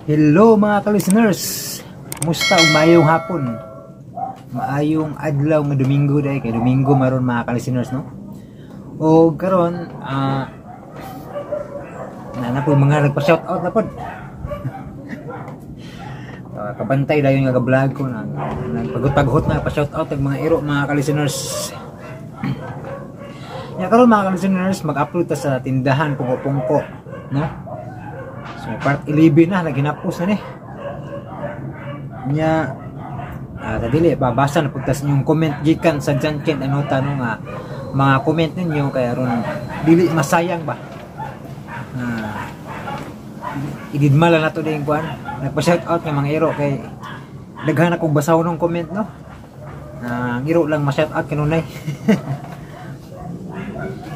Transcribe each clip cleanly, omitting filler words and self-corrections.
Hello, mga ka-listeners! Kumusta ug maayong hapon? Maayong adlaw nga Domingo dahil kay Domingo maron, mga ka-listeners, no? O karon na na po mga nagpa-shoutout na pod. Kabantay dayon nga vlog ko na nagpagot-paghot na pa-shoutout ang mga iro, mga ka-listeners. Ya, karon, mga ka-listeners, mag-upload ta sa tindahan Pungko-Pungko, no? So part 11 na, naginapos na ni. Nya sa dili babasa na pud ta sa inyong comment gikan sa Janken Anota, no, nga mga comment ninyo kay aron dili masayang ba. Ididma lang nato din kuan. Nagpa-shout out nga mga iro kay daghan akong basaw ng comment, no. Ang iro lang ma-shout out kanunay.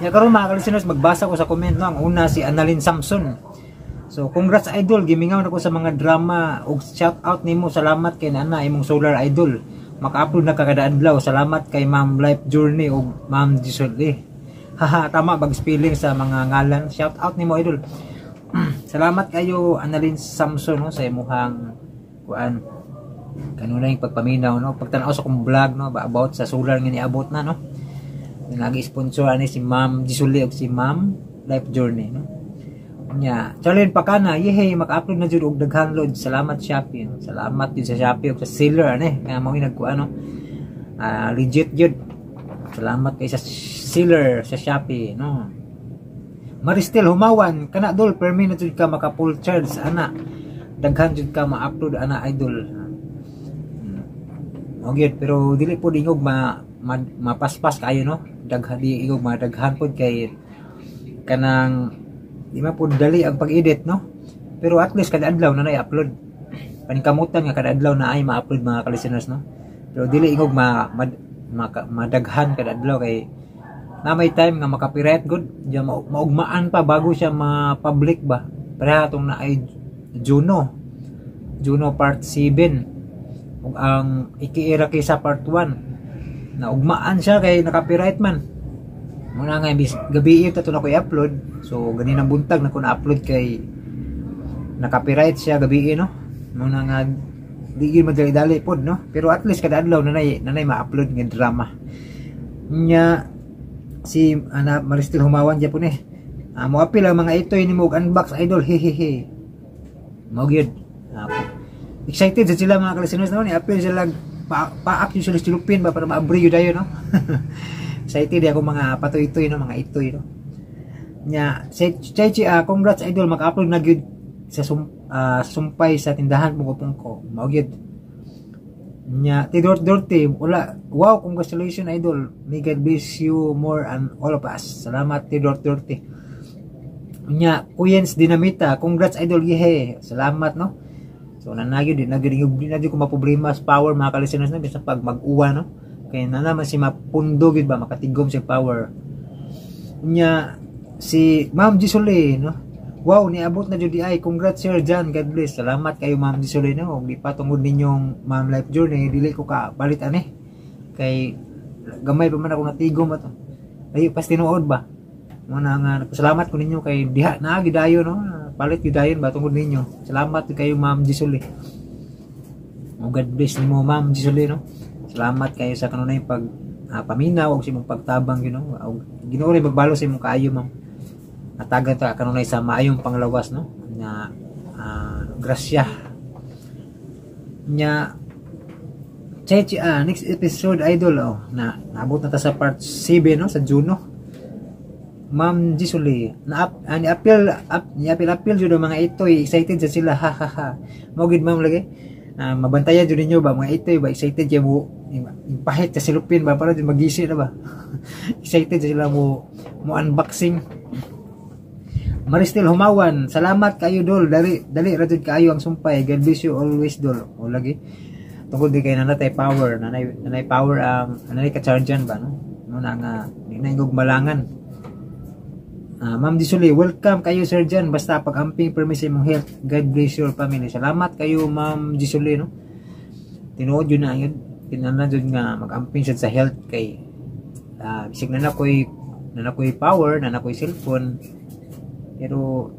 Ya, karon, mga ka-listeners, magbasa ko sa comment, no. Ang una, si Annalyn Samson. So, "Congrats, idol, gimingaw na ko sa mga drama ug shout out nimo. Salamat kay nana imong solar, idol. Maka-upload na ka kada adlaw. Salamat kay Ma'am Life Journey ug Ma'am Giselle." Haha, tama bag spelling sa mga ngalan. Shout out nimo, idol. Salamat kayo, Annalyn Samson, no, sa imuhang kuan kanunay pagpaminaw, no, pagtan-aw sa akong vlog, no, about sa solar nga niabot na, no. Lagi sponsor ani si Ma'am Gisule ug si Ma'am Life Journey, no. Nya, Charlene Pakana, "Yehey, maka-upload na jud og daghan load. Salamat, Shopee." No? Salamat jud sa Shopee ug sa seller ani nga mao nagkuan, no. Legit jud. Salamat kay sa seller sa Shopee, no. Maristel Humawan, "Kana dol, permi na jud ka maka full charge ana. Daghan jud ka ma-upload ana, idol." Okay, pero dili po ingog ma mapaspas kayo, no. Daghan di ingog madaghan pod kay kanang di man po dali ang pag-edit, no. Pero at least kada adlaw na na-upload. Paningkamutan nga kada adlaw na ay ma-upload, mga ka-listeners, no. Pero dili ingog madaghan kada adlaw kay na may time nga maka-copyright gud diya, maugmaan pa bago siya ma-public ba. Pareha tong naay Juno. Juno part 7 ug ang Ikiira kaysa part 1, naugmaan siya kay naka-copyright man. Muna nga imbis gabi ito to na ko i-upload. So ganinang buntag na ko na-upload kay naka-copyright siya gabi, no. Muna nga di gyud madali-dali pod, no. Pero at least kada adlaw nanay ma-upload nga drama. Nya si ana Maristel Humawan gyapon eh. "Mo apil ang mga itoy nimo og unbox, idol, hehehe." Mao gyud. Excited sa sila, mga ka-listeners, no, ni apil sila pa, paak yung sila silupin ba para maabri yun dayon, no. Excited ako mga patuy-itoy, no, mga itoy, no. Nya si Chechi, "Congrats, idol, maka-upload na gyud sa sumpay sa tindahan Pungko-Pungko." Mao gyud. Nya Tidor Dorte, wala, "Wow, congratulations, idol. May God bless you more and all of us." Salamat, Tidor Dorte. Nya Kuyens Dinamita, "Congrats, idol, yehe." Salamat, no. So nanagyo di na gyud ko maproblema sa power, mga ka-listeners, no, bisan pag mag-uwa, no. Kay na naman si mapundo gyud ba, makatigom siya power. Nya si Ma'am Gisole, no. "Wow, niabot na jud ay. Congrats, Sir John. God bless." Salamat kayo, Ma'am Gisole, no. Ug di pa tungod ninyong Ma'am Life Journey, dili ko ka palit ani. Kay gamay pa man ako natigom ato. Layo pas tinuod ba. Muna nga nagpasalamat ko ninyo kay diha na gidayon, no. Palit gidayon ba tungod ninyo. Salamat kayo, Ma'am Gisole. O God bless nimo, Ma'am Gisole, no. Salamat kayo sa kanunay pag paminaw ug sa imong pagtabang. Og Ginoo rin magbalo sa imong kaayo, ma'am. Hatagan ta kanunay sa maayong panglawas, no, nga grasya. Nya Chechi, "Next episode, idol." Oh, na naabot na ta sa part 7, no, sa Juno. Ma'am Gisuli, na ni appeal up, ni appeal appeal jud ang mga itoy, excited sa sila, ha ha ha. Mao gid, ma'am, lagi. Mabantayan jud ninyo ba mga itoy ba, excited kay mo pahit sa silupin ba para jud magisi na ba. Excited sila mo mo unboxing. Maristel Humawan, "Salamat kayo, dol. Dali dali ra jud kaayo ang sumpay. God bless you always, dol." O lagi. Tungod di kay nanatay power, nanay power ang nanay ka chargean ba, no? No na nga di na ingog malangan. Ma'am Disuli, "Welcome kayo, Sir John. Basta pag-amping permi sa imong health. God bless your family." Salamat kayo, Ma'am Disuli, no. Tinuod yun na yun. Kinahanglan jud nga mag-amping sad sa health kay bisig na nakoy power, na nakoy cellphone. Pero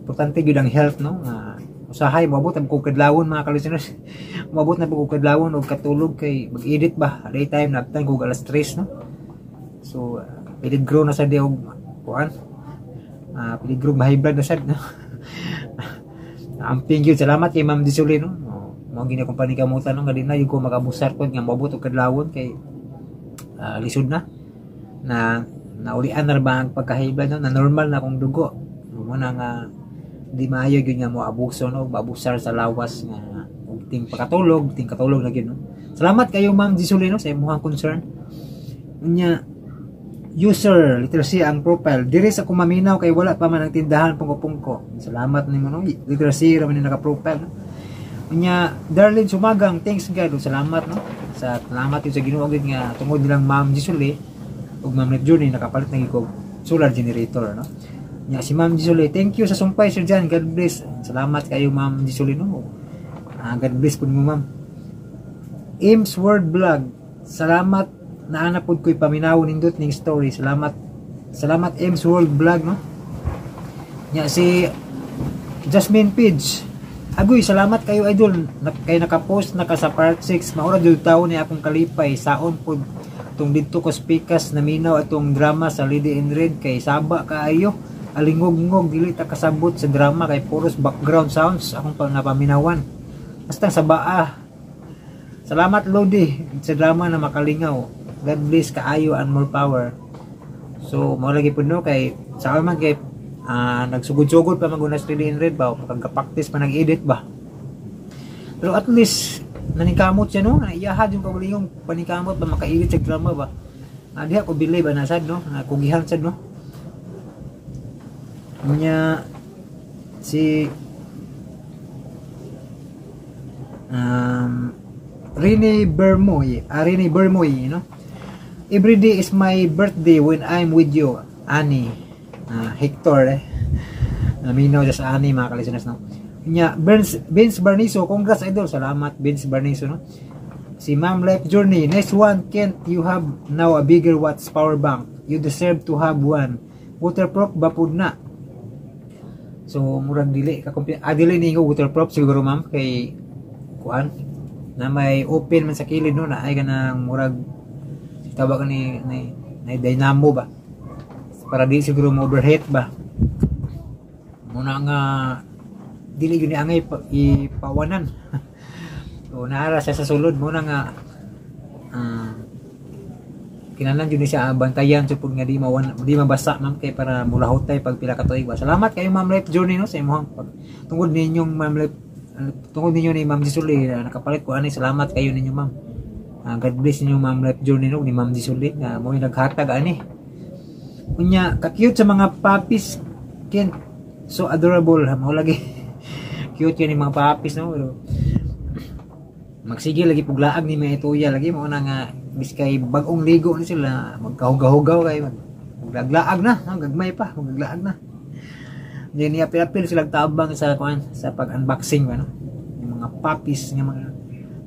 importante gyud ang health, no, nga Usahay moabot ang kog kadlawon, mga ka-listeners. Moabot na pud kog kadlawon og katulog kay mag-edit ba. Daytime nabtan kog alas 3, no. So piligro na sa di og kuan. Piligro ma-high blood na sad, no. Amping gyud, salamat kay Ma'am Disuli, no. Mao gini akong panikamutan, no, nga di na gyud ko mag-abusar kon nga moabot og kadlawon kay lisod na na naulian na ba ang pagka-high blood, no, na normal na akong dugo. Mo na nga di maayo gyud nga mo abuso, no, maabusar sa lawas nga og ting pakatulog, ting katulog na gyud, no. Salamat kayo, Ma'am Disuli, no, sa imong concern. Unya user letter C ang profile, diri sa kumaminaw kay wala pa man ang tindahan pungko-pungko. Salamat nimo, no. Letter C ra man ni naka-profile, no. Unya Darlene Sumagang, thanks God, salamat, no, sa salamat yun sa Ginoo gyud nga tungod nilang Ma'am Gisuli ug Ma'am Net Journey nakapalit na gyud kog solar generator, no. Nya si Ma'am Gisuli, thank you sa sumpay, Sir John, God bless. Salamat kayo, Ma'am Gisuli, no. God bless pud mo, Ma'am. Ames World Vlog, salamat, naana pud ko'y paminaw, nindot ning story. Salamat, salamat, Ames World Vlog, no. Nya si Jasmine Page, agoy, salamat kayo, idol, na, kay nakapost na ka sa part 6. Maura jud tawo ni akong kalipay. Saon pod tong didto ko spikas naminaw atong drama sa Lady in Red kay saba kaayo, alingog-ngog, dili ta kasabot sa drama kay puros background sounds akong pa napaminawan. Basta sa baa. Salamat lodi sa drama na makalingaw. God bless kaayo and more power. So mao lagi pud, no, kay sa man kay nagsugod-sugod pa man gud sa Lady in Red ba, pagka-practice pa nag-edit ba. Pero at least naningkamot siya, no, naiyahad yung kaugalingong paningkamot ba maka-edit sa drama ba. Diha ko believe ana sad, no, nakugihan sad, no. Nya si Rene Bermoy, Rene Bermoy, no. Every day is my birthday when I'm with you, Annie. Hector eh. Naminaw siya sa Annie, mga ka-listeners, no. Nya, Vince Barniso, congrats, idol. Salamat, Vince Barniso, no. Si Ma'am Life Journey, next one, Kent, you have now a bigger watts power bank. You deserve to have one. Waterproof ba pud na? So murag dili ka dili ni waterproof siguro, ma'am, kay kuan na may open man sa kilid, no, na ay kanang murag tawag ni dynamo ba para di siguro mo overheat ba. Muna nga dili gyud ni angay ipawanan. So naara siya sa sulod muna nga kinahanglan jud ni siya bantayan sa pud nga di mawan, di mabasa, ma'am, kay para mulahutay pag pila ka tuig ba. Salamat kayo, Ma'am Life Journey, no, sa imong pag tungod ninyong Ma'am Life, tungod ninyo ni Ma'am Jisuli nakapalit ko ani. Salamat kayo ninyo, ma'am. God bless ninyo, Ma'am Life Journey, no, ni Ma'am Jisuli nga mo naghatag ani. Unya ka-cute sa mga puppies, Kent, so adorable ha. Mao lagi, cute yun yung mga puppies, no. Pero magsige lagi puglaag ni may ituya lagi mo na nga biskay bag-ong ligo ni sila, magkahugaw-hugaw kay maglaglaag na, no? Gagmay pa maglaag na. Hindi niya apil sila tabang sa kuan, sa pag-unboxing ba, no, yung mga puppies nga mga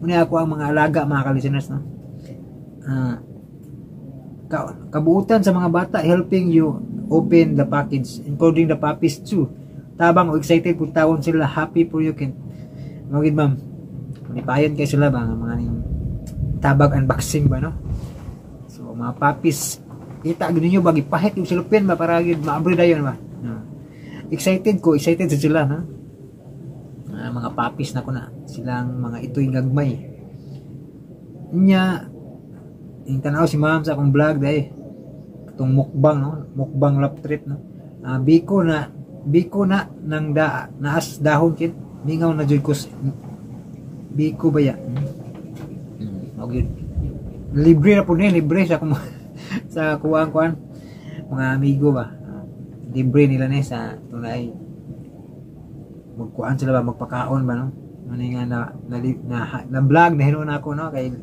muna ako ang mga alaga, mga ka-listeners, no. Kabuutan sa mga bata helping you open the package, including the puppies too. Tabang o excited kung tawon sila. Happy for you, Kent. Mga gid, ma'am, manipayon kay sila ba nga mga ning tabag unboxing ba, no. So mga puppies, kita gid ninyo ba, gipahit yung silupin ba para gid maabri dayon ba, no. Excited ko, excited sa sila, no. Mga puppies na ko na silang mga ito'y gagmay. Nya yung tanaw si ma'am sa akong vlog dahil itong mukbang, no, mukbang lap trip, no. Biko na, biko na nang da naas dahon kin mingaw na jud ko biko ba ya. Okay. Libre na po ni, libre sa akong sa kuwang kuan mga amigo ba. Libre nila ni sa tunay magkuan sila ba, magpakaon ba, no. Ano nga na, na, na, vlog na hinuon ako, no, kay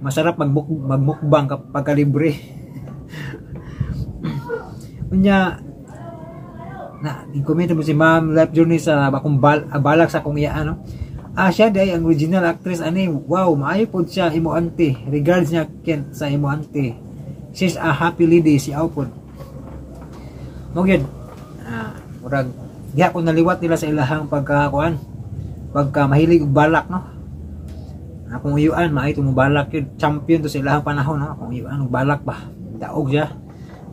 masarap magmukbang kapag kalibre. Unya na i-comment mo si Ma'am Life Journey sa akong balak sa akong iyaan, no. Siya day ang original actress ani. Wow, maayo pod siya imo auntie. Regards niya, Kent, sa imo auntie. She's a happy lady si pod. Mo gyud. Murag diha ko naliwat nila sa ilahang pagkakuan. Pagka mahilig og balak, no? Akong uyuan maayo mo balak yun, champion to sa ilahang panahon, no? Akong uyuan og balak ba, daog siya.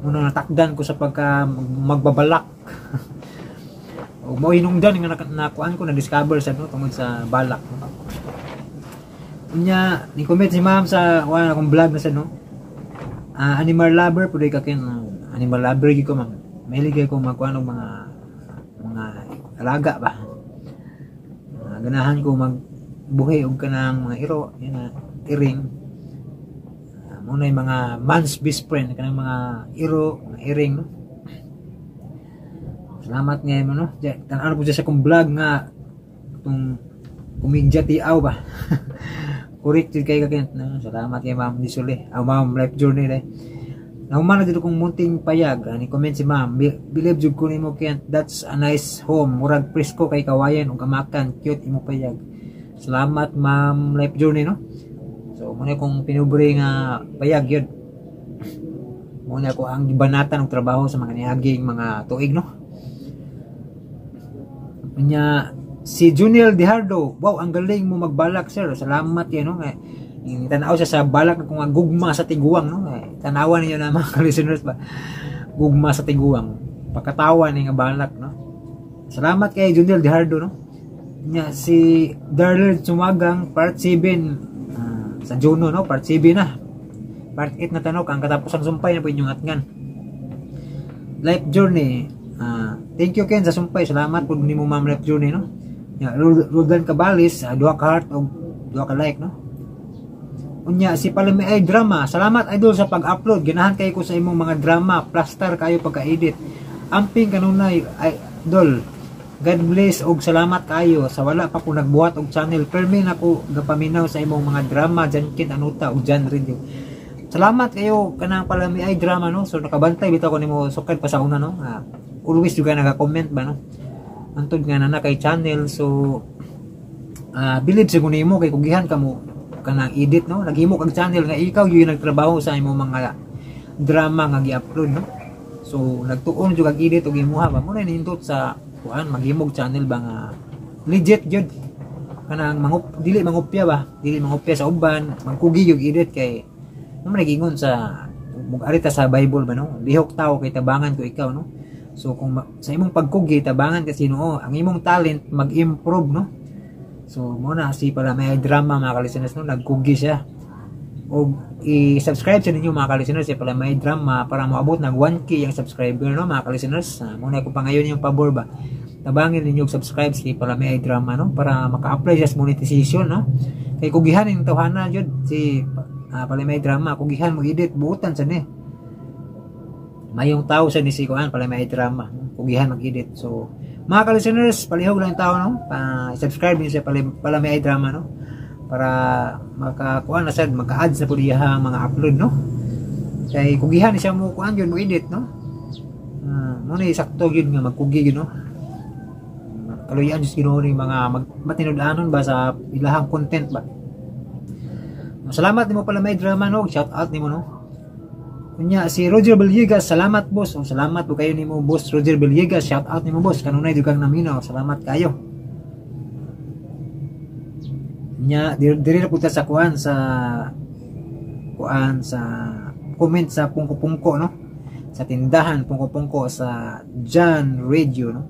Muna natakdan ko sa pagka magbabalak. O mo hinungdan nga nakuan ko, na discover sa, no, tungod sa balak, no? Unya ni comment si ma'am sa kuan akong vlog na sa, no, animal lover pud ka kin. Animal lover gyud ko, ma'am. Mahilig ko magkuan og mga alaga ba. Ganahan ko magbuhi og kanang mga iro yan na iring. Mo na yung mga man's best friend, kanang mga iro, mga iring, no? Salamat nga mo, no? Tan-aw po siya sa akong vlog nga itong kumigja tiaw ba. Correct jud kay kakint, no? Salamat kay Ma'am Nisuli, ah, Ma'am Life Journey dai. Nahuman na dito kong munting payag, ani comment si Ma'am, "Believe jud ko nimo, Kent, that's a nice home, murag presko kay kawayan ug amakan, cute imo payag." Salamat, Ma'am Life Journey, no? So muna kong pinubre nga payag yun. Muna ko ang gibanatan og trabaho sa mga niaging mga tuig, no? Unya si Juniel Dihardo, "Wow, ang galing mo magbalak, sir." Salamat yan, no? Tanaw siya sa balak kung ang gugma sa tiguang, no? Tanawan niyo na, mga listeners ba. Gugma sa tiguang. Pakatawa ni nga balak, no? Salamat kay Juniel Dihardo, no? Nya si Darlene Sumagang, part 7 sa Juno, no? Part 7 na. Part 8 na tanok ang katapusang sumpay na po inyong atngan. Life Journey. "Thank you, Ken, sa sumpay." Salamat po nimo, Ma'am Life Journey, no? Ya, Rodan Cabalis, duha ka heart og duha ka like, no? Unya si Palami ay drama. "Salamat, idol, sa pag-upload. Ganahan kayo ko sa imong mga drama. Plaster kayo pagka-edit. Amping kanunay, idol. God bless og salamat kayo. Sa wala pa ko nagbuhat og channel, permi na ko gapaminaw sa imong mga drama, Jankin Anuta ug Jan Radio." Salamat kayo kanang Palami ay drama, no. So nakabantay bitaw ko nimo sukad pa sa una, no. Always juga naka-comment ba, no. Antod nga na kay channel, so believe siguro nimo kay kugihan ka mo kanang edit, no. Naghimo kag channel nga ikaw yung nagtrabaho sa imong mga drama nga gi-upload, no. So nagtuon jud kag edit og imuha ba mo na nindot sa kuan maghimog channel ba nga legit jud, kanang dili mangupya ba, dili mangupya sa uban, magkugi yung edit kay mo man nagingon sa mug-arita sa Bible ba, no, lihok tao kay tabangan ko ikaw, no? So kung sa imong pagkugi tabangan kasi no ang imong talent mag-improve, no? So mo na si pala may drama, mga ka-listeners, no, nagkugi siya. Og i-subscribe sa ninyo, mga ka-listeners, si pala may drama para moabot nag 1K ang subscriber, no, mga ka-listeners. Muna ko pa ngayon yung pabor ba, tabangin ninyo og subscribe si pala may drama, no, para maka-apply siya sa monetization, no, kay kugihan ning tawhana jud si pala may drama, kugihan mo edit, buutan sa ni mayong tao sa ni si kuan pala may drama, no? Kugihan mag-edit. So mga ka-listeners, palihog lang yung tao, no, pa subscribe niyo siya pala may drama, no, para makakuan na sad, maka-ads na pud iya ang mga upload, no, kay kugihan ni siya mo kuan yun mo edit, no? Mo na sakto gyud nga magkugi gyud, no? Kaluyan jud Ginoo ni mga matinud-anon ba sa ilahang content ba. Salamat nimo, pala may drama, no? Shout out nimo, no? Unya si Roger Villegas, "Salamat, boss." Oh, salamat po kayo nimo, Boss Roger Villegas. Shout out nimo, boss, kanunay jud kang naminaw. Salamat kayo. Nya diri na punta sa kuan sa comment sa Pungko-Pungko, no, sa tindahan Pungko-Pungko sa John Radio, no?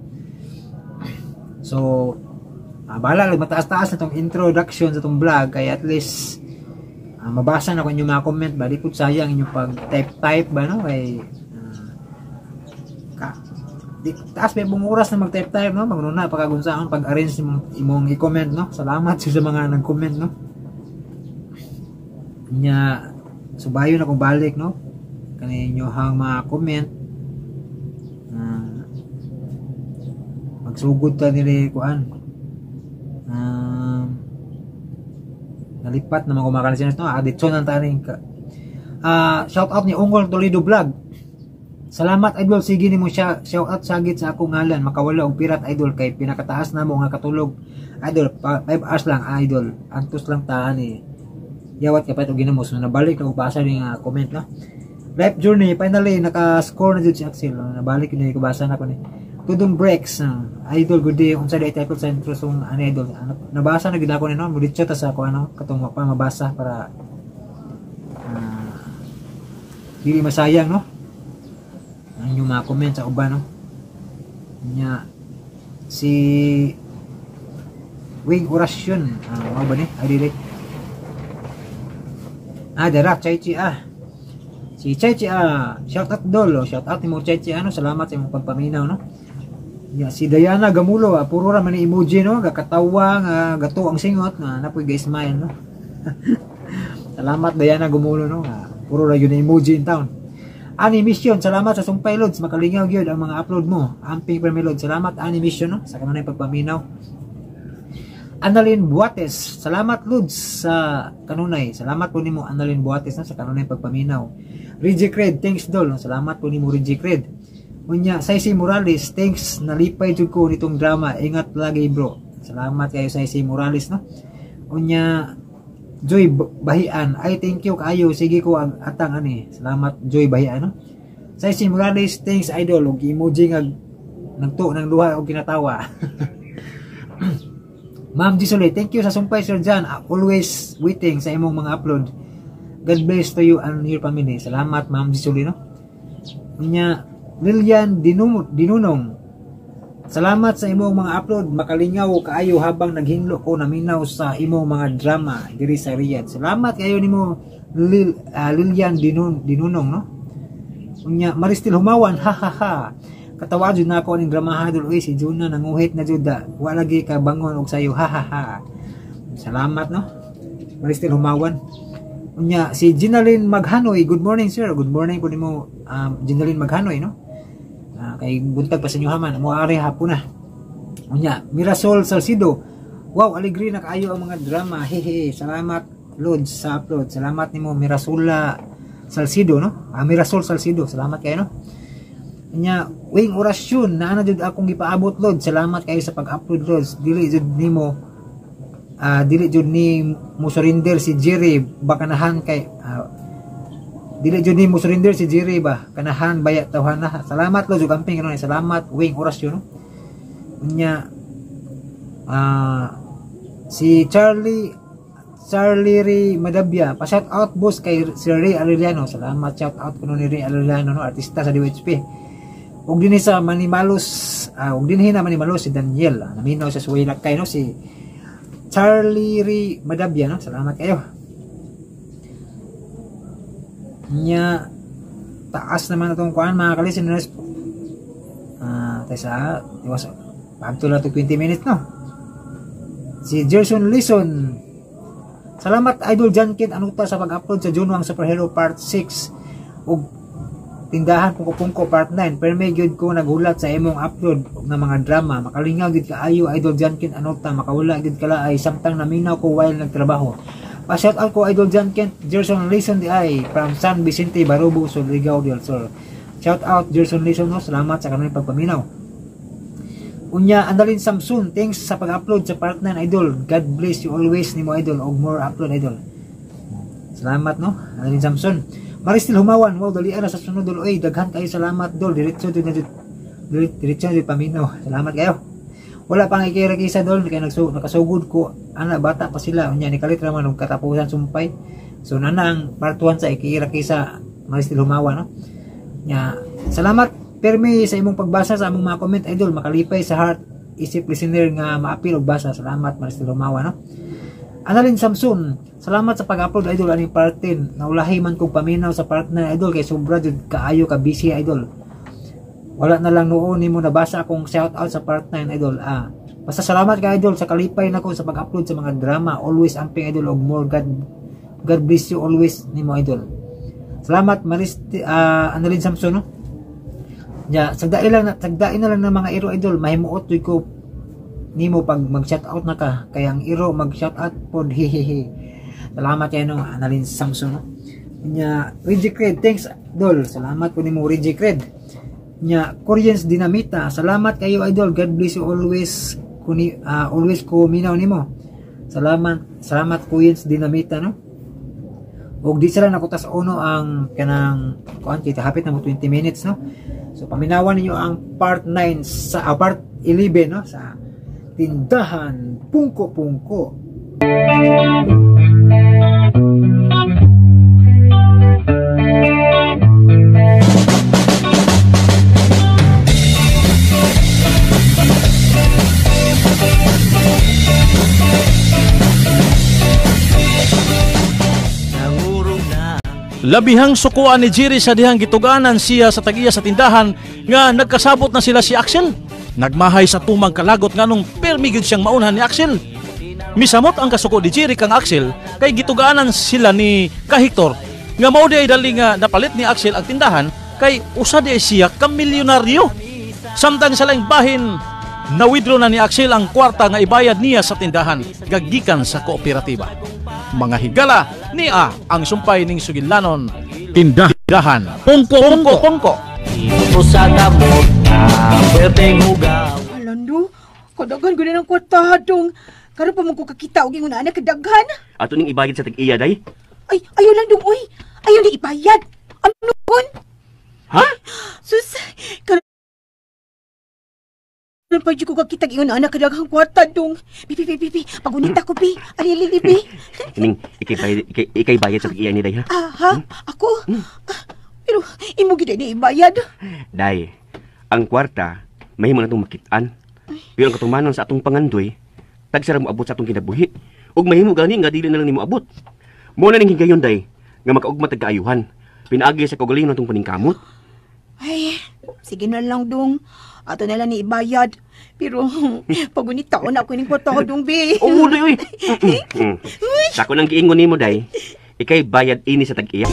So bahala lang mataas-taas na tong introduction sa tong vlog kay at least mabasa na ko inyong mga comment ba. Di po sayang inyong pag type type ba, no, kay di, taas may buong oras na mag type type, no? Magnuna pagkagunsaon pag arrange imong i-comment, no? Salamat sa mga nag-comment, no? Nya subayo na kong balik, no, kaninyo hang mga comment. Magsugod ta nila kuan, nalipat na mga kumakain no, aditso nang taning ka. Shout out ni Ungol Toledo Vlog. "Salamat, idol, sige nimo siya shout out sagit sa akong ngalan, makawala og pirat, idol, kay pinakataas na mo nga katulog, idol, 5 hours lang, idol, antos lang taan ni yawat kapit og ginamos." So nabalik na og basa ni nga comment, no? Life Journey, finally naka-score na jud si Axel, no? Nabalik ni ko, basa na ko ni. Tudong Breaks, "Idol, good day, unsa day title sa intro song ano, idol?" Ano, nabasa na gid ako ni, no? Muditso ta sa ako ano katong pa mabasa para dili masayang, no, ang inyong mga comment sa uban, no? Nya si Wing Orasyon, mao ba ni? Ay, dili, dara Chai Chi, si Chai Chi, "Shout out, dol." Oh, shout out nimo, Chai Chi, ano, salamat sa imong pagpaminaw, no? Ya, si Diana Gamulo, puro ra man ni emoji, no, gakatawa nga gato ang singot nga napoy ga smile, no? Salamat, Diana Gamulo, no? Puro ra yun emoji in town. Animation, "Salamat sa sumpay, Lods, makalingaw gyud ang mga upload mo. Amping permi, Lods." Salamat, Animation, no, sa kanunay pagpaminaw. Annalyn Buates, "Salamat, Lods, sa kanunay." Salamat po nimo, Annalyn Buates, no, sa kanunay pagpaminaw. Reject Red, "Thanks, dol." No? Salamat po nimo, Reject Red. Unya, Saisi Morales, "Thanks, nalipay jud ko nitong drama. Ingat lagi, bro." Salamat kayo, Saisi Morales, no? Unya, Joy Bahian, "Ay, thank you kaayo, sige ko ang atang ani." Salamat, Joy Bahian, no? Saisi Morales, "Thanks, idol," og emoji nga nagtuo ng luha og kinatawa. Ma'am Gisole, "Thank you sa sumpay, Sir John. Always waiting sa imong mga upload. God bless to you and your family." Salamat, Ma'am Gisole, no? Unya, Lilian Dinunong, "Salamat sa imong mga upload. Makalingaw kaayo habang naghinlo ko naminaw sa imong mga drama diri sa Riyadh." Salamat kayo nimo, Lilian Dinunong, no? Unya, Maristil Humawan, "Ha ha ha. Katawa jud nako aning drama, dol, uy, si Juna nanguhit na jud da. Wa lagi ka bangon og sayo, ha ha ha." Salamat, no? Maristil Humawan. Unya, si Ginalyn Maghanoy, "Good morning, sir." Good morning po nimo, Ginalyn Maghanoy, no? Kay buntag pa sa inyo haman, mo ari hapon na. Unya, Mirasol Salcido, "Wow, aligri na kaayo ang mga drama. Hehe, salamat, Lods, sa upload." Salamat nimo, Mirasula Salcido, no? Mirasol Salcido, salamat kayo, no? Unya, Wing Orasyon, "Naa na jud akong gipaabot, Lods. Salamat kayo sa pag-upload, Lods. Dili jud nimo dili jud ni mo surrender si Jerry bakanahan kay dili jud ni mo surrender si Jerry ba kanahan baya tawhan na. Salamat, Lods, ug amping karon." Salamat, Wing Orasyon, no? Unya, si Charlie Charlie Ray Madabia, "Pa-shout out, boss, kay Sir Ray Arellano." Salamat, shout out kuno ni Ray Arellano, no, artista sa DOHP. Ug dinhi sa Manimalos, ug dinhi na Manimalos si Daniel, naminaw sa Suway Lakay, no, si Charlie Ray Madabia, no? Salamat kayo. Nya taas naman itong kuan, mga ka-listeners. Tesa, iwas pagto na to 20 minutes, no? Si Gerson Lison, "Salamat, Idol Jankin Anuta, sa pag-upload sa Juno ang Superhero Part 6 ug Tindahan Pungko-Pungko Part 9. Perme gyud ko naghulat sa imong upload og nga mga drama. Makalingaw gyud kaayo, Idol Jankin Anuta, makawala gyud kalaay samtang naminaw ko while nagtrabaho. Pa-shout out ko, Idol Jankin, Gerson Lison di ay from San Vicente, Barubo, Surigao del Sur." Shout out, Gerson Lison, no? Salamat sa kanang pagpaminaw. Unya, Andalin Samson, "Thanks sa pag-upload sa part 9, idol. God bless you always nimo, idol, og more upload, idol." Salamat, no? Andalin Samson. Maristil Humawan, "Wow, dali na sa sunod, dol. Oy, daghan kayo salamat, dol. Diretso jud na jud. Diretso jud paminaw." Salamat kayo. Wala pang ikira-kisa, dol, kay nakasugod ko ana bata pa sila. Unya nikalit ra man og katapusan, sumpay. So nana ang part 1 sa ikira-kisa, Maristil Humawan, no? Nya, "Salamat permi sa imong pagbasa sa among mga comment, idol. Makalipay sa heart isip listener nga maapil og basa." Salamat, Maristel Humawan, no? Annalyn Samson, "Salamat sa pag-upload, idol, aning part 10. Naulahi man kog paminaw sa part 9, idol, kay sobra jud kaayo ka busy, idol. Wala na lang noon nimo nabasa akong shout out sa part 9, idol. Basta salamat ka, idol, sa kalipay nako sa pag-upload sa mga drama. Always amping, idol, og more God bless you always nimo, idol." Salamat, Maris Annalyn Samson, no? Ya, sagdain na lang ng mga iro, idol, mahimuot jud ko nimo pag mag shout out na ka kay ang iro mag shout out pod, hehehe. Salamat kay no, Annalyn Samson, no? Nya Reject Red, "Thanks, dol." Salamat po nimo, Reject Red. Nya Koreans Dinamita, "Salamat kayo, idol. God bless you always kuni always ko minaw nimo." Salamat, salamat, Koreans Dinamita, no? Ug di sila nakutas uno ang kanang kuan kita hapit na mo 20 minutes, no? So paminawan ninyo ang Part 9 sa part 11, no, sa tindahan Pungko-Pungko. Labihang sukuan ni Jerry sa dihang gituganan siya sa tag-iya sa tindahan nga nagkasabot na sila si Axel. Nagmahay sa tumang kalagot nganong permi gyud siyang maunhan ni Axel. Misamot ang kasuko ni Jerry kang Axel kay gituganan sila ni ka Hector nga mao di ay dali nga napalit ni Axel ang tindahan kay usa di ay siya ka milyonaryo. Samtang sa laing bahin, na-withdraw na ni Axel ang kwarta nga ibayad niya sa tindahan gagikan sa kooperatiba. Mga higala niya ang sumpay ning sugilanon tindahan Pungko Pungko Pungko. Ito sa gamot na hugaw. Alando, kadaghan gud ng kwarta dong. Karon pa man ko kakita og ingon ana kadaghan. Ato ning ibayad sa tag-iya, day? Ay, ayaw lang dong oy. Ayaw ni ibayad. Ano kon? Ha? Sus, karon pa ko kakita og ingon ana kadaghang kwarta dong. Bi bi bi bi, pagunita ko bi. Ali ali bi. Kining ikay bayad sa tag-iya ni day, ha? Ah, ha? Ako? Pero imo gid ni ibayad. Day, ang kwarta mahimo na itong makit-an. Pero ang katumanan sa atong pangandoy, tagsara mo abot sa atong kinabuhi. Ug mahimo gani nga dili na lang nimo abot. Mo na ning higayon, day, nga makaugma tag kaayuhan. Pinaagi sa kaugalingon atong paningkamot. Ay, sige na lang dong. Ato na lang ni ibayad. Pero pagunita ko na ako ning kwarta ko dong bi. Oo, day, uy. Sa ako nang giingon nimo, day, ikay bayad ini sa tag-iya.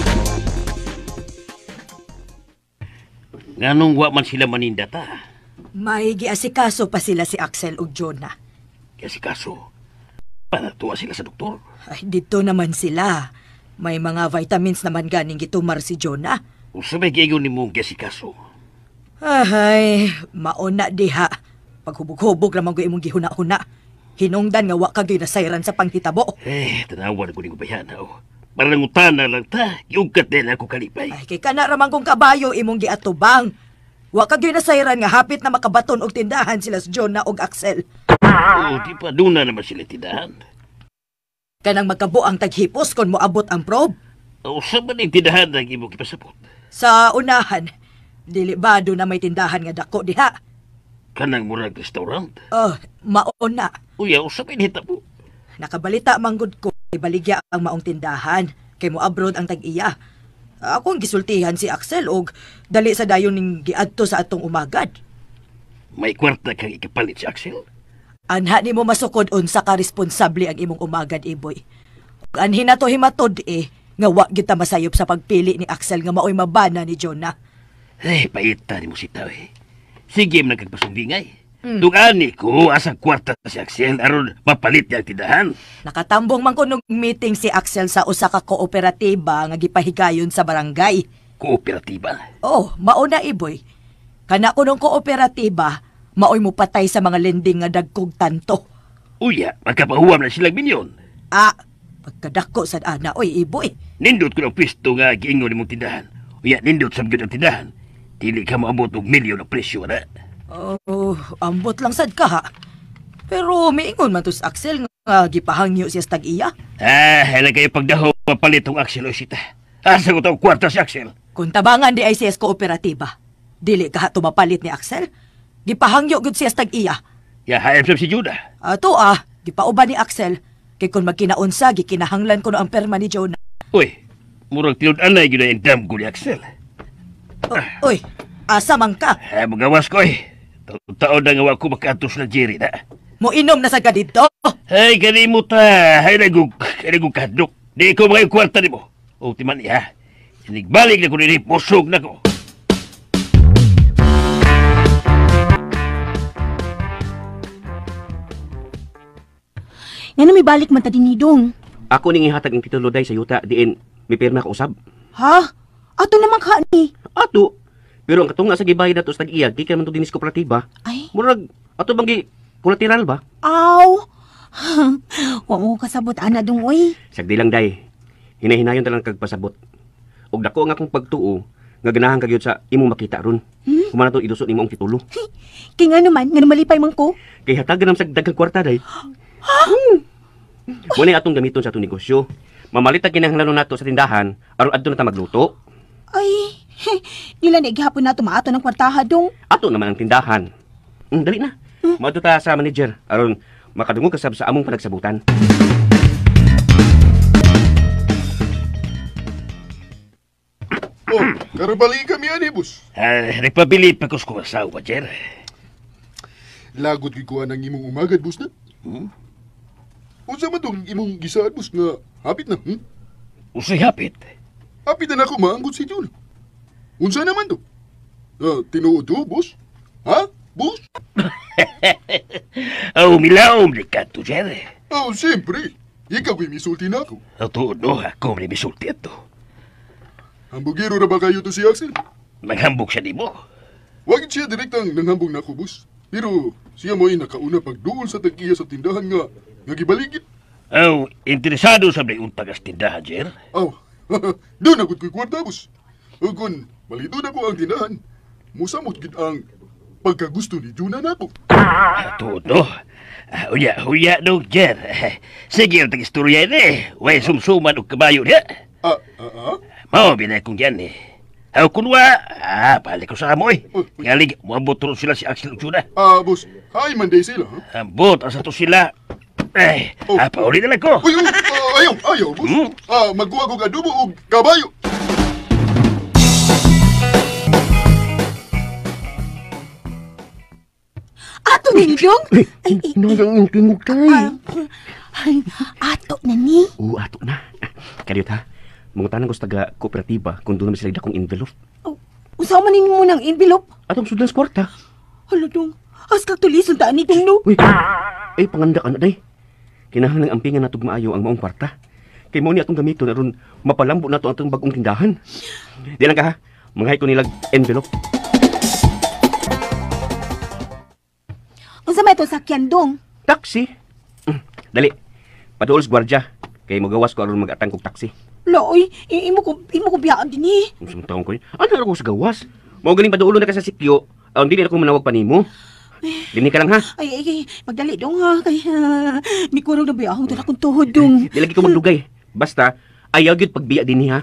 Nganong wa man sila manindata? May giasikaso pa sila si Axel ug Jonah. Kasi kaso, panatuwa sila sa doktor. Ay, dito naman sila. May mga vitamins naman ganing gitumar si Jonah. Usa may giingon nimo giasikaso? Ay, mauna diha. Paghubog-hubog naman ko imong gihuna-huna. Hinungdan nga wa ka gyud nasayran sa panghitabo. Eh, tanawa na ko ni bayana oh. Para nangutana lang ta, giugkat din ako kalipay. Ay, kay kana ramang kong kabayo imong giatubang. Wa ka gyud nasayran nga hapit na makabaton og tindahan sila si Jonah og Axel. Oo, di pa doon na naman sila tindahan. Kanang magkabuang taghipos kon moabot ang probe. Usa man ning tindahan ang imong gipasabot? Sa unahan, dili ba doon na may tindahan nga dako diha? Kanang murag restaurant? Oh, mauna. Uya, usa may nahitabo. Nakabalita manggod ko, ibaligya ang maong tindahan. Kay mo abroad ang tag-iya. Akong gisultihan si Axel og dali sa dayon ning giadto sa atong umagad. May kwarta kang ikapalit si Axel? Anha nimo masukod unsa ka responsable ang imong umagad, Iboy. Ug anhi na to himatod nga wa gyud ta masayop sa pagpili ni Axel nga maoy mabana ni Jonah. Eh, paita ni mo si tao eh. Sige man nagpasumbingay. Dugani ko asa kwarta si Axel aron mapalit niya ang tindahan. Nakatambong man kunog meeting si Axel sa usa ka kooperatiba nga gipahigayon sa barangay. Kooperatiba? Oh, mauna Iboy. Kana kunong kooperatiba, maoy mo patay sa mga lending nga dagkog tanto. Uya, magkapahuwam na silang milyon. Ah, pagkadako sad ana oy Iboy. Nindot ko ng pisto nga giingon nimong tindahan. Uya, nindot sa gyud ang tindahan. Dili ka moabot og milyon ang presyo na. Oh, ambot lang sad ka ha. Pero miingon man to si Axel nga gipahangyo siya sa tag-iya. Ah, hala kayo pagdaho mapalit tong Axel o sita. Asa ko tong kwarta si Axel? Kung tabangan di ay siya sa kooperatiba, dili ka tumapalit ni Axel. Gipahangyo gud siya sa tag-iya. Ya, hayop si Judah. Ato gipauban ni Axel. Kay kung magkinaunsa, gikinahanglan ko no ang perma ni Jonah. Uy, murag tinud-anay gyud ang dam ko ni Axel. Oh, uy, asa man ka? Eh, magawas ko eh. Taon na nga wa ko makaantos na Jerry na. Moinom na sa ka dito. Ay, ganimo ta. Ay, nagug kadlok. Di ko mga kwarta nimo. O, timan niya. Sinigbalik na ko nini, pusog na ko. Ngano may balik man ta dinhi dong? Ako ning ihatag ang titulo day sa yuta diin may pirma ka usab. Ha? Ato naman ka ni. Ato. Pero ang katunga sa gibayad nato sa tag-iya, gikan man to dinis kooperatiba. Ay, Murag ato bang gi kolateral ba? aw. Wa mo kasabot ana dong oy. Sagdi lang day. Hinahinayon ta lang kag pasabot. Ug dako ang akong pagtuo nga ganahan ka gyud sa imong makita ron. Human nato iduso nimo ang titulo. Kay nga naman, nga malipay man ko. Kay hatagan nam sa daghang kwarta day. Ha? Mo ni atong gamiton sa atong negosyo. Mamalit ang kinahanglanon nato sa tindahan aron adto na ta magluto. Ay, nila na gihapon na maato ng kwartaha dong. Ato naman ang tindahan. Dali na. Moadto ta sa manager aron makadungog ka sab sa among panagsabutan. Oh, karabali kami ani, boss. Nagpabili pa ko sa kong asawa, Jer. Lagot gyud ko ang imong umagad, boss na. Unsa man tong imong gisaad, boss, nga hapit na? Usay hapit. Hapit na nako maanggot si Jun. Unsa naman to? Tinuod to, boss? Ha? Boss? Aw, milaom ni kanto, Jer. Oh, siyempre. Ikaw ko'y misulti na ako. Tuod no, ako may misulti ato. Hambugero na ba kayo to si Axel? Maghambog siya nimo. Wag siya direktang nanghambog na ako, boss. Pero siya mo'y nakauna pagduol sa tag-iya sa tindahan nga gibaligid. Aw, interesado sa may untag as tindahan, Jer. Aw, doon ako ko'y kwarta, boss. O kung malito na ko ang tindahan, musamot gid ang pagkagusto ni Juna nako. Tuod no. Uya, huya no, Jer. Sige ang tag-istorya ni. Way sumsuman og kabayo niya. Mao binay kong yan eh. Aw kunwa, balik ko sa amoy. Ngalig, muabot ron sila si Axel ug Juna. Boss, hay man day sila, ha? Ambot, asa to sila. Eh, Oh. Pauli na lang ko. Uy, ayaw, ayaw, boss. Magkuha kog adobo og kabayo. Ato ni dong. Ay, ay, Ang tingog kay. ay, ato na ni. Oo, ato na. Kadiyot ha. Mangutanan ko sa taga kooperatiba kung doon naman sila dakong envelope. Oh, unsa man ninyo ng envelope? Atong sudlan sa kwarta. Hala dong. As kag tulison ta ni dong no. Uy, ay panganda ka na day. Kinahanglan ang ampingan natog maayo ang maong kwarta. Kay mao ni atong gamiton aron mapalambo nato atong bagong tindahan. Di lang ka ha. Manghay ko nilag envelope. Unsa may itong sakyan dong? Taxi. Dali. Paduol sa gwardiya. Kay magawas ko aron mag-atang kog taxi. Loy, imo ko biyaan din eh. Unsa man taon ko yun? Ano na ako sa gawas? Mao ganing paduolo na ka sa sityo. Aron dili na ko manawag pa nimo. Dini ka lang ha. Ay, ay, ay, magdali dong ha. Kay, mikurog na biyahong tulak akong tuhod dong. Di lagi ko magdugay. Basta ayaw gyud pagbiya dinhi ha.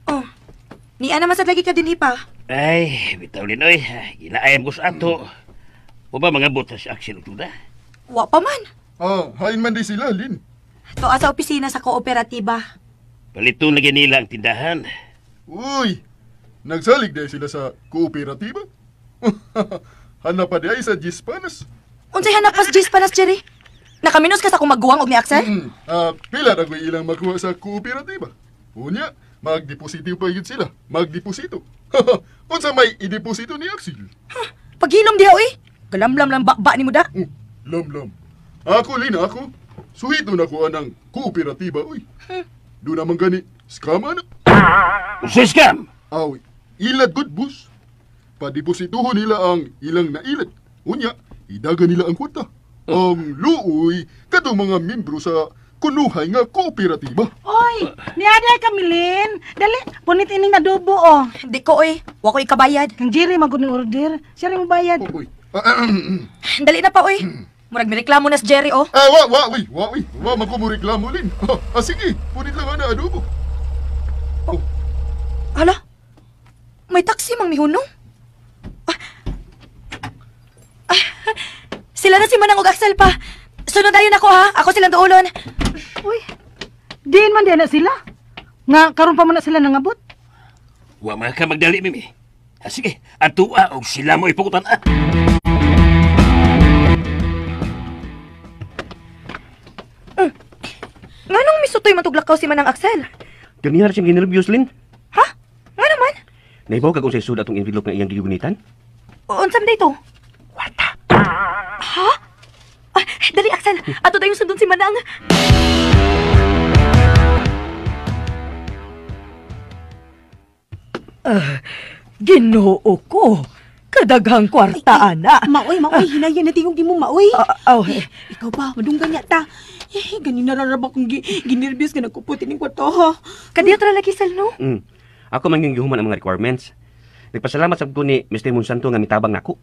Oh, niya naman sad lagi ka dinhi pa. Ay, bitaw linoy. Ginaayam ko sa ato. O ba mga bot sa si Axel ug Juna? Wa pa man. Hain man day sila, Lin. Toa sa opisina sa kooperatiba. Paliton lagi nila ang tindahan. Uy, nagsalig day sila sa kooperatiba. Hanap pa day sa Gispanas. Unsay hanap pas Jis panas, Jerry? Nakaminos ka sa akong magguwang og ni Axel? Pila na ko'y ilang makuha sa kooperatiba. Unya, magdeposito pa yun sila. Magdeposito. Unsa may ideposito ni Axel? Paghilom diha oy. Galamlam lang bakba ni mo da. Oh, lam-lam. Ako, Lina, ako. Suhito na ko anang kooperatiba, uy. Doon naman gani, scam ana. Unsay scam? Aw, ilad good, boss. Padeposituhon nila ang ilang nailad. Unya, idaga nila ang kwarta. Ang luoy, katong mga membro sa kunuhay nga kooperatiba. Oy, niaday ka Milin. Dali, punit ining adobo oh. Di ko oy, wa ko ikabayad. Kang Jerry magud ni order. Siya rin mo bayad. Oh, uy. Dali na pa oy. Murag mireklamo na si Jerry oh. Wa, wa, uy, wa, uy. Wa, magkumureklamo, Lin. Sige, punit lang ana adobo. Oh. Hala, may taxi mang mihunong. Sila na si Manang og Axel pa. Sunod dayon ako ha. Ako silang duolon. Uy, diin man diyan na sila. Nga karon pa man na sila nangabot. Wa man ka magdali, Mimi. Sige, atua og sila mo ipukutan. Nganong misutoy man tuglakaw si Manang Axel? Ganihar siyang ginervyos, Lin. Ha? Nga naman? Naibaw kag unsay sud atong envelope nga iyang gigunitan? Unsam dito? Kwarta. Ha? Dali, Axel. Ato tayong sundon si Manang. Ginoo ko. Kadaghang kwarta, ana. Maoy, maoy, hinayan na tingog di mo maoy. Aw, Eh, ikaw ba, madunggan niya ta. Eh, ganin nararaba kong ginervyos ka nagkupot ining kwarta ha. Kadiyo tra lagi sal no? Ako man yung gihuman ang mga requirements. Nagpasalamat sab ko ni Mr. Monsanto nga mitabang nako.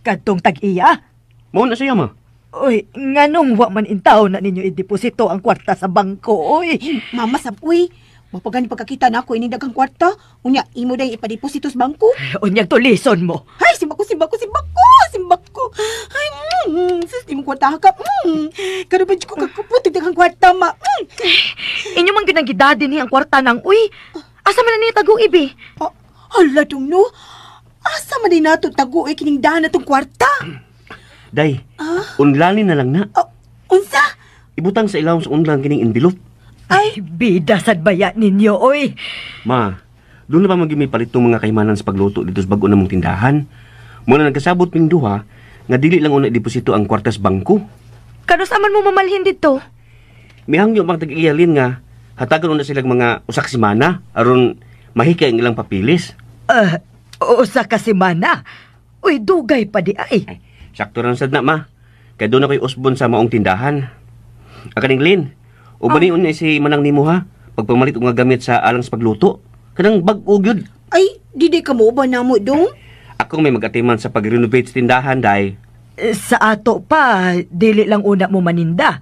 Kadtong tag-iya. Mao na siya ma. Uy, nganong wa man intaw na ninyo ideposito ang kwarta sa bangko, oy. Mama sab uy. Mapagani pagkakita na ako ining daghang kwarta. Unya, imo day ipadeposito sa bangko. Unyag tulison mo. Ay, simbako, simbako, simbako, simbako. Ay, sus, di mo kwarta ka. Kano ba ko kakupot og daghang kwarta, ma? Inyo man gyud ang gidadi ni ang kwarta nang uy. Asa man na niyo tago ibi? Ah, hala dong no. Asa man din nato tago eh, kining dahan na tong kwarta? Day, unlanin na lang na. Oh, unsa? Ibutang sa ilawom sa unlan kining envelope. Ay, bida sad baya ninyo, oy. Ma, doon na ba maging may palit tong mga kaimanan sa pagluto dito sa bago namong tindahan? Muna nagkasabot ming duha, nga dili lang una deposito ang kwarta sa bangko. Kanus aman mo mamalhin dito? Mihangyo bang tag-iyalin nga, hatagan una silang mga usak semana, aron mahika ang ilang papilis. Usa ka semana. Uy, dugay pa di ay. Ay, sakto ran sad na ma. Kaya doon ako'y usbon sa maong tindahan. Akaning Lin, ubani unya si manang nimo ha, pagpamalit og nga gamit sa alang sa pagluto. Kanang bag-o gyud. Ay, di di ka mo ba namo dong? Ako may mag-atiman sa pag-renovate sa tindahan, day. Sa ato pa, dili lang una mo maninda.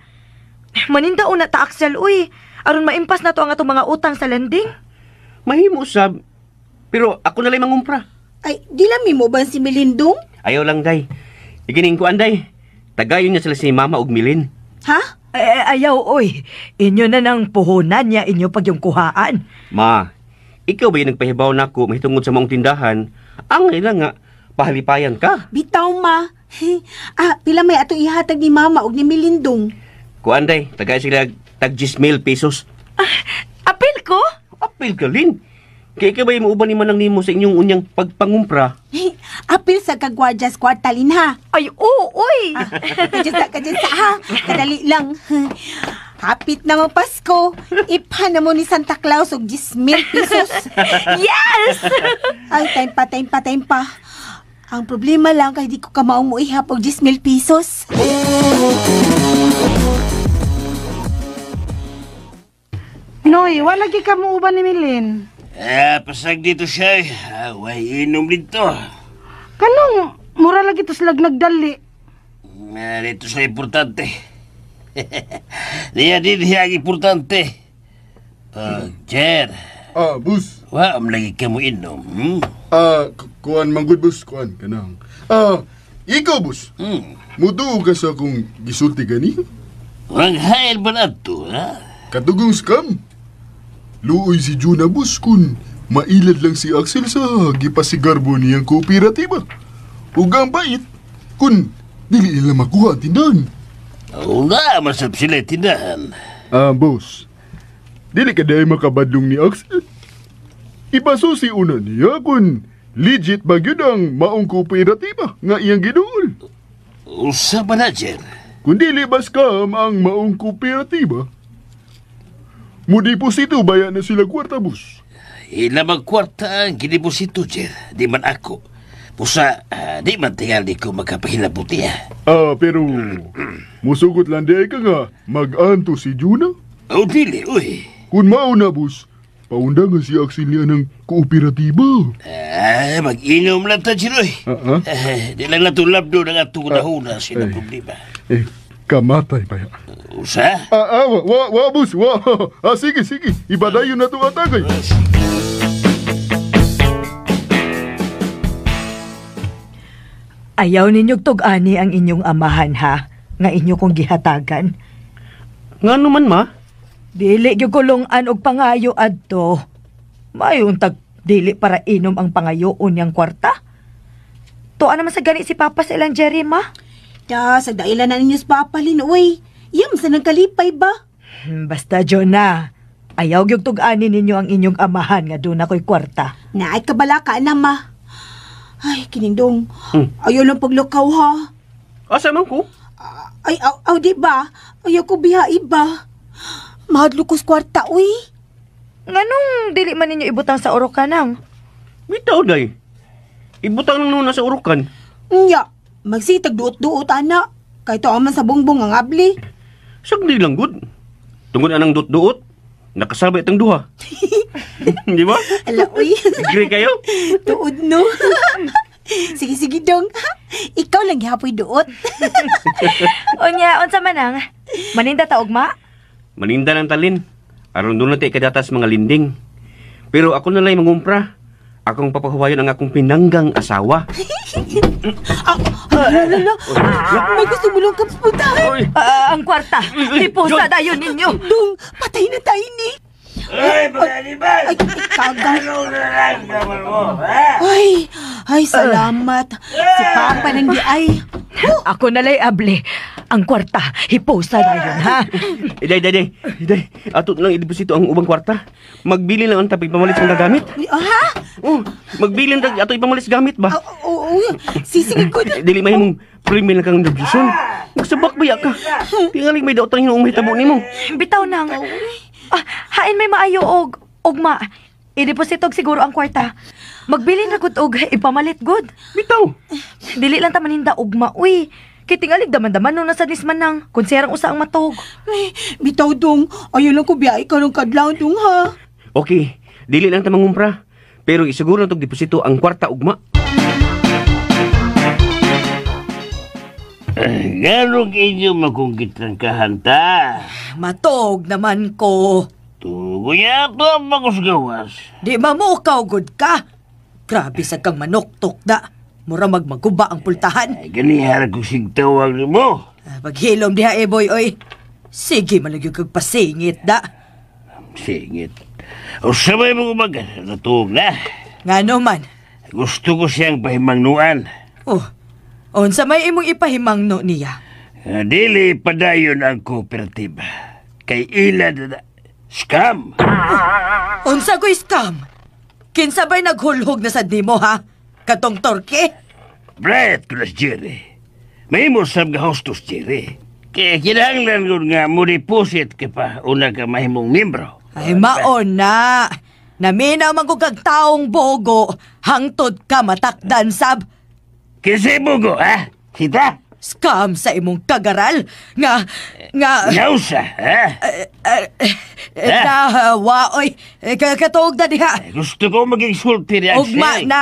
Maninda una ta, Axel, uy. Aron maimpas na to ang atong mga utang sa lending. Mahimo sab. Pero ako na lang mangumpra. Ay, di lang mo ba si Melindong? Ayaw lang, day. Igining ko, anday. Tagayon niya sila si Mama og Milin. Ha? Eh, ayaw, oy. Inyo na nang puhunan niya, inyo pag yung kuhaan. Ma, ikaw ba yung nagpahibaw na ako mahitungod sa maong tindahan? Ang ila nga, pahalipayan ka. Bitaw ma. Ah, pila may atong ihatag ni Mama og ni Melindong. Kuan, day, tagay sila tag 10,000 pesos. Apil ko? Apil ka, Lin. Kaya ikaw ba yung mauban ni Manang nimo sa inyong unyang pagpangumpra? Apil sa kagwardyas kwartalin ha. Ay, oo, oy. Kadyasa, kadyasa ha. Kadali lang. Hapit na mo Pasko. Iphan na mo ni Santa Claus og 10,000 pesos. Yes! Ay, time pa, time pa, time pa. Ang problema lang kay di ko kamaong mo ihap og 10,000 pesos. Noy, wala gi ka mo uban ni Milin. Pasag dito siya. Way inom dito. Kanong mura lagi to silag nagdali. Dito siya importante. Niya din siya ang importante. Jer, Ah, boss. wa am lagi ka mo inom. Kuan man gud boss, kuan kanang. Ikaw boss. Mutuo ka sa akong gisulti gani? Ang hail ba na to, ha? Katugong scam. Luoy si Juna boss kun mailad lang si Axel sa gipasigarbo niyang kooperatiba. Ug ang bait kun dili nila makuha ang tindahan. Wala, masap sila tindahan. Boss. Dili ka dahil makabadlong ni Axel. Ipasusi una niya kung legit ba gyud ang maong kooperatiba nga iyang giduol. Usa ba na, Jer? Kung dili ba scam ang maong kooperatiba, mudeposito baya na sila kwarta, boss. Ila magkwarta ang gideposito, Jer. Di man ako. Pusa, di man tingali ko magkapahilabuti, ha. Pero musugot lang di ka nga mag-anto si Juna. O, dili, uy. Kung mauna, boss, paundangan si Axel niya ng kooperatiba. Mag-inom lang ta, Jer, uy. Ah? Di lang natulab doon ang atong nahuna sila problema. Kamatay pa ya. Usa? Wa, wa, boss, wa. Sige, sige. Ibadayon na itong atagay. Ayaw ninyog tug-ani ang inyong amahan, ha? Nga inyo kong gihatagan. Nga naman, ma? Dili gyud kulungan og pangayo adto. Mayon tag dili para inom ang pangayoon niyang kwarta. Tuan naman sa gani si Papa sa ilang Jerry, ma. Da, sa dailan na ninyo sa Papa Lin, uy. Yam sa nagkalipay ba? Basta, Jonah. Ayaw gyud tug-ani ninyo ang inyong amahan nga doon ako'y kwarta. Naay kabalaka na, ma. Ay, kinindong. Ayaw lang paglukaw, ha? Asa man ko? Ay, aw, aw, di ba? Ayaw ko biha iba. Mahadlok ko sa kwarta, uy. Nganong dili man ninyo ibutang sa oro kanang? Bitaw, day. Ibutang lang noon sa urukan. Nya, magsitag duot-duot ana. Kay tuo man sa bungbong ang abli. Sagdi lang gud. Tungod anang duot-duot, nakasabay itong duha. Di ba? Ala, uy. Agree kayo? Tuod no. Sige, sige dong. Ikaw lang gihapoy duot. Unya, unsa man ang? Maninda ta ugma? Maninda ng talin. Aron doon na tayo kadatas mga linding. Pero ako na lang mangumpra. Akong papahuwayon ang akong pinanggang asawa. Ah, ala, ala, ala. May gusto mo lang kapsputan. Ang kwarta. Ipusa dayon ninyo. Dong, patay na tayo ni. Ay, mga animal! Ay, kagang. Ano na lang naman mo, ha? Ay, ay, salamat. Si Papa nang di ay. Ako nalay abli. Ang kwarta, hipusa dayon ha. Iday, day, day. Iday, ato lang ideposito ang ubang kwarta. Magbili lang ang tapig pamalit sa gamit. Ha? Oh, magbili lang ato ipamalit sa gamit ba? Oo, oo. Sisige ko na. Dili mahimong primi lang kang nabjuson. Magsabak ba ka? Tingaling may daotang hinuong mahitabo nimo. Bitaw nang. Ah, hain may maayo og ugma. Idepositog siguro ang kwarta. Magbili na gud og ipamalit gud. Bitaw. Dili lang ta maninda ugma uy. Kay tingalig daman-daman no nasa nisman nang kun siyarang usa ang matog. Ay, bitaw dong. Ayaw lang ko biyay ka ng kadlaw dong ha. Okay, dili lang ta mangumpra. Pero isiguro na tog deposito ang kwarta ugma. Ganong inyo makong gitrangkahan ta? Matog naman ko. Tugo niya ito ang makusgawas. Di mamukaw gud ka. Grabe sa kang manuktok da. Mura magmaguba ang pultahan. Ay, ganihara ko sigtawag mo. Ah, paghilom diha eh boy oy. Sige malagyo kag pasingit da. Singit. O sabay mo umaga, natuog na. Ngano man. Gusto ko siyang pahimangnuan. Oh. Unsa may imong ipahimangno niya? Dili padayon ang kooperatiba. Kay ila na scam. Unsa ko'y scam? Kinsa ba'y naghulhog na sad nimo ha? Katong torke? Bright ko na si Jerry. May mo sab nga hostos, Jerry. Kaya kinahanglan ko nga mo deposit ka pa una ka mahimong membro. Ay maon na. Naminaw man ko kag taong bogo, hangtod ka matakdan sab. Kinsa bogo, ha? Kita? Scam sa imong kagaral nga nga Nausa, ha? Na waoy katuog na diha. Gusto ko maging sulti ni Axel. Ugma na.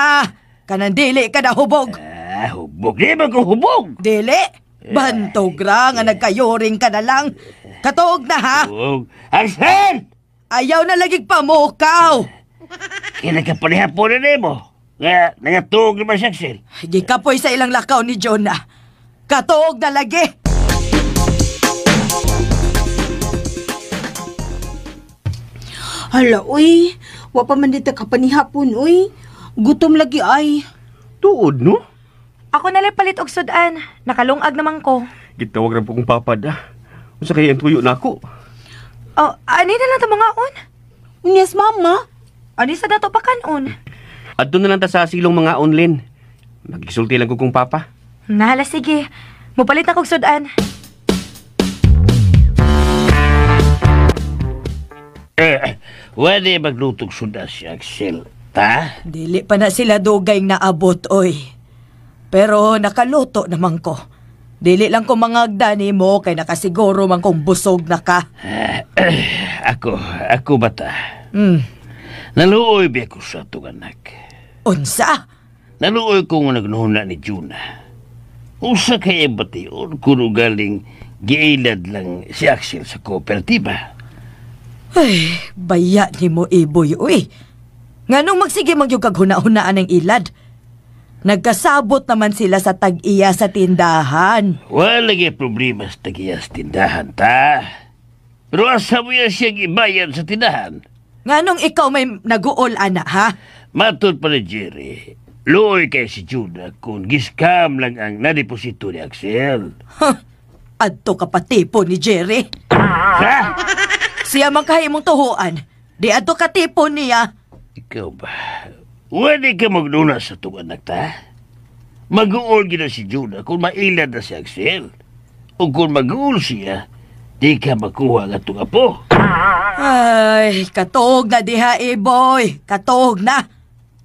Kanang dili ka na hubog. Ah, hubog. Di ba ko hubog? Dili. Bantog ra nga nagkayuring ka na lang. Katuog na ha. Hubog. Axel! Ayaw na lagig pamukaw. Kinakapanihapon na nimo. Nga, nangatuog naman si Axel. Gikapoy sa ilang lakaw ni Jonah. Katuog na lagi. Hala, uy. Wa pa man dito kapanihapon, uy. Gutom lagi ay. Tuod no? Ako na lang palit og sudan. Nakalungag naman ko. Gitawag ra po kong papa da. Unsa kay ang tuyo nako? Oh, ani na lang ta mga on? Yes, mama. Ani sa dato pa kanon? Adto na lang ta sa silong mga online. Magisulti lang ko kong papa. Nahala sige. Mupalit na kog sudan. Wala maglutog suda si Axel. Ta? Dili pa na sila dugay naabot, oy. Pero nakaluto naman ko. Dili lang ko mangagda nimo kay nakasiguro man kong busog na ka. Ako bata. Naluoy ba ko sa atong anak? Unsa? Naluoy ko nga nagnuhuna ni Juna. Usa kay bation kuno galing giilad lang si Axel sa kooperatiba. Ay, baya nimo Iboy, uy. Nganong magsige magyug kag huna-hunaan ang ilad? Nagkasabot naman sila sa tag-iya sa tindahan. Wala gyud problema sa tag-iya sa tindahan, ta. Pero asa mo yan siyang ibayad sa tindahan? Nganong ikaw may naguol, ana, ha? Matod pa ni Jerry, luoy kay si Juna kung giskam lang ang nadeposito ni Axel. Huh, adto ka patipo ni Jerry. Ha? Siya man kahimong tuhuan. Di adto katipo niya. Ikaw ba? Wala ka magnuna sa itong anak ta? Mag-uol gina si Juna kung mailad na si Axel. O kung mag-uol siya, di ka makuha ang atong apo. Ay, katuog na diha, Iboy. Katuog na.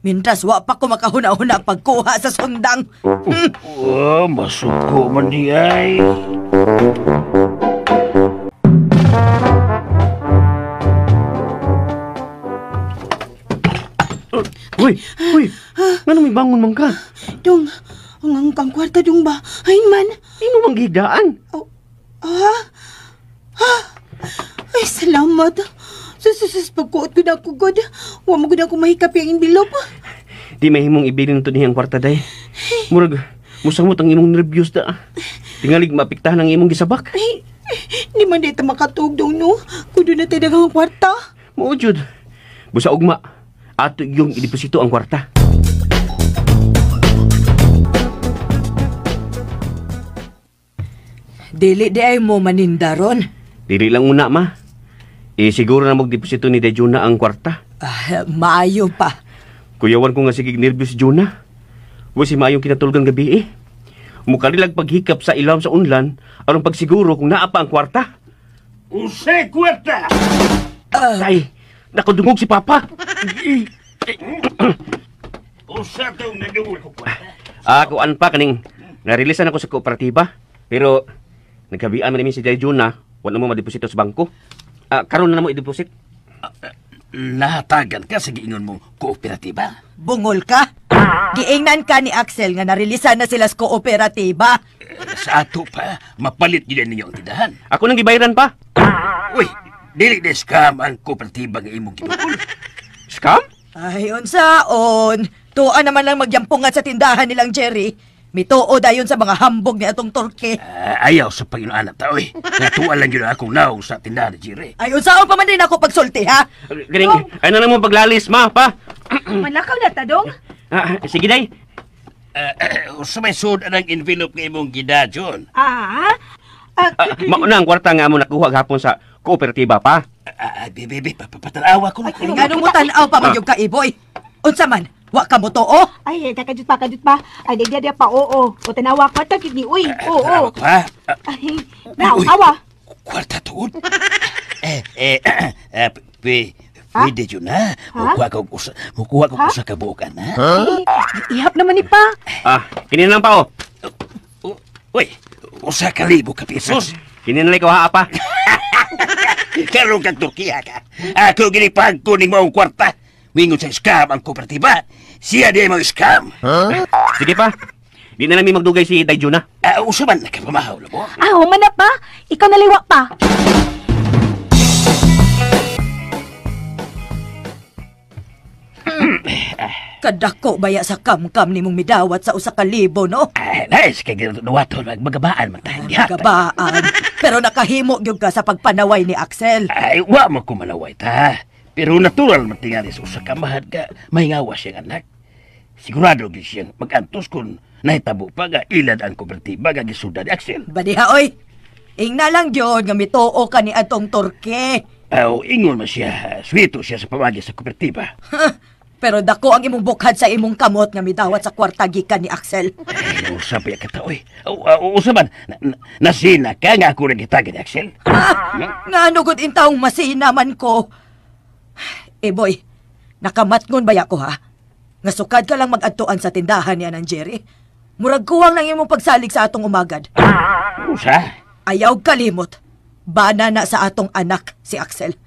Mintras wa pa ko makahuna-huna pagkuha sa sundang. Oh, masuko man di ay. Uy, uy, ngano may bangon man ka? Dong, ang ang kwarta dong ba? Ay man. Imo mang gihigdaan. Oh, ah? Ah? Ay, salamat. Sus, pagkuot ko na ako, God. Wa mo gud ako mahikap yung envelope. Di mahimong ibilin to niyang kwarta, day. Murag, musamot ang imong nervyos da. Tingalig maapektahan ang imong gisabak. Ay, di man dito makatuog dong, no? Kudo na tayo daghang kwarta. Mao jud. Busa ugma, ato yung ideposito ang kwarta. Dili di ay mo maninda ron. Dili lang una, ma. E siguro na magdeposito ni Day Juna ang kwarta. Ah, maayo pa. Kuyawan ko nga sige nervyos si Juna. Wa si maayong kinatulgan gabi eh. Mukalilag paghikap sa ilawom sa unlan aron pagsiguro kung naa pa ang kwarta. Usay kwarta! Ay, nakadungog si Papa. Usa tong nadungog ko kwarta. Ah, kuan pa kaning narilisan ako sa kooperatiba. Pero nagkabian man nimi si Day Juna, wala mo madeposito sa bangko. Ah, karon na mo i-deposit. Nahatagan ka sa giingon mo kooperatiba. Bungol ka? Giingnan ka ni Axel nga narilisan na sila sa kooperatiba. Sa ato pa, mapalit yun ninyo ang tindahan. Ako nang gibayaran pa. Uy, dili na scam ang kooperatiba nga imong gibukol. Scam? Ay, unsaon. Tuan naman lang magyampungan sa tindahan nilang Jerry. Mituo dayon sa mga hambog ni atong Torque. Ayaw sa Panginoon ta, oy. Natuwa lang yun akong naong sa tindahan ni Jerry. Ay, unsaon pa man din ako pagsulti, ha? Galing, ano na mo paglalis, ma, pa? Manlakaw na ta, dong. Ah, sige, day. Usa may sud ang envelope nga imong gida, John. Ah? Mauna ang kwarta nga mo nakuha gahapon sa kooperatiba pa. Bebe, papatanawa ko. Ngano mo tan-aw pa man yung kaiboy? Unsa man? Wa ka mo tuo? Ay, kakajut pa, kajut pa. Ay, di di pa, oo. O tanawa ko, tagit ni, uy, oo. Tanawa ko, ha? Ay, naawa. Kwarta tuod? Pwede yun, ha? Mukuha ko usa ka buokan, ha? Ihap naman ni pa. Ah, kini lang pa, oh. Uy, 1,000 ka pesos. Kini na lang ikaw, ha, apa? Karoon kang Turkiya ka. Ako ginipag kuning mo ang kwarta. Mingon sa scam ang kooperatiba. Siya di mo scam. Huh? Sige pa. Di na namin magdugay si Day Juna. Usa man, nakapamahaw na mo. Ah, human na pa. Ikaw naliwa pa. Kadako baya sa kamkam ni mong midawat sa 1,000, no? Nice, kay ginawaton, magabaan man tayo. Magabaan. Pero nakahimo gyud ka sa pagpanaway ni Axel. Ay, wa mo kumanaway ta. Pero natural man tingali sa usa ka mahad ka, mahingawa siyang anak. Sigurado gyud siyang mag-antos kung nahitabo pa nga ilad ang kooperatiba nga gisuda ni Axel. Badiha, oy! Ingna lang gyud nga mituo ka ni atong Torque. Aw, ingon man siya, swito siya sa pamagi sa kooperatiba. Pero dako ang imong bukhad sa imong kamot nga midawat sa kwarta gikan ni Axel. Ay, usa pa ka ta, oy. Usa man, nasina ka nga ako nagitagad ni Axel. Nga nugod intawong masina man ko. Eh boy, nakamatngon baya ko ha? Nga sukad ka lang mag-adtuan sa tindahan niya ng Jerry. Murag kuwang lang imong pagsalig sa atong umagad. Usa? Ayaw kalimot. Bana na sa atong anak si Axel.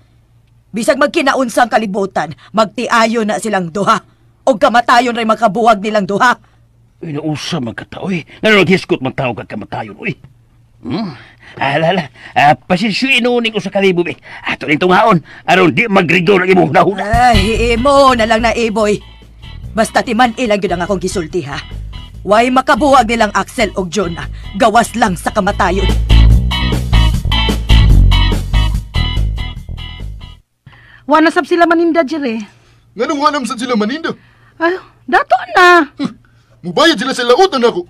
Bisag magkinaunsang kalibutan, magtiayo na silang duha. O kamatayon rin makabuwag nilang duha. Uy, nausa man ka ta, uy. Nga naghiskot man tao ka kamatayon, uy. Alala, pasensyoin noon ko sa kalibo, eh. Ato rin tungaon, aron di magrigo ng imong nahuna. Ay, imo na lang na, iboy. Basta timan ilang yun ang akong gisulti, ha? Way makabuwag nilang Axel og Jonah, gawas lang sa kamatayon. Wa na sab sila maninda, Jere. Nganong wa na sila maninda? Ay, dato na. Mubayad sila sa lautan ako.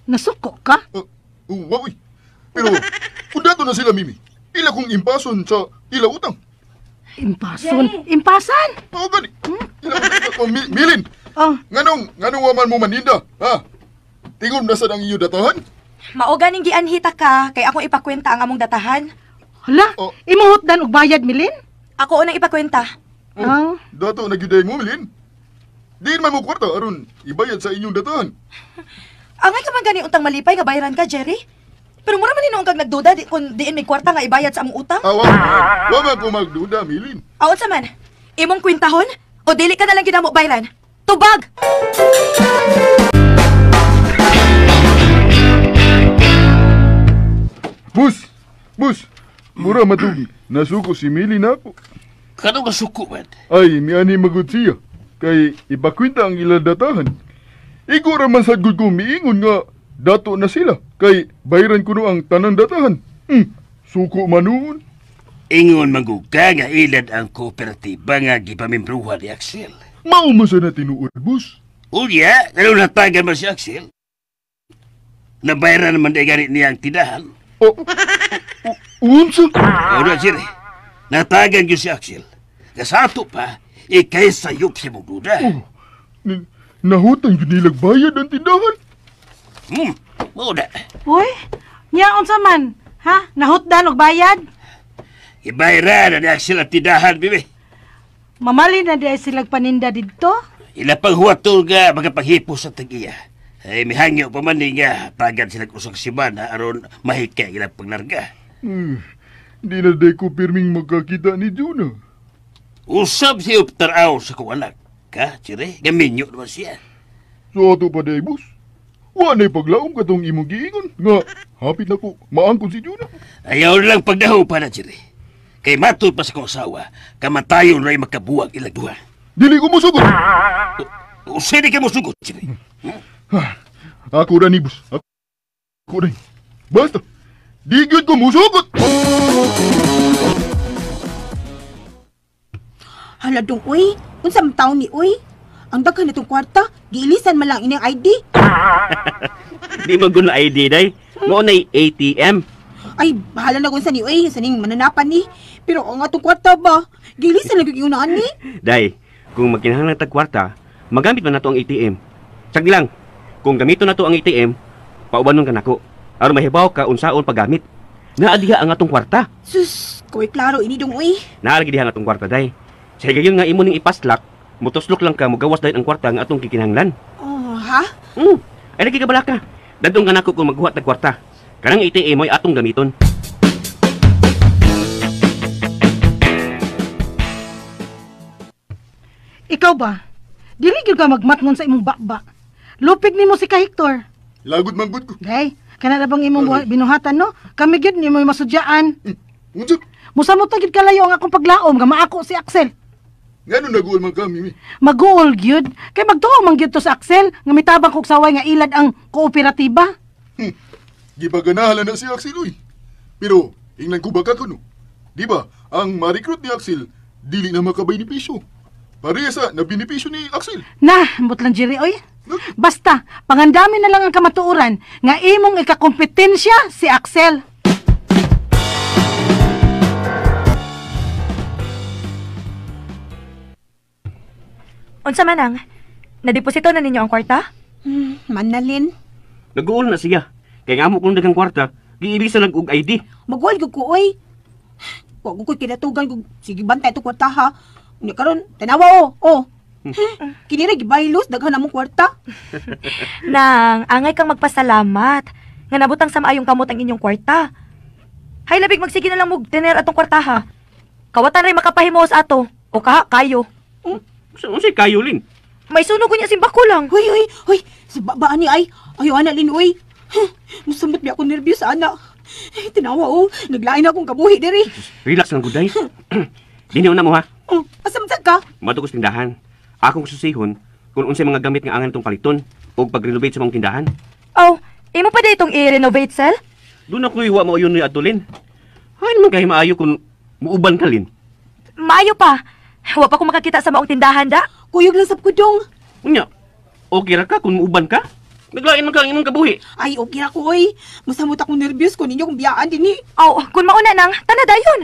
Nasuko ka? Wa, uy. Pero, kung dato na sila, Mimi, ila kong impason sa ila utang. Impason? Impasan? Oo, gani. Ila kong, Milin. Oh. Nganong waman mo maninda, ha? Tingon na sad ang iyo datahan? Mao ganing gianhita ka, kay akong ipakwenta ang among datahan. Hala, oh. Imuhotdan og bayad, Milin? Ako unang ipakwenta. Oh, dato na gyud mo, Milin. Diin man mo kwarta aron ibayad sa inyong datahan. Angay ka man gani untang malipay nga bayaran ka, Jerry. Pero mura man hinuon kag nagduda di, kung diin may kwarta nga ibayad sa among utang. Awa, wa man ko magduda, Milin. Aon sa man, imong kwintahon o dili ka na lang ginamo bayaran? Tubag! Bus! Bus! Mura matug, nasuko si Milin ako. Kano nga suko man? Ay, miani magud siya. Kay ipakwinta ang ilang datahan. Igo ra man sad gud ko miingon nga dato na sila. Kay bayran kuno ang tanang datahan. Suko man noon. Ingon man gud ka nga ilad ang kooperatiba nga gipamimbruhan ni Axel. Mao man sa na tinuod, bus. Unya, kano natagan man si Axel? Nabayaran naman di gani niya ang tindahan. Oh, unsa? Ano, Jerry? Natagan yun si Axel. Kasato pa, ikay sayop si mong duda. Oh, nahutan yun nilag bayad ang tindahan. Mao na. Uy, nya unsa man? Ha? Nahutdan og bayad? Ibayaran na ni Axel ang tindahan, bibi. Mamali na di ay silag paninda didto. Ila pang huwatol nga magapaghipo sa tag-iya. Ay, mihangyo pa man ni nga pagad silang usang simana aron mahikay ilang paglarga. Di na day ko pirming magkakita ni Juna. Usab siya taraw sa kong anak. Ka, Chire, gaminyo naman siya. So ato pa day, boss. Wa na'y paglaom katong imong giingon. Nga, hapit na ko, maangkon si Juna. Ayaw lang pagdaho pa na, Chire. Kay matod pa sa kong asawa, kamatayon ra'y makabuwag ilang duha. Dili ko musugot. Usay di ka musugot, Chire. Ako ra ni, boss. Ako ra. Basta, di gyud ko musugot. Hala dong, uy. Unsa man taon ni, uy? Ang daghan natong kwarta, giilisan man lang ining ID. Di man gud na ID day. Mao nay ATM. Ay, bahala na kung sa ni, uy. Sa ning mananapan ni. Pero ang atong kwarta ba? Giilisan lang gyud ni. Day, kung magkinahanglan tag kwarta, magamit man nato ang ATM. Sagdi lang, kung gamiton nato ang ATM, paubanon ka nako. Aron mahibaw ka unsaon paggamit. Naa diha ang atong kwarta. Sus, koy klaro ini dong, uy. Naa lagi diha ang atong kwarta, day. Sa higayon nga imo ning ipaslak, mutuslok lang ka mugawas dayon ang kwarta nga atong gikinahanglan. Oh, ha? Ay lagi ka balaka. Dadong ka nako kung maghuwat tag kwarta. Kanang ATM mo'y atong gamiton. Ikaw ba? Dili gyud ka magmatngon sa imong bakba. Lupig nimo si ka Hector. Lagot manggod ko. Day, kana na bang imong binuhatan no? Kami gyud nimo masudyaan. Unsa? Musamot na gyud kalayo ang akong paglaom nga maako si Axel. Ngano naguol man kami mi? Maguol gyud. Kay magtuo man gyud to sa Axel nga mitabang kog saway nga ilad ang kooperatiba. Gipaganahan na si Axel uy. Pero ingnan ko ba ka kuno? Di ba ang ma-recruit ni Axel dili na makabenepisyo. Pareha sa nabenepisyo ni Axel. Na, ambot lang Jerry oy. Basta pangandami na lang ang kamatuoran nga imong ikakompetensya si Axel. Unsa man ang? Nadeposito na ninyo ang kwarta? Manalin. Naguol na siya. Kay nga amo kung daghang kwarta, giilisan lang og ID. Maguol gyud ko, oy. Wa ko ko'y kinatugan kung sige bantay itong kwarta ha. Unya karon, tanawa oh, oh. Kini ra gibaylos daghan among kwarta. Nang, angay kang magpasalamat nga nabutang sa maayong kamot ang inyong kwarta. Hay labig magsige na lang mog tener atong kwarta ha. Kawatan ray makapahimos ato o kaha kayo. Unsay kayo lin? May sunog ko niya simbako lang. Hoy, hoy, hoy, si baba ni ay. Ayo ana lin oy. Musamot biya ako nervyos ana. Eh, tinawa oh, naglain na akong kabuhi diri. Relax lang gud day. Dini una mo ha. Oh, asa man sad ka? Moadto ko sa tindahan. Akong susihon kung unsay mga gamit nga angan itong paliton o pag-renovate sa mong tindahan. Oh, imo pa di itong i-renovate, Sel? Doon ako iwa mo yun ni Atulin. Hay naman kayo maayo kung muuban ka, Lin. Maayo pa. Wa pa ko makakita sa maong tindahan, da. Kuyog lang sab ko dong. Unya, okay ra ka kung muuban ka? Naglain man ka ang imong kabuhi. Ay, okay ra ko, oy. Masamot akong nervyos kung ninyo kung biyaan din eh. Aw, kung mauna nang, tana dayon.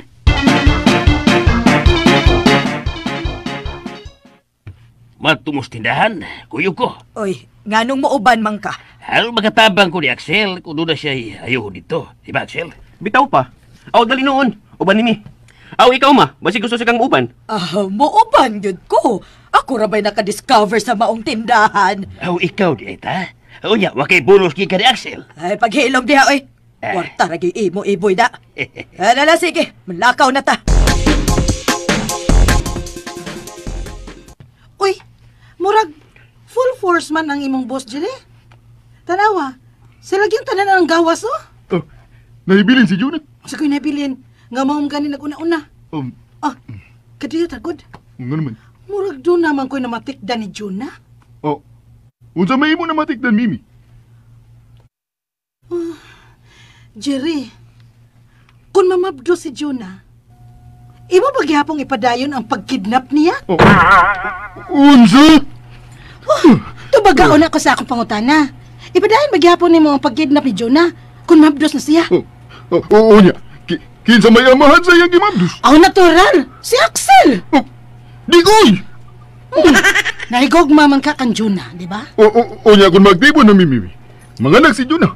Matumos tindahan, kuyog ko. Oy, nganong muuban man ka? Aron makatabang ko ni Axel kung doon na siya ayaw dito. Di ba, Axel? Bitaw pa. Aw, dali noon. Uban nimi. Aw, ikaw ma, basi gusto sa kang uban. Ah, muuban gyud ko. Ako ra ba'y nakadiscover sa maong tindahan. Aw, ikaw di ta. Unya, wa kay bonus gikan ni Axel. Ay, paghilom diha, oy. Kwarta ra gyud imo, iboy da. Ay, lala, sige, manlakaw na ta. Uy, murag full force man ang imong boss, Jerry. Tanawa, sila gyud tanan ang gawas, oh. Oh, nahibilin si Jonah. Sa ko'y nabilin, nga maong gani nag-una-una. Ah, kadiyo tagod. Nga naman. Murag doon naman ko'y namatikda ni Jonah. Oh, unsa may imo namatikdan, Mimi? Oh, Jerry, kung mamabdo si Jonah, imo ba gihapong ipadayon ang pagkidnap niya? Oh. Unsa? Oh, tubagaon ako sa akong pangutana. Ipadayon ba gihapon nimo ang pagkidnap ni Jonah kung mabdos na siya? Oh, oh, oo niya. Kinsa may amahan sa iyang gimabdos? Aw, natural! Si Axel! Oh, di koy! Nahigog man ka kan Jonah, di ba? O niya kung magtibo na Mimi. Manganak si Jonah.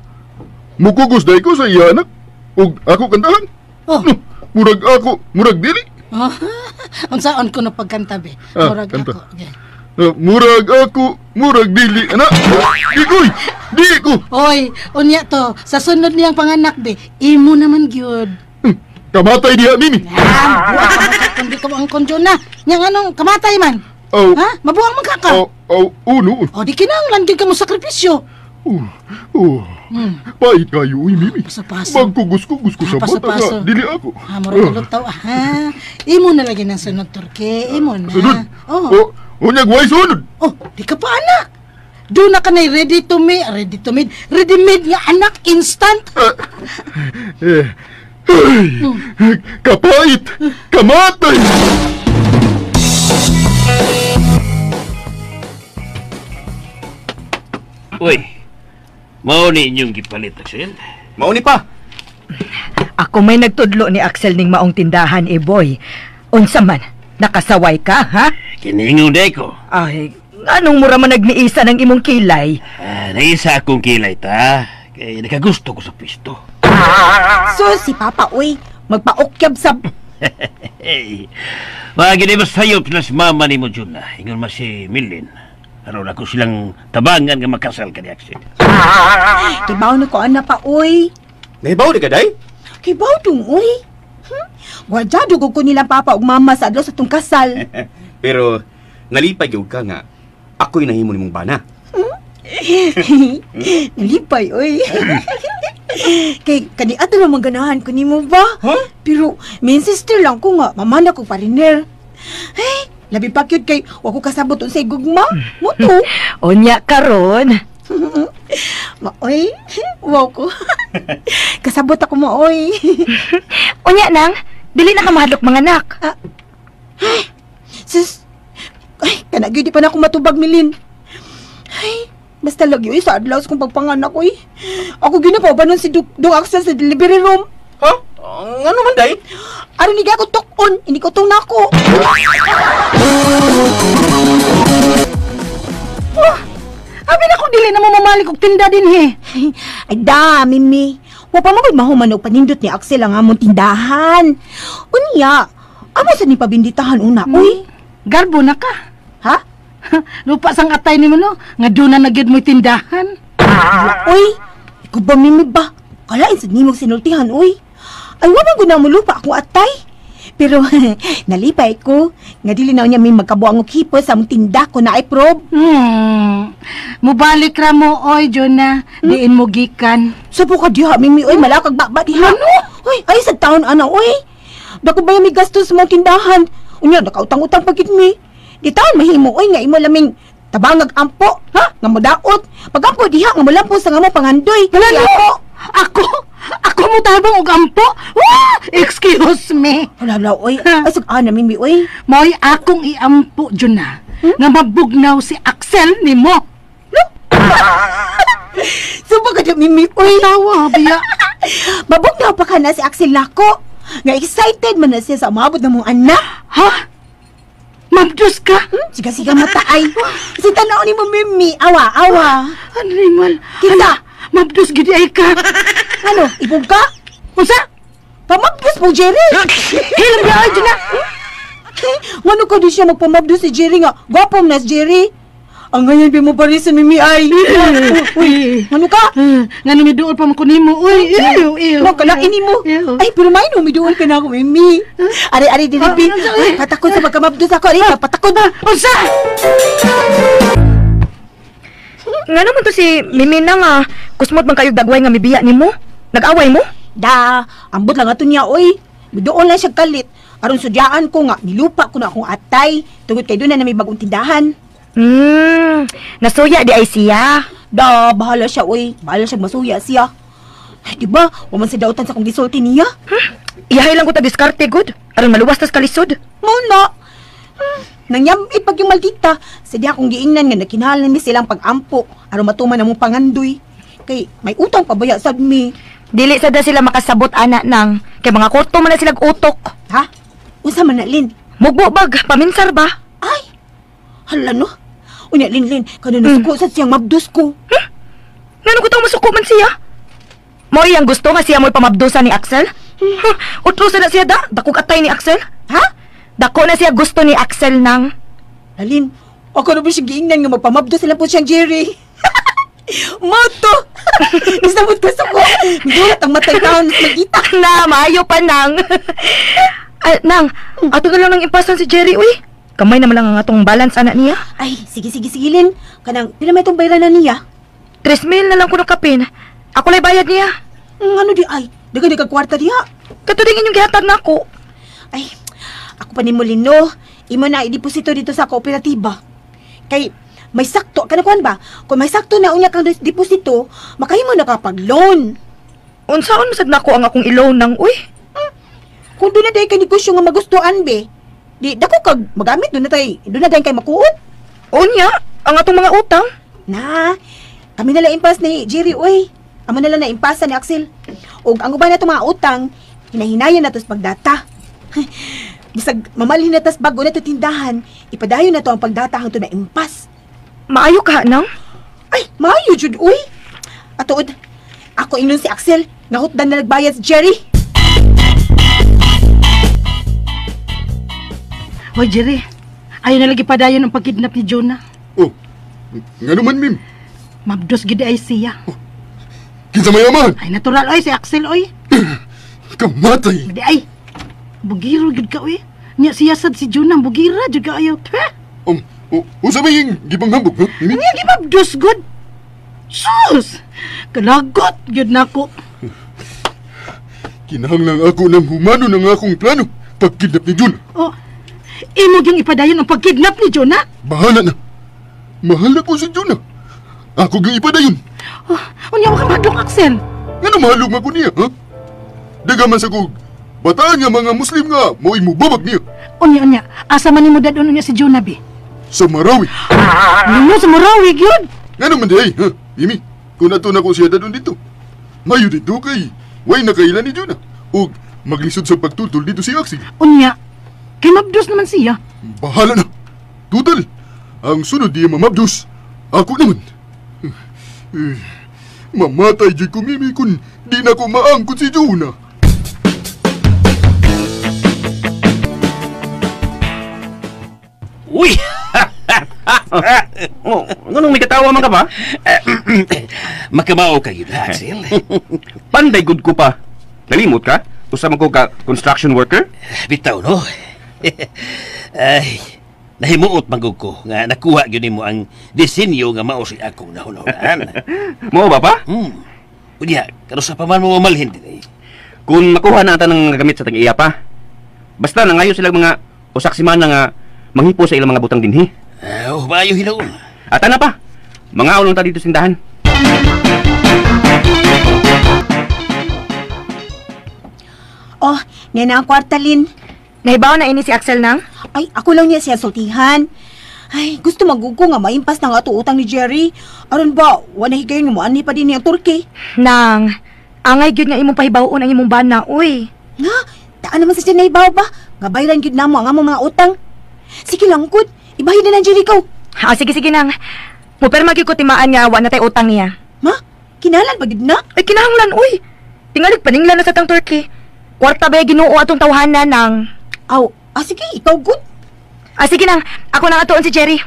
Mukugos dahil ko sa iya anak. Og ako kantahan. Oh. No, murag ako, murag dili. Oh, unsaon ko no pagkanta be? Ah, Murag kanta. ako. Okay. Murag ako, murag dili, anak. Di koy! Di ko! Oy, unya to, sa sunod niyang panganak be, imo naman gyud. Kamatay diha, Mimi. Ah, buang ka man ka, di ka ang konjo na. Nya nganong kamatay man? Oh. Ha? Mabuang man ka ka. Oh, oh, uno. O di kinahanglan gyud ka mo sakripisyo. Oh. Pait kayo, uy, Mimi. Paso-paso. Magkugos-kugos ko sa bata Paso-paso. nga, dili ako. Ha, murag lutaw. Ha. Imo na lagi ng sunod, Turke. Imo na. Sunod? Oh. Oh, unyag way sunod. Oh, di ka pa anak. Doon na ka na ready to made, ready made nga anak instant. Ay, kapait, kamatay. Uy, mao ni inyong gipalit, Axel. Mao ni pa. Ako may nagtudlo ni Axel ning maong tindahan, eh boy. Unsa man, nakasaway ka, ha? Kiningaw day ko. Ay, anong mura man nagniisa ng imong kilay? Ah, naisa akong kilay ta. Kay nakagusto ko sa pisto. So, si Papa, uy, magpaokyab sa... Hey, mga sayop sila si mama ni mo, Juna. Ingon man si Milin. Aron ako silang tabangan nga makasal ka ni Axel. Kibaw na ko, ana pa, uy. Nahibaw di ka, day? Kibaw dong, uy. Gwardyado ko nilang papa ug mama sa adlaw sa tong kasal. Pero, nalipay gyud ka nga, ako'y nahimo nimong bana. Nalipay, uy. Kay kaniadto lang ganahan ko nimo ba? Huh? Pero main sister lang ko nga, mamana ko pariner. Hey, labi pa cute kay wa ko kasabot unsay gugma. Muto. Unya karon. Maoy, wow ko. Kasabot ako maoy. Unya nang, dili na ka mahadlok mga anak. Ay, sis, ay, kana gyud di pa na ako matubag Milin. Ay, basta lagi oy sa adlaw sa kong pagpanganak oy. Ako gyud na paubanon si Dong Axel sa delivery room. Ha? Ano man day? Aron ni ako tuk-on, hindi ko tong nako. Oh, abi na kung dili na mo mamalig og tinda din he. Ay da, Mimi. Wa pa mo mahuman og panindot ni Axel ang among tindahan. Unya, amo sa ni pabinditahan una, uy. Garbo na ka. Ha? Lupa sang atay nimo no, nga doon na nagyud mo'y tindahan. Uy, ikaw ba Mimi ba? Kalain sa nimong sinultihan, uy. Ay, wa man gud na mo lupa akong atay. Pero nalipay ko nga dili na niya may magkabuang og hipo sa among tinda ko na ay probe. Mubalik ra mo oy, Jonah. Diin mo gikan. Supo ka diha, Mimi, oy, malakag baba diha. Ano? Uy, ay sa taon ana, oy. Dako ba yung may gastos sa mong tindahan? Unya, nakautang-utang pagit mi. Di taon mahimo, oy, nga imo laming tabangag ampo, ha? Nga modaot. Pagampo diha, nga molampos sa nga mo pangandoy. Wala no! Ako? Ako mo tabang og ampo? Wah! Excuse me. Wala, wala, oy. Ay, sag-ana, Mimi, oy. Moy akong iampo, Jonah. Nga mabugnaw si Axel nimo. No? Subo ka dyan, Mimi, oy. Tawa, biya. Mabugnaw pa ka na si Axel nako. Nga excited man na siya sa umabot na mong anak. Ha? Mabdus ka? Siga-siga mataay. Kasi tanaw ni mo, Mimi. Awa, awa. Animal. Kita. Mabdus gidi ay ka. Ano, ibog ka? Unsa? Pamabdos mo, Jerry! Hilang biya ay, na! Ngano ka di siya magpamabdos si Jerry nga? Gwapo na si Jerry. Ang ngayon bi mo parisan mimi ay. Uy, ano ka? Ngano miduol pa man ko nimo. Uy, ew, ew. No, kalain nimo. Ay, pero may no miduol ka na ako mimi. Ari-ari dili bi. Patakod sa pagkamabdos ako, ari, patakod. Unsa? Ngano man to si Mimi na nga kusmot man kayo dagway nga mibiya nimo? Nag-away mo? Da, ambot lang ato niya oy. Miduol lang siya kalit. Aron sudyaan ko nga nilupa ko na akong atay tungod kay doon na may bagong tindahan. Nasuya di ay siya. Da, bahala siya, oy. Bahala siya, masuya siya. Ay, di ba? Waman sa dautan sa kong gisulti niya. Iyahay lang ko ta diskarte, good. Aron maluwas tas kalisod. Muna. Nangyam pag yung maldita. Sa di akong giingnan nga nakinahanglan mi silang pag-ampo. Aron matuman among pangandoy. Kay may utang pa baya sad mi. Dili sada sila makasabot ana nang. Kay mga korto man na silag utok. Ha? Unsa man na, Lin? Mugbo bag, paminsar ba? Ay! Hala no. Unya, Lin, kano nasuko sa siyang mabdos ko. Huh? Ngano ko masuko man siya? Mo iyang gusto nga siya mo'y pamabdusan ni Axel? Huh, utro sa na siya da, dakog atay ni Axel. Ha? Dako na siya gusto ni Axel nang. Lalin, ako na ba siya giingnan nga magpamabdos sila po siyang Jerry? Moto! Isabot ka sa ko. Midulat ang matay taon sa magita. Na, maayo pa nang. Nang, ato na lang nang impasan si Jerry, uy. Kamay naman lang ang atong balance, anak niya. Ay, sige, sige, sige, Lin. Kanang, pila may itong bayaran na niya? 3,000 na lang ko kapin. Ako la'y bayad niya. Ano di ay? Daga di kag kwarta diha. Kato din inyong gihatag na ako. Ay, ako pa ni mo, Lin, no? Imo na i-deposito dito sa kooperatiba. Kay, may sakto, kanakuan ba? Kung may sakto na unya kang deposito, makahimo na ka pag-loan. Unsaon masad nako ang akong i-loan nang, uy? Kung doon na dahil kay negosyo nga magustuhan, be. Di, dako kag magamit, doon na tayo, doon na dahil kay makuot. Unya, ang atong mga utang. Na, kami na lang impas ni Jerry, uy. Amo na lang na impasa ni Axel. Og ang uban na itong mga utang, hinahinayan na to sa pagdata. Bisag mamalhin na tas bago na to tindahan, ipadayon na to ang pagdata hangtod na impas. Maayo ka, nang? Ay, maayo jud, uy. Atuod, ako ingnon si Axel, ngahutdan na nagbayad si Jerry. Hoy, Jerry. Ayaw na lagi padayon ang pagkidnap ni Jonah. Oh, nga naman, Mim. Mabdos gid ay siya. Oh, kinsa may amahan? Ay, natural oy, si Axel oy. Kamatay. Di ay. Bugiro gid ka oy. Nya siya sad si Jonah, bugira jud ka ayo. Unsa may iyang gipanghambog, ha, Mimi? Nya gimabdos gud. Sus! Kalagot gid nako. Kinahanglan ako ng humano ng akong plano pagkidnap ni Jonah. Oh. Imo gyung ipadayon ang pagkidnap ni Jonah? Bahala na. Mahal na ko si Jonah. Ako gyung ipadayon. Oh, unya wa ka mahadlok, Axel. Ngano mahalog man ko niya, ha? Dagaman sa kog bataan nga mga Muslim nga mo'y mubabag niya. Unya, unya. Asa man nimo dadon unya si Jonah, bi? Sa Marawi. Nimo sa Marawi gyud. Ngano man di ay, ha? Mimi, kung nato na ko siya dadon dito. Mayo dito kay way nakailan ni Jonah. Og maglisod sa pagtultol dito si Axel. Unya, kay mabdos naman siya. Bahala na. Total, ang sunod niya mamabdos, ako naman. Mamatay jud ko, Mimi, kung di na ko maangkot si Jonah. Uy! Oh, nganong may katawa man ka pa? Makamao kayo na, Axel. Panday good ko pa. Nalimot ka? Usa man ko ka construction worker? Bitaw, no? Ay, nahimuot man ko nga nakuha gyud nimo ang disenyo nga mao si akong nahunahunaan. Mao ba pa? Unya, karon sa pa man mo mamalhin dinhi. Kung makuha na ata ng gamit sa tag-iya pa. Basta nangayo sila mga usak semana nga manghipo sa ilang mga butang dinhi. Oh, maayo hinuon. Ata na pa. Mga ulong ta dito sindahan. Oh, niya na ang kwarta, Lin. Nahibaw na ini si Axel nang? Ay, ako lang niya siya sultihan. Ay, gusto magugo nga maimpas na nga ato utang ni Jerry. Aron ba, wala higayon nga moanhi pa din niya ang Turkey. Nang, angay gyud nga imong pahibaw-on ang imong bana, uy. Nga, taan naman sa siya nahibaw ba? Nga bayran gyud namo ang among mga utang. Sige lang, good. Ibahin na ng Jerry ko. Ah, sige, sige nang. Mupirma gyud ko timaan nga wa na tay utang niya. Ma, kinalan ba gyud na? Ay, kinahanglan, uy. Tingalig paninglan na sa tang Turkey. Kwarta ba Ginoo atong tawhanan nang? Aw, sige, ikaw good. Sige nang, ako nang atuon si Jerry.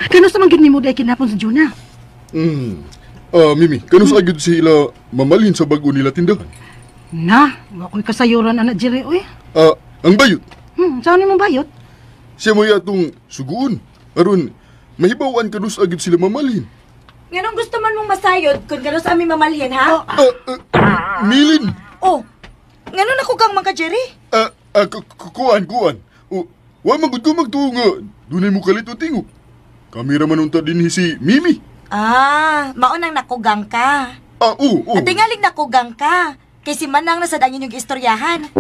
Kano sa man gid nimo day kinapon sa Jonah? Mimi, kano sa agad sila mamalhin sa bago nila tindahan? Na, wa ko'y kasayuran ana Jerry oy. Ang bayot. Saan nimo bayot? Siya mo atong suguon. Aron mahibaw-an kanus agad sila mamalhin. Nganong gusto man mong masayod kung kanus ami mamalhin, ha? Milin. Oh. Nganong nakugang man ka, Jerry? Kuan. Wa man gud ko magtuo nga dunay mo kalit o tingog. Kamera man unta dinhi si Mimi. Mao nang nakugang ka. Oo. At tingaling nakugang ka. Kay si Manang nasa danyo yung istoryahan.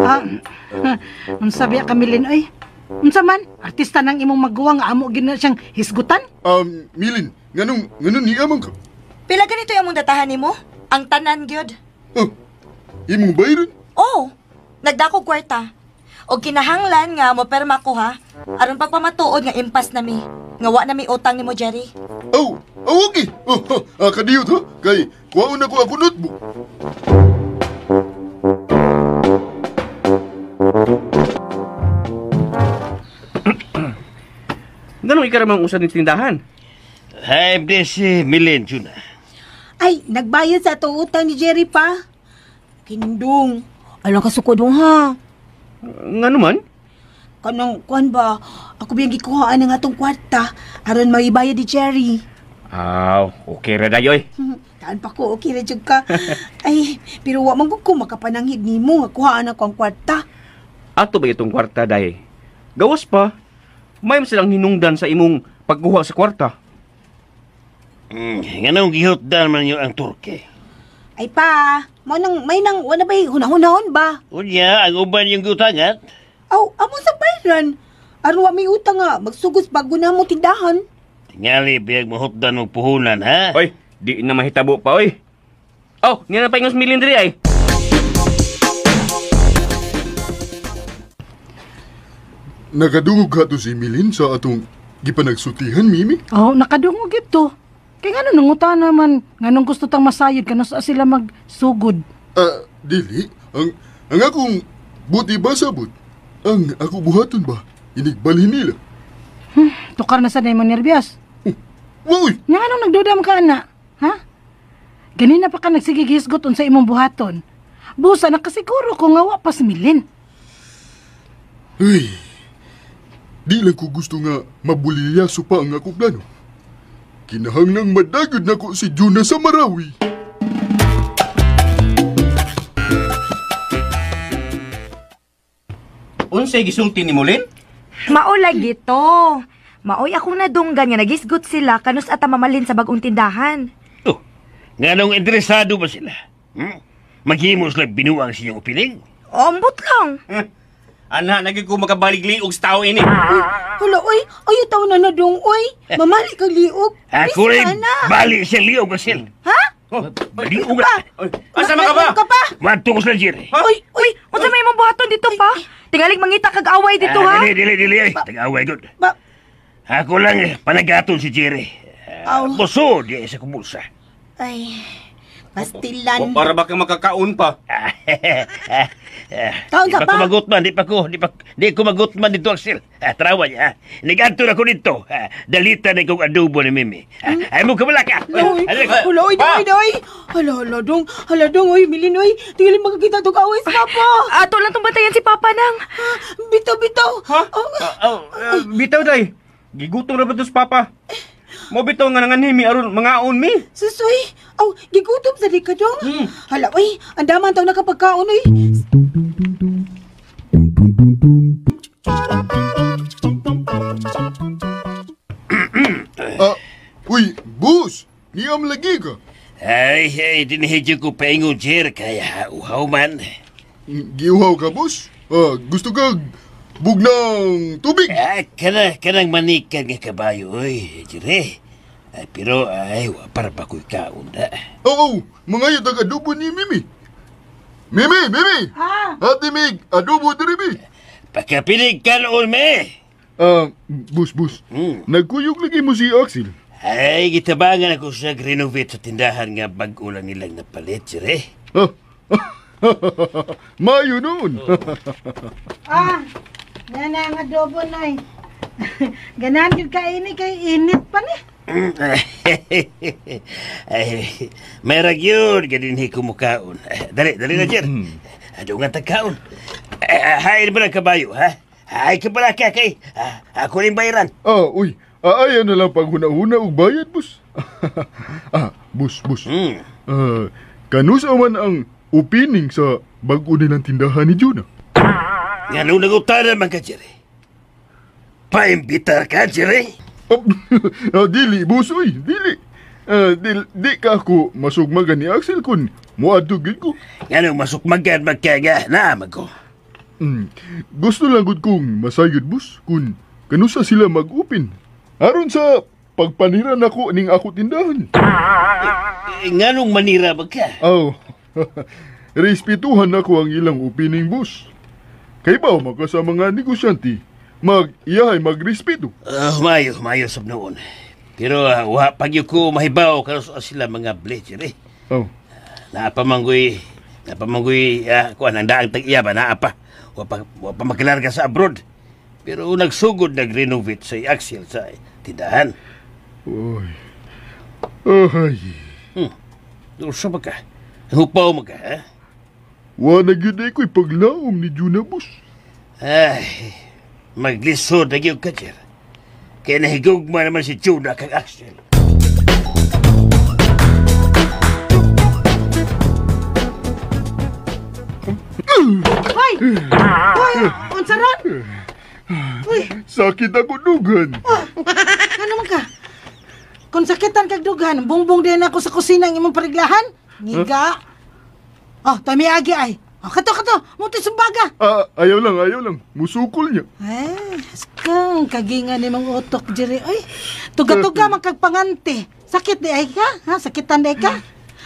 Unsa biya ka Milin oy? Unsa man? Artista nang imong magguwa nga amo gid na siyang hisgutan? Milin, nganong niya man ka? Pila ganito yung among datahan nimo? Ang tanan gyud. Imong bayron? Oo. Nagdako kwarta. Og kinahanglan nga mo perma ko ha. Aron pagpamatuod nga impas na mi. Nga wa na mi utang nimo, Jerry. Oh, okay. Kadiyot ha. Kay kuwaon na ko ako notebook. Ganong ikaramang usad ng tindahan? Ay, si Milin, Juna. Ay, nagbayad sa atong utang ni Jerry pa. Kinindong, alam ka sukodong ha. Nga naman? Kanang, kuan ba, ako biyang gikuhaan ng atong kwarta aron maibayad ni Jerry. Aw, okay ra dayoy. Taan pa ko, okay ra jud ka. Ay, pero wa man gud ko makapananghid nimo nga kuhaan ako ang kwarta. Ato ba itong kwarta day? Gawas pa. May silang hinungdan sa imong pagkuha sa kwarta. Nganong gihutdan man niyo ang Turke? Ay pa, mao nang may nang wala bay hunahunahon ba? Unya, ang uban yung gutangat. Aw, amo sa bayran. Aron wa may utang nga, magsugos bago na mo tindahan. Tingali biyag mahutdan og puhunan ha. Oy, di na mahitabo pa oy. Oh, niya na paingos Milin diri ay. Nakadungog ka to si Milin sa atong gipanagsultihan, Mimi? Oh, nakadungog ito. Kay ngano nanguta naman, nganong gusto tang masayod kano sa sila magsugod. Dili. Ang akong buti ba sabot? Ang ako buhaton ba? Inigbalhin nila. Tukar na sa na imong nervyos. Uy! Nga anong nagdudam ka, ana? Ha? Ganina pa ka nagsigigisgot unsa imong buhaton. Busa nakasiguro ko nga wa pa si Milin. Uy! Di lang ko gusto nga mabulilyaso pa ang akong plano. Kinahanglang madagod nako si Jonah sa Marawi. Unsay gisulti ni Mulin? Mao lagi to. Maoy akong nadunggan nga nagisgot sila kanus ata mamalin sa bagong tindahan. Oh, nganong interesado ba sila? Maghimo sila binuang sa inyong upiling? Ambot lang. Ana, naging ko makabalig-liog sa tao ini. Hala, oy, ayaw tao na na dong, oy. Mamali kang liog. Ako rin, bali siya liog, Asil. Ha? Liog na. Asa man ka ba? Wadto ko sila, Jerry. Oy, oy, unsa may imong buhaton dito pa? Tingalig mangita kag away dito, ha? Dili, dili, ay. Tag-away, good. Ako lang, panagaton si Jerry. Buso, di sa kumulsa. Ay, pastilan. O, para ba kang makakaon pa? Kaon ka pa? Di pa ko magutman dito, Axel. Tarawa niya. Nigadto na ko dito. Dalita na kong adobo ni Mimi. Ay mo kamalaka. Hala, oy, doy, doy. Hala, dong. Hala, dong, oy, Milin, oy. Tingilin makakita itong away sa Papa. Ato lang itong bantayan si Papa nang. Bitaw, bitaw. Ha? Bitaw, day. Gigutom na ba ito sa Papa? Mo bitaw nga nanganhimi aron mangaon mi. Susoy, aw, gigutom sa di ka dong. Hala, oy, ang daman taw nakapagkaon, oy. Uy, boss, niyam lagi ka. Ay, dinihidyo ko paingon, Jer, kaya uhaw man. Giuhaw ka, boss? Gusto ka bugnang tubig? Kanang manikan nga kabayo, oy, Jerry. Pero, ay, para pa ko'y kaon na. Oo, mga yun adobo ni Mimi. Mimi, Mimi! Ah? Ate Mig, adobo diri mi. Pagkapilig ka noon, me. Bus. Nagkuyog lagi mo si Axel. Ay, gitabangan ako siya renovate sa tindahan nga bag-o lang nilang napalit, Jerry. Mayo noon. Ah, yan na ang adobo, Nay. Ganahan gyud ka ini kay init pa ni. Ay, may ragyod, ganin kumukaon. Dali, dali na, Jer. Adungan tagkaon. Hay ba ng kabayo, ha? Ay, kabala ka kay. Ako rin bayaran. Ah, uy. Ayaw na lang paghuna-huna og bayad, boss. Boss, boss. Kanusa man ang opening sa bag-o nilang tindahan ni Jonah? Nga nung nagutana man ka, Jerry. Paimbitar ka, Jerry? Dili, boss, uy. Dili. Di ka ako masugmagan ni Axel kun muadto gyud ko. Nga nung masukmagan magkaga, naamag ko. Gusto lang gud kong masayod, boss, kun kanusa sila mag-open. Aron sa pagpanira nako ning ako tindahan. Nga nung manira ba ka? Oh, respetuhan nako ang ilang opening, boss. Kay ba maka sa mga negosyante, mag-iyahay magrespeto. Mayo sab noon. Pero wa pag ko mahibaw karon sila mga bleacher eh. Oh. Naapamanggoy kuan ang daang tag-iya ba naa pa. Wa pa makilarga sa abroad. Pero nagsugod nag-renovate sa Axel sa tindahan. Oy. Ay. Usa ba ka? Hupaw mo ka, ha? Wa na gyud ay ko'y paglaom ni Juna, boss. Ay, maglisod na gyud ka, Jer. Kaya nahigugma naman si Juna kang Axel. Hoy! Hoy, unsa ron? Uy. Sakit ako dugan. Oh, ano man ka? Kung sakitan kag dugan, bungbong din ako sa kusina ang imong pariglahan. Ngiga. Oh, tamiagi ay. Oh, kato, muti sumbaga. Ayaw lang. Musukol niya. Eh, askang kagingan ni mong utok, Jerry. Oy, tuga-tuga man kag pangante. Sakit di ay ka? Ha? Sakitan di ay ka?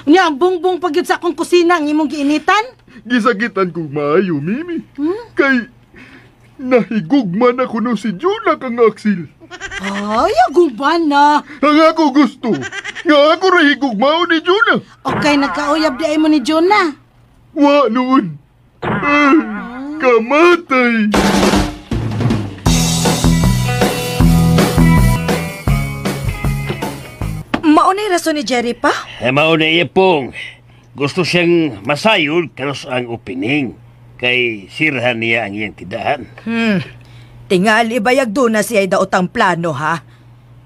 Unya, ang bungbong pagyud sa akong kusina ang imong giinitan? Gisakitan kong maayo, Mimi. Kay nahigugma na kuno si Jonah kang Axel. Ay, agumban na. Ang ako gusto, nga ako ra higugmao ni Jonah. Okay, nagkauyab di ay mo ni Jonah. Wa noon. Kamatay. Maunay rason ni Jerry pa? Maunay iya pong. Gusto siyang masayod karos ang opening. Kay sirhan niya ang iyang tindahan. Tingali bayag doon na siya daot ang plano, ha?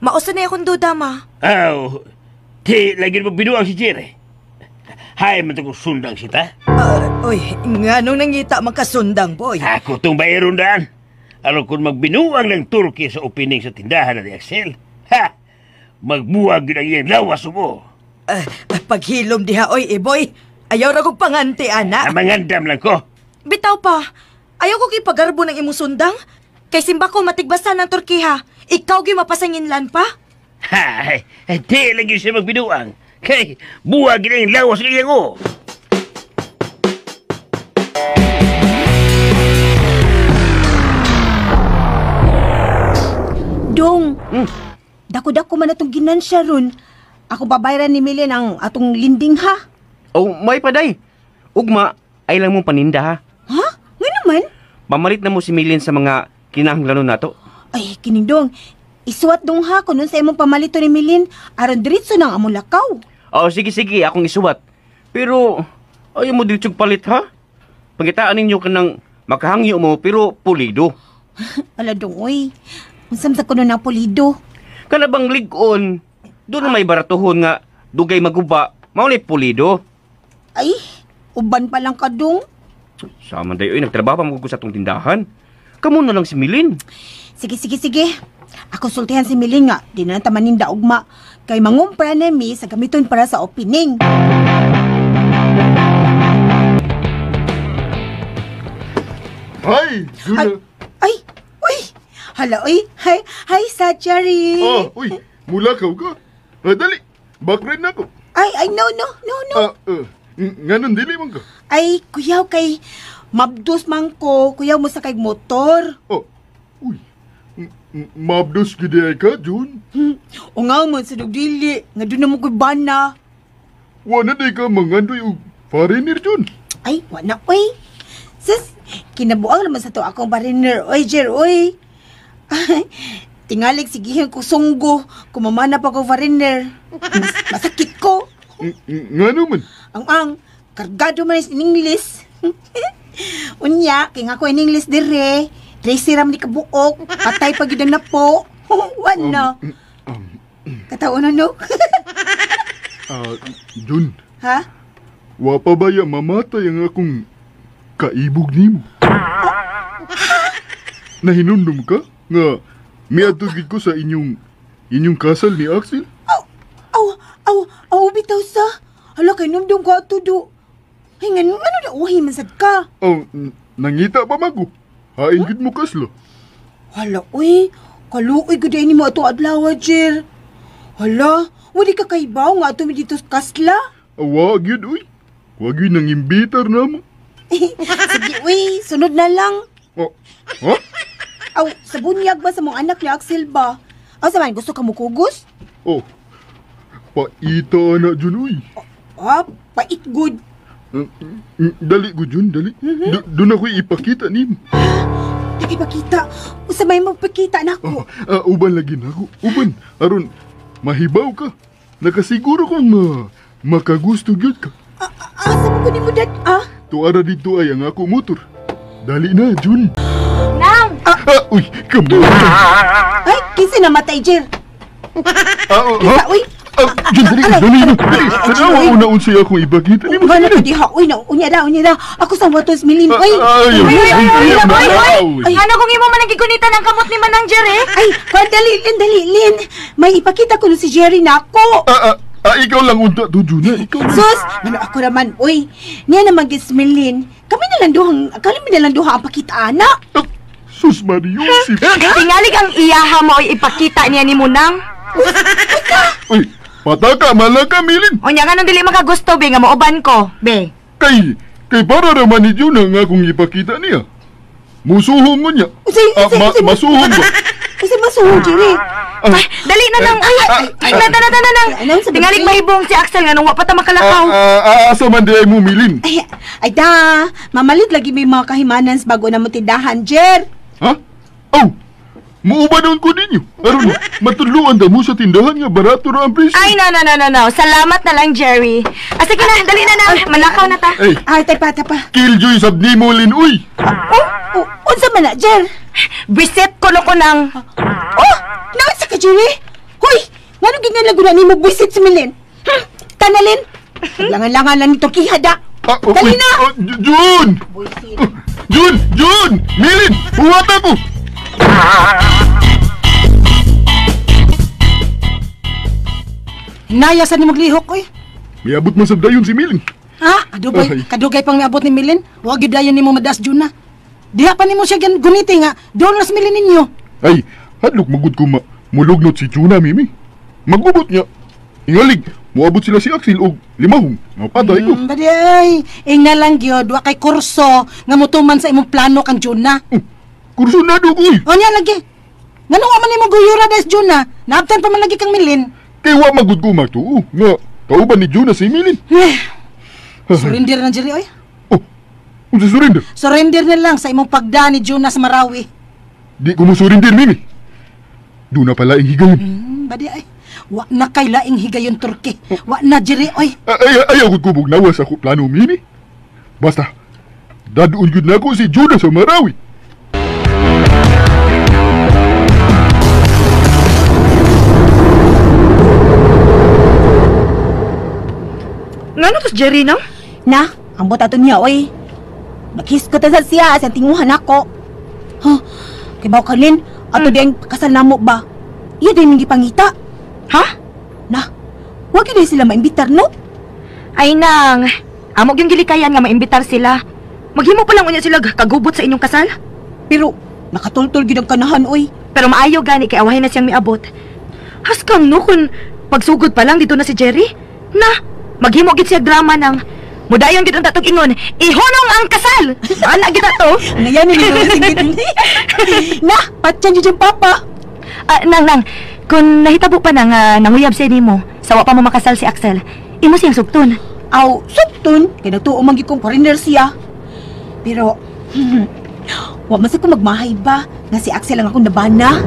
Mausa na akong duda, ma. Aw, di lagi mo binuang si Jerry. Hay, man itong sundang sita. Uy, nga nung nangita magkasundang, boy. Ako itong bayaron daan. Aron kung magbinuang ng Turkey sa opening sa tindahan ni Axel. Ha! Magbuwag yun ang iyang lawas mo. Paghilom diha, oy, boy. Ayaw ra kong panganti, ana. Mangandam lang ko. Bitaw pa. Ayaw ko kipagarbo ng imong sundang. Kay simba ko matigbasan ng Turkiha. Ikaw gyud mapasanginlan pa. Ha! Di lang yun siya magbinuang. Kay, buwag yun ang lawas ng iyang o. Dong, dako-dako man atong ginansya ron. Ako babayaran ni Millen ang atong linding, ha? Oh, may paday. Ugma, ay lang mong paninda, ha? Ha? Nga naman? Pamalit na mo si Millen sa mga kinahanglanon nato. Ay, kining dong. Isuwat dong ha, kung nun sa imong pamalito ni Milin, aron diretso nang among lakaw. Oh, sige, akong isuwat. Pero, ayaw mo diretsong palit, ha? Pangitaan ninyo ka ng makahangyo mo, pero pulido. Ala dong, oy. Unsam sa kuno ng pulido. Kana bang ligon, doon na may baratuhon nga, dugay maguba, maunay pulido. Ay, uban pa lang ka dong. Sama dayo, nagtrabaho pa mo sa atong tindahan. Kamu na lang si Milin. Sige. Ako sultihan si Milin nga, di na tamanin da ugma. Kay mangumpra na mi sa gamiton para sa opening. Hi, Juna. Ay, uy. Hala, uy. Hi, sa Jerry. Oh, uy, mulakaw ka. Dali, backride na ako. Ay, no. Nganon dili man ka? Ay, kuyaw kay mabdos man ko, kuyaw mo sa kay motor. Oh, uy. Mabdos gid ay ka, June. O nga man sa dili, nga doon na mo ko'y bana. Wa na day ka mangandoy og foreigner, June. Ay, wa na, oy. Sus, kinabuang naman sa to akong foreigner, oy, Jer, oy. Tingalig sigihan ko sunggo, kumamana pa ko foreigner. Masakit ko. Nga naman? Ang, kargado man in English. Unya, kay nga ko in English dire. Tracy ram ni kabuok, patay pag yun na po. Wa na. Kataon na, no? Jun. Ha? Wa pa ba ya mamatay ang akong kaibog nimo? Nahinumdum ka nga miadto gid ko sa inyong kasal ni Axel? Aw, bitaw sa. Hala, kay numdum ka ato do. Ay, nga, ano na uhi man sad ka? Aw, nangita pa mago. Hain gid mo kaslo. Hala, uy. Kaluoy gud ni mo ato adlaw, Jer. Hala, wali ka kaibaw nga ato mi dito kasla. Awa gyud uy. Wa gyud nang imbitar na mo. Sige, uy, sunod na lang. Oh, ha? Aw, sa bunyag ba sa mong anak ni Axel ba? Aw, sa man gusto ka mo kugos? Oh. Paita na jud uy. Ah, pait good. Dali ko jun, dali. Doon ako'y ipakita nimo. Nakipakita. Usa may magpakita na ako. Uban lagi na ako. Uban. Aron, mahibaw ka. Nakasiguro kong makagusto gyud ka. Asa mo ko ni mo dad, ah? Tuara dito ay ang ako motor. Dali na, Jun. Nang! Uy, kamo. Ay, kinsa namatay, Jer? Ha? Uy. Jun, dali, dali, dali. Tanawa una-un siya akong ipakita nimo. Wala ka diha, uy, na, unya da. Ako sa watos milin, uy. Ay, Ay, ano kung imo man ang gigunitan ang kamot ni Manang Jerry? Ay, kuan, dali, Lin. May ipakita ko no si Jerry na ako. Ikaw lang unta to, Juna. Ikaw lang. Sus, ano ako naman, uy. Niya naman gismilin. Kami na lang duha ang pakita, anak. Sus, Mariusip. Tingalig ang iyaha mo ay ipakita niya ni Munang. Uy, pataka, malaka, Milin. O niya nga nung dili makagusto, be, nga mauban ko, be. Kay para raman ni Juna nga akong ipakita niya. Musuhong mo niya. Masuhong ba? Kasi masuhong, Jerry. Ay, dali na nang. Ay, na nang. Tingalig mahibong si Axel nga nung wa pa ta makalakaw. Asa man di ay mo, Milin? Ay da, mamalit lagi may mga kahimanan sa bago na mo tindahan, Jer. Ha? Oh, muuba doon ko ninyo. Aron, matuluan da mo sa tindahan nga barato ra ang presyo. Ay, no. Salamat na lang, Jerry. Sige na, dali na na. Malakaw na ta. Ay, tapa. Killjoy sab nimo, Lin, uy. Oh, unsa man na, Jer? Bisit ko no ko nang. Oh, naunsa ka, Jerry? Hoy, ngano gingan lang guna nimo bisit si Milin? Tanalin. Langan-langan lang nito kihada. Dali na. Jun! Jun! Milin, huwata ko. Naya sa ni maglihok, oy. Miabot man sa dayon si Milin. Ha? Kadugay pang miabot ni Milin. Wa gyud dayon nimo madas Juna. Diha pa nimo siya guniti nga doon na si Milin ninyo. Ay, hadlok magud ko mulugnot si Juna, Mimi. Magubot niya. Ingalig, moabot sila si Axel og limahong. Mapatay ko. Badi ay, ingna lang gyud wa kay kurso nga motuman sa imong plano kang Juna. Kurso na do koy. O niya lagi. Ngano wa man nimo guyura des Juna? Naabtan pa man lagi kang Milin. Kay wa magud ko matuo nga kauban ni Juna si Milin. Surrender na Jerry oy. Oh, unsa surrender? Surrender na lang sa imong pagda ni Juna sa Marawi. Di ko mo surrender, Mimi. Doon na pala ang higayon. Badi ay. Wa na kay laing higayon, Turki. Wa na Jerry oy. Ayaw ko bugnawa sa ako plano, Mimi. Basta dadoon gyud nako si Juna sa Marawi. Ngano to si Jerry, no? Na, ang buta to niya, oy. Nakiss ko ta sa siya sa tinguhan ako. Huh, kay baw kalin, ato diyang kasal namo ba? Iya din yung gipangita. Ha? Na, wag yun sila maimbitar, no? Ay nang, amog yung gilikayan nga maimbitar sila. Maghimo pa lang unya sila kagubot sa inyong kasal. Pero, nakatultol gid ang kanahan, oy. Pero maayo gani kay awahin na siyang miabot. Haskang no kung pagsugod pa lang dito na si Jerry. Na, maghimo gid siya drama nang mudayon gid ang tatog ingon, ihunong ang kasal. Ana gid to. Ngayon ni na, patyan jud papa. Nang, kung nahitabo pa nang nanguyab siya nimo, sawa pa mo makasal si Axel, imo siyang sugton. Aw, sugton, kay nagtuo man gyud kong foreigner siya. Pero, wa man sa ko magmahay ba nga si Axel ang akong nabana.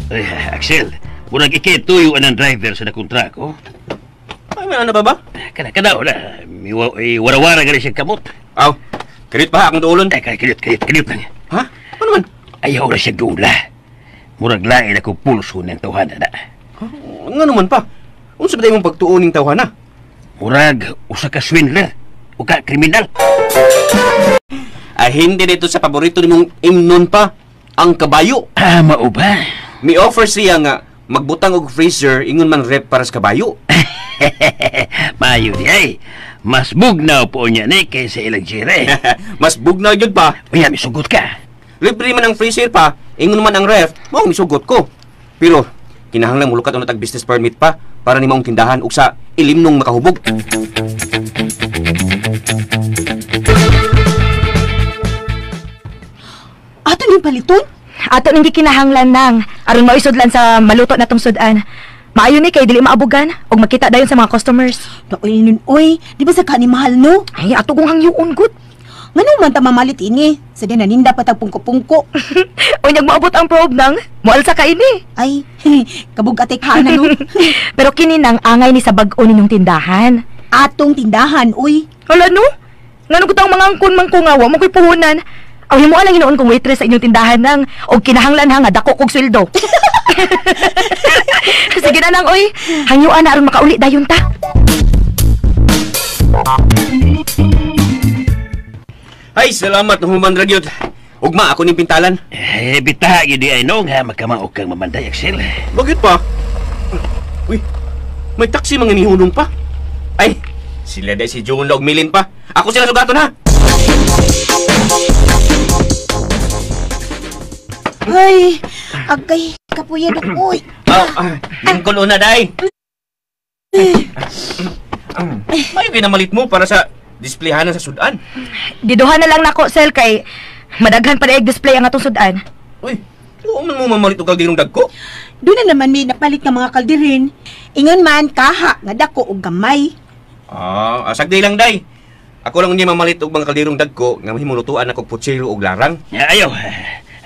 Ay, Axel, murag ikituyo ang driver sa nakontrako. Ay, may ano ba ba? Kana wala. Warawara gani siya kamot. Aw, kirit pa akong duolon. Ay, kirit lang. Ha? Ano man? Ayaw na siya dula. Murag lain ako pulso ng tawhana na. Nga naman pa? Unsa ba imong pagtuon ning tawhana? Murag usa ka swindler o ka kriminal. Ay, hindi dito sa paborito nimong imnon pa, ang kabayo. Ah, mao ba? Mi offer siya nga magbutang og freezer ingon man rep para sa kabayo. Mayo di ay. Mas bugnaw po niya ni kaysa ilang jire. Mas bugnaw yun pa. Uya, misugot ka. Libre man ang freezer pa, ingon man ang ref, mao misugot ko. Pero kinahanglan mulukat ang tag business permit pa para nimo ang tindahan ug sa ilimnong makahubog. Ato ning paliton? Ato ning gikinahanglan nang aron maisudlan sa maluto na tong sudan. Maayo ni kay dili maabugan ug makita dayon sa mga customers. Naoy nun oy, di ba sa kani mahal no? Ay, ato kong hangyuon gud. Ngano man ta mamalit ini? Sa di naninda pa tag pungko-pungko. Unyag moabot ang probe nang, moalsa ka ini. Ay, kabug atay ka na no. Pero kini nang angay ni sa bag-o ninyong tindahan. Atong tindahan, uy. Hala no? Ngano ko tang mga angkon man ko nga wa mo koy puhunan. Aw himo lang hinuon kong waitress sa inyong tindahan nang og kinahanglan ha nga dako kog sweldo. Sige na nang oy, hangyuan na aron makauli dayon ta. Ay, salamat human ra gyud. Ugma ako ning pintalan. Eh, bitaha gyud di ay no nga magkamao kang mamanday Axel. Bakit pa? Uy, may taxi mga nihunong pa. Ay, sila dai si June og Milin pa. Ako sila sugaton ha. Ay, agay, kapuya dok, uy. Oh, lingkod una day. Mayo kinamalit mo para sa displayhanan sa sudan. Diduha na lang nako sel kay madaghan pa daig display ang atong sudan. Uy, tuo man mo mamalit og kaldirong dagko. Doon na naman may napalit nga mga kaldirin. Ingon man kaha nga dako og gamay. Ah, sagdi lang day. Ako lang unya mamalit og mga kaldirong dagko nga mahimulutuan ako putsero og larang. Ya, ayaw.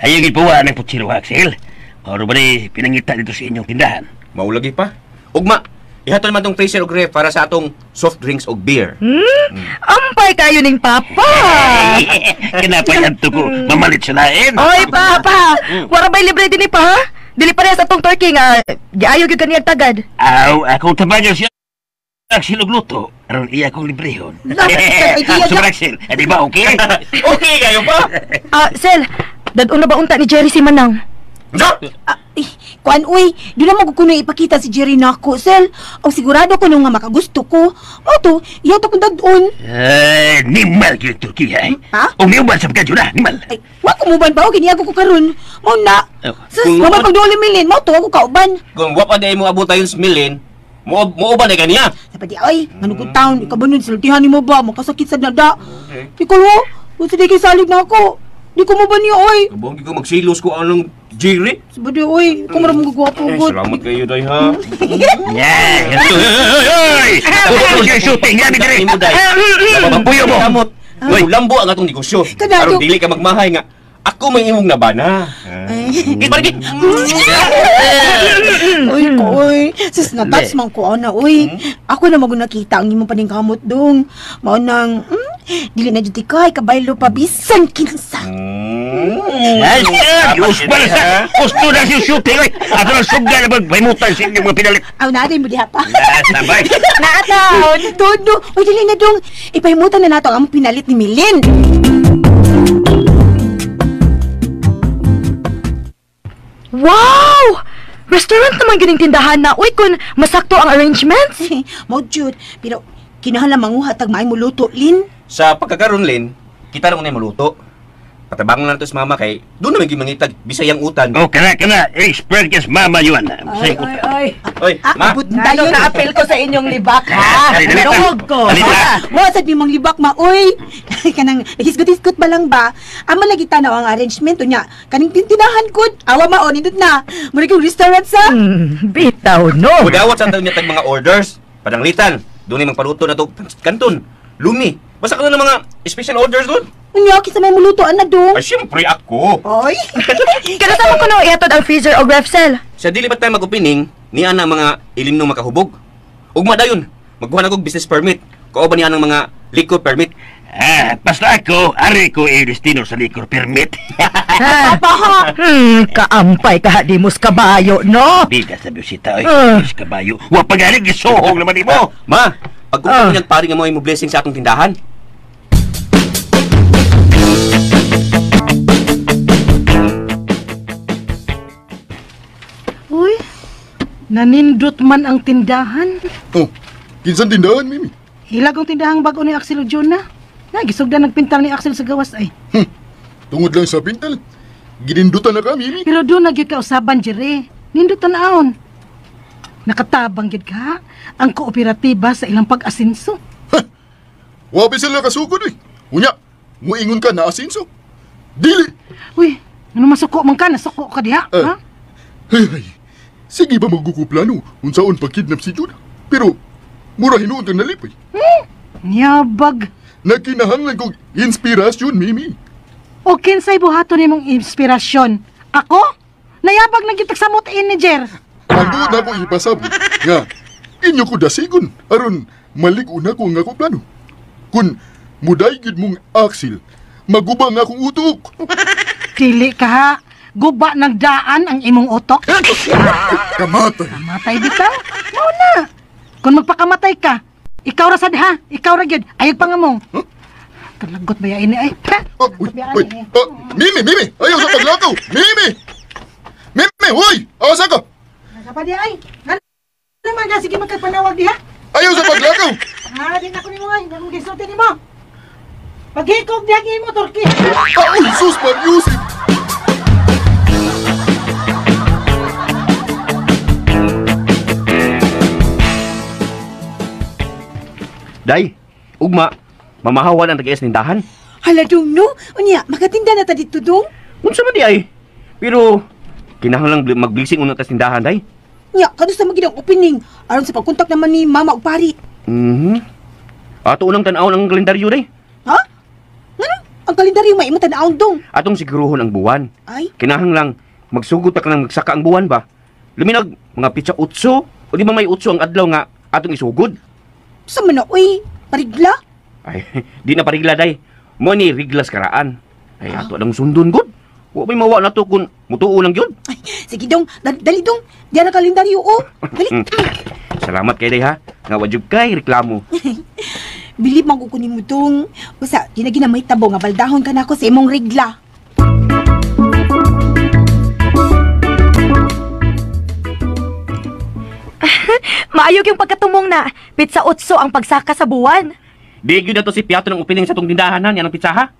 Ayaw gipuwa ng putsero Axel. Oro ba ni pinangita dito sa inyong tindahan? Maulagi pa. Ugma, ihatol man tong freezer og ref para sa atong soft drinks og beer. Ampay kayo ning papa. Kenapa yanto ko mamalit sa lain? Oy papa, wala ba'y libre din pa ha? Dili parehas atong turkey nga giayo gyud kaniyang tagad. Aw, akong tabangan siya Axel og luto. Aron iya akong librehon. So Axel, di ba okay? Okay kayo pa. Sel, dadon na ba unta ni Jerry si Manang? Kuan uy, di na mo kuno ipakita si Jerry nako, sel. O sigurado ko nung nga makagusto ko. Mao to, iya to kong dadon. Eh, nimal gyud Turkiya. Ha? Og niuban sa pagkadyo na, nimal. Ay, wa ko muban ba o giniago ko karon. Mao na. Sus, mao man pagduli milin, mao to ako kauban. Kung wa pa day mo abot ayon sa milin, mo uban day kaniya. Sabi di ay, ngano ko taon, ikaw ba nun sultihan nimo ba makasakit sa dada. Ikaw ho, kung sa di kay salig na ako. Di ko mo ba niya, oy? Kabang ko magsilos ko anong Jerry. Sabi di, oy, ikaw maraming gagwapo, Eh, god. salamat kayo day ha. Yeah. Oy! Oy! Shooting yan diri. Nimo day. Puyo mo. Kamot. Uy, lambo ang atong negosyo. Kada, Aron dili ka magmahay nga. Ako may imong nabana. Git parigit. Uy, ko, oy. Sus, na-touch man ko, ana, oy. Ako na magun nakita ang imong paningkamot dong. Mao nang, dili na jud ka, ikabaylo pa bisan kinsa. Ay, usbal sa. Gusto na si shooting oy. Ato lang sugda na magpahimutan sa inyong mga pinalit. Aw, naa mo diha pa. Sabay. Naataon. Todo, oy, dili na dong. Ipahimutan na nato ang among pinalit ni Milin. Wow! Restaurant naman gining tindahan na. Uy, kun masakto ang arrangements. Mao jud, pero kinahanglan manguha tag maay moluto, Lin. Sa pagkakaroon Lin, kita lang unay maluto. Patabangon na to sa mama kay doon na may gimangitag bisayang utan. Oh, kana kana expert kas mama yun. Ay, ay, ay. Oy, ma. Abot Ano dayon. na-appeal ko sa inyong libak, ha? Dali, dali, Dungog ko. Dali, dali. Wa sad mi mong libak ma oy. Kanang naghisgot-hisgot ba lang ba? Amo lagi tanaw ang arrangement unya. Kaning tintinahan gud. Awa mao nindot na. Mura kong restaurant sa. Bitaw, no? Mudawat sa taon niya tag mga orders. Pananglitan, doon ay magpaluto na to pancit canton, lumi. Basta ka na ng mga special orders doon. Unya kinsa may mulutoan na dong. Ay, siyempre ako. Oy. Kada sa ko no ihatod ang freezer o ref cell. Sa dili pa tayo mag-opening, niya na mga ilim no makahubog. Ugma dayon, magkuha na kog business permit. Kauban niya ng mga liquor permit. Ah, basta ako, ari ko i-destino sa liquor permit. Papa ha. Kaampay ka di mos kabayo, no? Di ka sa bisita, oy. Ah. Is kabayo. Wa pa gani gisuhong naman nimo. Ma, pag uh, pari nga mo ay mo blessing sa atong tindahan. Uy, nanindot man ang tindahan. Oh, kinsan tindahan, Mimi? Ilag ang tindahang bago ni Axel ug Jonah. Nagisugdan nagpintal ni Axel sa gawas ay. Tungod lang sa pintal. Ginindutan na ka, Mimi. Pero doon na gyud kausaban Jerry. Nindot tan-awon. Nakatabang gyud ka ang kooperatiba sa ilang pag-asinso. Wabi sila kasugod eh. Unya, muingon ka na asinso. Dili! Uy, ano masuko man ka? Nasuko ka diha, ha? Ay, ay. Sige ba magkukuplano unsaon pagkidnap si Judah? Pero, mura hinuon kang nalipay. Niyabag. Nagkinahanglan kong inspirasyon, Mimi. O kinsay buhaton nimong inspirasyon? Ako? Nayabag na gyud samot ini, Jer. Ang buot na ko ipasabot nga inyo ko dasigon aron malig-on ako ang akong plano. Kun muday gyud mong aksil, maguba nga akong utok. Dili ka ha. Guba ng daan ang imong utok. Kamatay. Kamatay bitaw. Mao na. Kung magpakamatay ka, ikaw ra sad ha. Ikaw ra gyud. Ayog pa nga mo. Kalagot ba ya ini ay? Ha? Oh, uy, uy, oh, Mimi, Mimi, ayaw sa paglakaw. Mimi! Mimi, hoy! Asa ka? Nasa pa di ay. Ngano naman ka sige magkapanawag diha. Ayaw sa paglakaw. Ha, di na ko nimo ay. Nang gisulti nimo. Paghikog diha imo Turkey. Ah, uy, sus, Mariusip! Day, ugma, mamahawan ang tag-ias tindahan. Hala dong no. Unya makatinda na ta dito dong. Unsa man di ay? Pero kinahanglan mag-blessing una tas tindahan, day. Nya kanu sa magid ang opening aron sa pagkontak naman ni mama ug pari. Mhm. Ato unang tan-awon ang kalendaryo, day. Ha? Ngano? Ang kalendaryo may imong tan-awon dong. Atong siguruhon ang buwan. Ay, Kinahanglan magsugod ta kanang magsaka ang buwan ba? Luminag mga pitsa 8 o di ba may 8 ang adlaw nga atong isugod? sa man na oy, parigla. Ay, di na parigla day. Mo ni riglas karaan. Ay, ato lang sundon gud. Wa may mawa na to kun mutuo lang gyud. Ay, sige dong, dali dong. Diyan ang kalendaryo oh. Dali. Salamat kay day ha. Nga wa jud kay reklamo. Bilib man ko nimo dong. Basta di na ginamay tabo nga baldahon ka nako sa imong regla. Maayog yung pagkatumong na. Pizza 8 ang pagsaka sa buwan. Di gyud na to si Piato ng opening sa tong tindahan ha, niya ng pizza ha.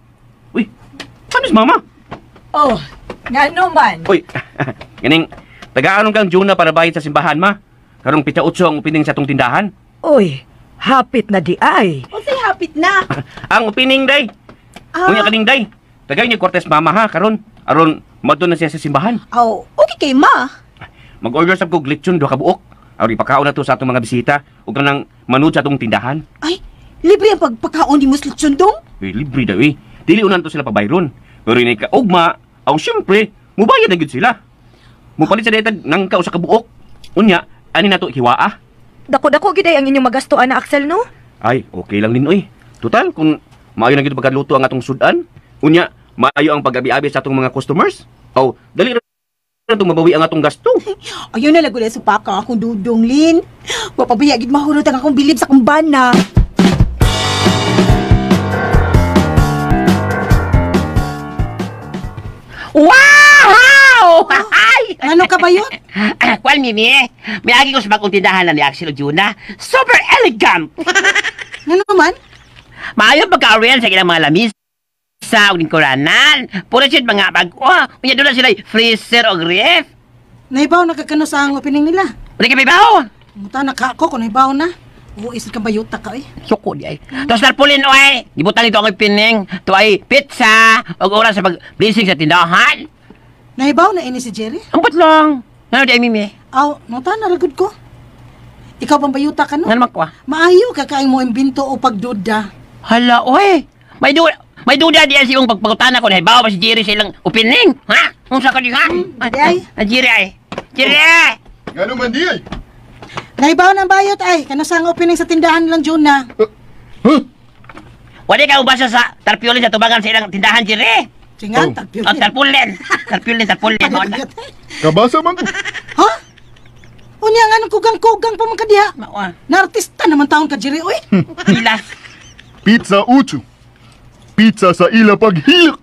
Uy, saan is mama? Oh, ngano man? Uy, ganing tagaan kang Juna para bayad sa simbahan ma. Karong pizza 8 ang opening sa tong tindahan. Uy, hapit na di ay. Unsay hapit na? Ang opening day. Ah. Unya kaning day. Tagay ni Cortez mama ha karon aron madto na siya sa simbahan. Aw, okay kay ma. Mag-order sab kog lechon duha ka buok. Aron ipakaon na to sa atong mga bisita ug kanang manud sa atong tindahan. Ay, libre ang pagpakaon ni Muslim dong. Eh, libre daw eh. Dili unan to sila pabayron. Pero inay ka ugma, aw syempre, mubayad na gyud sila. Mupalit sa detag nang ka usa ka buok. Unya, ani nato hiwaa. Dako-dako gid ay ang inyong magastuan na Axel no? Ay, okay lang din oy. Total kung maayo na gyud pagkaluto ang atong sudan, unya maayo ang pag-abi-abi sa atong mga customers. Aw, dali ra itong mabawi ang atong gasto. Ayaw na lago na supaka akong dudong, Lin. Wa pa biya gid mahurot ang akong bilib sa akong bana. Wow! Ay! Ano ka ba yun? Kuan, Mimi, may agi ko sa bagong tindahan na ni Axel ug Juna. Super elegant! Ano man? Maayo pagka-arrange sa ilang mga lamisa Sa og lingkuranan. Puro siya mga bag-o. Unya doon na sila freezer og ref. Nahibaw na kagkano sa ang opening nila. Wala ka bibaw. Muta na ka ako kung nahibaw na. Oo, isod kang bayuta ka eh. Suko di ay. Tapos tarpaulin oy. Gibutan nito ang opening. To ay pizza og oras sa pag-blessing sa tindahan. Nahibaw na ini si Jerry? Ambot lang. Ano di ay Mimi? Aw, muta na ragud ko. Ikaw bang bayuta ka no? Ano man ko ah? Maayo ka kaay mo imbento o pagduda. Hala oy. May duda diyan si imong pagpangutana ko nahibaw ba si Jerry sa ilang opening? Ha? Unsa ka di ha? Di ay. Ah, Jerry ay. Jerry! Ngano man di ay? Nahibaw na ang bayot ay. Kano sa ang opening sa tindahan nilang Juna. Huh? Wala ka ubasa sa tarpaulin sa tubangan sa ilang tindahan, Jerry. Singan, Oh. tarpaulin. Oh, tarpaulin. Tarpaulin, tarpaulin. Kabasa man ko. Ha? Unya nga nung kugang-kugang pa man ka diha. Mawa. Na artista naman taon ka, Jerry, oy. Pilas. Pizza 8. Pizza sa ila paghilak.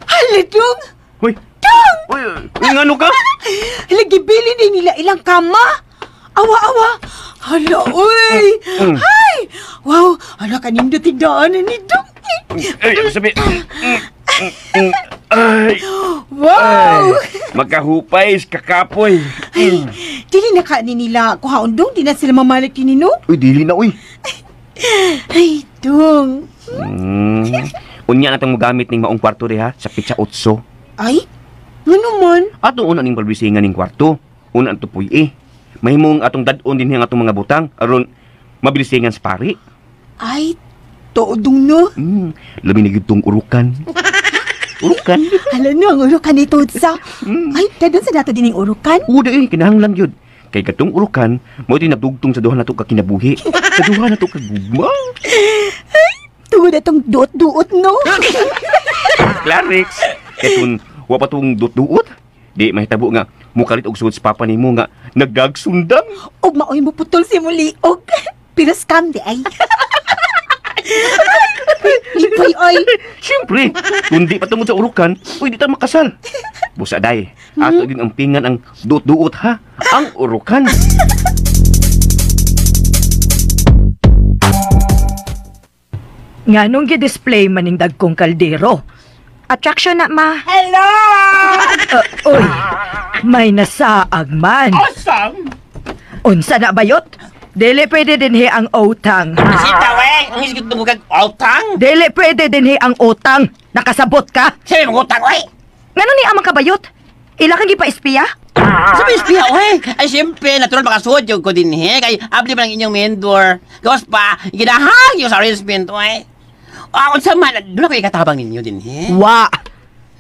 Hala, dong! Hoy! Dong! Uy, uy, ngano ka? Hala, gibili din nila ilang kama. Awa, awa. Hala, uy! Hay! Wow! Hala, kanindo tigdaan ni Dong. Ay, sabi. Ay, Wow! magkahupay, kakapoy. Ay, dili na ka ni nila kuhaon dong. Di na sila mamalit ni no? Uy, dili na, uy. Ay, dong. Unya na itong mogamit ning maong kwarto diha sa pitsa 8. Ay, ngano man? Atong una ning balbisingan ning kwarto. Una ang tupoy eh. Mahimong atong dad-on din ang atong mga butang aron mabilisingan sa pari. Ay, tuod dong no? Labi na gyud tong urukan. Urukan? Hala no, ang urukan ni Tutsa. Ay, dadun sa dato din ang urukan? Oo, di eh, kinahanglan gyud. Kay katong urukan, mao ito'y nagdugtong sa duha nato ka kinabuhi. Sa duha nato ka gugma. Ay, tungod atong duot-duot no? Clarix, kay kung wa pa tong duot-duot, di mahitabo nga mukalit og sugod sa papa nimo nga naggagsundang. Og maoy mo putol si muliog. Pero scam di ay. Lipay ay. Siyempre, kung di pa tungod sa urukan, uy, di ta makasal. Busa day, ato din ang pingan ang duot-duot ha, ang urukan. Nga nung gi-display maning dagkong kaldero. Attraction na, ma. Hello! Uy, may nasaag man. Awesome! Unsa na bayot? Dili pwede dinhi ang utang. Sita, we! Ang isgot mo kag utang? Dili pwede dinhi ang utang. Nakasabot ka? Sabi mo utang, we! Ngano ni amang kabayot? Ila kang gipa-espiya? Sabi espiya, we! Ay, siyempre, natural makasuod yung ko dinhi. Kay, abli man ang inyong mentor. Gawas pa, ginahang yung sa arrangement, we. Ah, unsa man, doon ako ikatabang ninyo dinhi. Wa!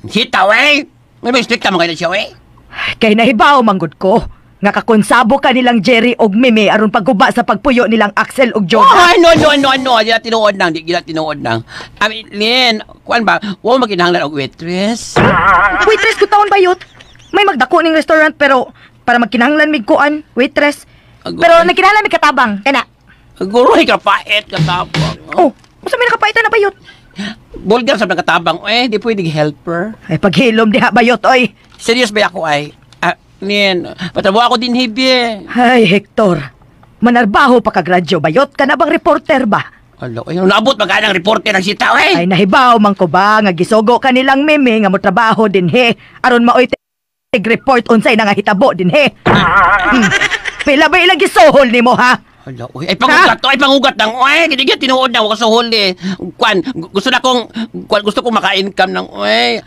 Sita, we! May ba stricta mo kayo na siya, we? Kay nahibaw manggod ko. Nga kakonsabo ka nilang Jerry og Mimi aron pagguba sa pagpuyo nilang Axel og Jonah. Oh, no, no, no, no. Di na tinuod nang, di na tinuod nang. I mean, Lynn, kuan ba, wa maginahanglan og waitress? Waitress ko taon bayot. May magdako ning restaurant pero para magkinahanglan mig kuan, waitress. Pero nagkinahanglan mig katabang. Kana. Guroy ka pait katabang. Oh, unsa may nakapaitan na bayot? Bulgar sa mga katabang, eh, di pwede helper. Ay, paghilom diha bayot, oy. Serious ba ako ay? Ah, Lynn, patabo ako din hibi. Ay, Hector. Manarbaho pa ka gradyo bayot ka na bang reporter ba? Alo, ay, naabot magka ng reporter ang sita, eh. Ay, nahibaw man ko ba nga gisogo ka nilang Mimi nga motrabaho dinhi aron maoy report unsay nangahitabo dinhi. Pila ba ilang gisuhol nimo ha? Hala, uy, ay pangugat to, ay pangugat nang, uy, hindi ka tinuod na ako sa huli. Kwan, gusto na kong, kwan, gusto kong maka-income ng, uy,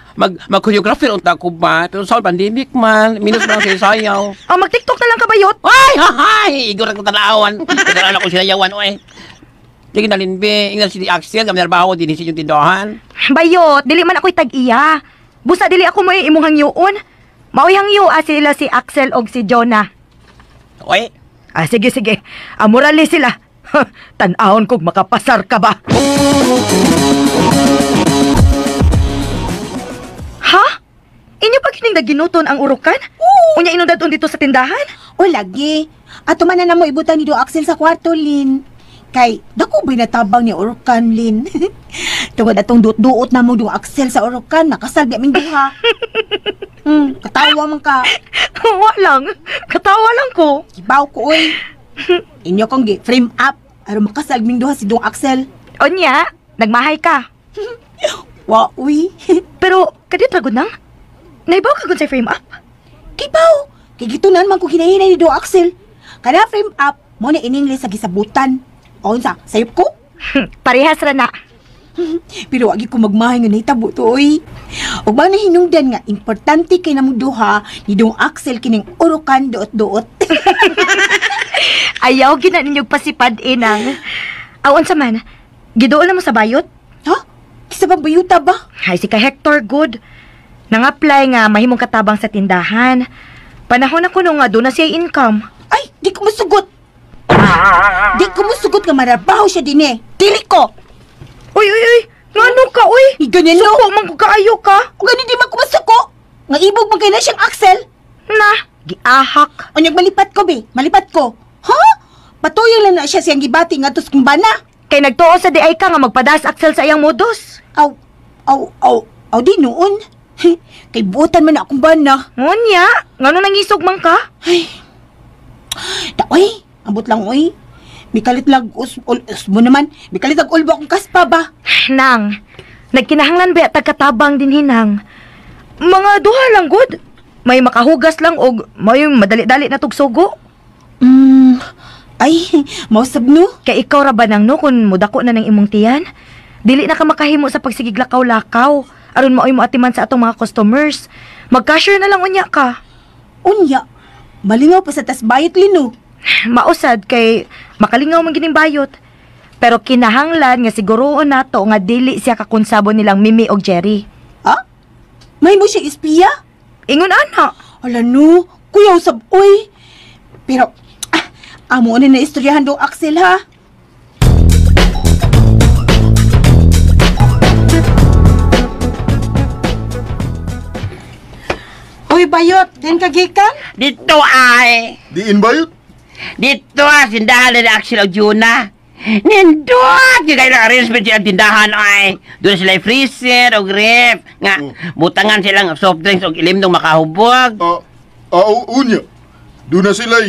mag-choreographer unta ko ba? Pero sa pandemic man, minus lang sa sayaw. Oh, mag-TikTok na lang ka bayot. Ay, hahay, igor ang tanawan. Tanawan ako sinayawan, uy. Sige na, Linbe, ingnan si Axel, kami narbaho din sa inyong tindahan. Bayot, dili man ako'y tag-iya. Busa dili ako mo imong hangyoon. Maoy hangyo sila si Axel og si Jonah. Uy. Ah, sige, sige. Amorali sila. Tan-ahon kog makapasar ka ba? Ha? Inyo pa kining naginuton ang urukan? Oo. Unya inong dadon dito sa tindahan? O lagi. Ato man na namo ibutan ni Do Axel sa kwarto, Lin. Kay, dako ba'y natabang ni urukan, Lin? Tungod atong duot-duot na mo dung Axel sa Orocan, nakasal biya ming duha. Katawa man ka. Wa lang. Katawa lang ko. Kibaw ko oy. Inyo kong gi-frame up aron makasal ming duha si Dong Axel. Unya, nagmahay ka. Wa uy. Pero kadiyot ra gud nang. Naibaw ka gud sa frame up. Kibaw. Kay gitunan man ko hinahinay ni Dong Axel. Kada frame up mo na in English sa gisabutan. O unsa, sayop ko? Parehas ra na. Pero wagi ko magmahay nga nahitabo to oy. Ug ba nahinungdan nga importante kay namong duha ni Dong Axel kining Orocan duot-duot. Ayaw gid na ninyog pasipad inang. Aw unsa man? Giduol na mo sa bayot? Ha? Kisa bang bayuta ba? Hay si ka Hector good. Nang-apply nga mahimong katabang sa tindahan. Panahon na kuno nga doon na siya income. Ay, di ko masugot. Di ko masugot nga marabaho siya dinhi. Dili ko. Uy, uy, uy! Ngano ka, uy? Ganyan no? Suko man ko kaayo ka. O ganyan di man ko masuko. Nga ibog man kay na siyang Axel. Na, giahak. O nag malipat ko, be. Malipat ko. Ha? Patuyo lang na siya siyang gibati nga tos kung bana. Kay nagtuo sa di ay ka nga magpadas Axel sa iyang modus. Aw, aw, aw, aw di noon. Kay buotan man na akong bana. Ngunya, ngano nangisog man ka? Ay, da, oy, ambot lang, oy. Mikalit lag us, us mo naman. Mikalit lag ulbo akong kaspa ba? Nang, nagkinahanglan ba tagkatabang din hinang? Mga duha lang good. May makahugas lang og may madali-dali na tugsugo. Ay, mausab no. Kay ikaw ra ba nang no kung mudako na ng imong tiyan? Dili na ka makahimo sa pagsigiglakaw-lakaw. Aron maoy mo atiman sa atong mga customers. Mag-cashier na lang unya ka. Unya? Malingaw pa sa tas bayot lino. Mausad kay makalingaw man gining bayot. Pero kinahanglan nga siguroon nato nga dili siya kakonsabo nilang Mimi og Jerry. Ha? May mo siya espiya? Ingon ana. Ala no, kuya usab oy. Pero amo na na istoryahan do Axel ha. Uy, bayot, din ka gikan? Dito ay. Diin bayot? Dito ah, tindahan ni Axel og Juna. Nindot! Yung kayo arrangement silang tindahan ay. Doon sila freezer o ref. Nga, butangan silang soft drinks o ilim nung makahubog. Unya. Doon na sila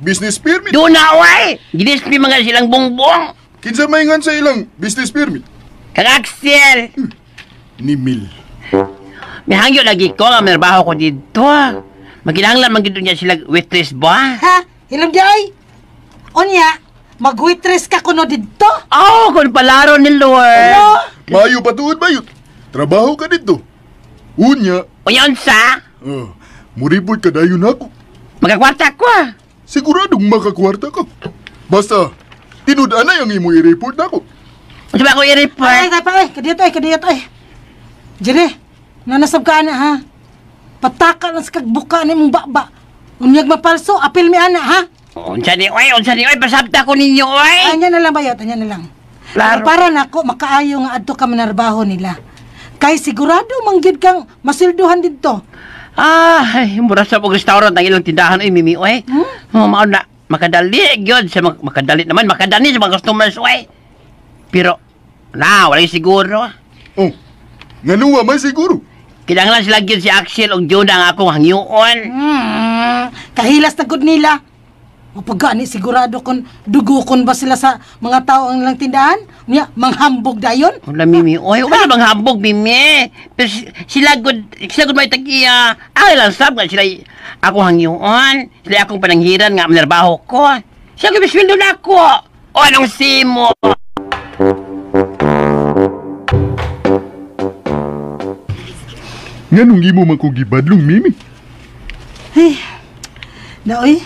business permit. Doon na, oy! Ginispi mga silang bongbong. Kinsa may ngan sa ilang business permit? Kang Axel. Ni Mil. May hangyo lagi ko nga merbaho ko dito. Maginanglan man gid niya sila waitress ba? Ha? Hilom di ay. Unya, mag-waitress ka kuno didto? Oh, kung palaro ni Lord. Ano? Mayo patuod bayot. Trabaho ka dito. Unya. Unya unsa? Muribot ka dayon ako. Magakwarta ko. Siguradong makakwarta ka. Basta, tinud-anay ang imo i-report nako. Unsa ba ako i-report? Ay, ay, kadiyot ay, kadiyot ay. Jere, nanasab ka ana ha. Pataka lang sa kagbuka ni mong baba. Unyag mapalso, apil mi ana ha. Unsa ni oy, unsa ni oy, pasabta ko ninyo oy. Anya na lang bayot, anya na lang. Klaro. Para nako makaayo nga adto ka manarbaho nila. Kay sigurado manggid kang masilduhan didto. Ay, mura sa pag restaurant ang ilang tindahan oy Mimi oy. Oh, mao na makadali gyud sa makadali naman, makadani sa mga customers oy. Pero na wala siguro. Oh. Ngano wa may siguro? Kinahanglan sila gyud si Axel og Jonah ang akong hangyoon. Kahilas na gud nila. O pagani sigurado kon dugukon ba sila sa mga tao ang ilang tindahan? Niya, manghambog dayon? Wala, Mimi. Oy, wala manghambog, Mimi. Pero sila gud may tagiya. Ang ilang sab nga sila ako hangyoon. Sila akong pananghiran nga manarbaho ko. Siya gud bisweldo na ako. O anong simo? Nganong imo man kong gibadlong, Mimi? Hey, daoy.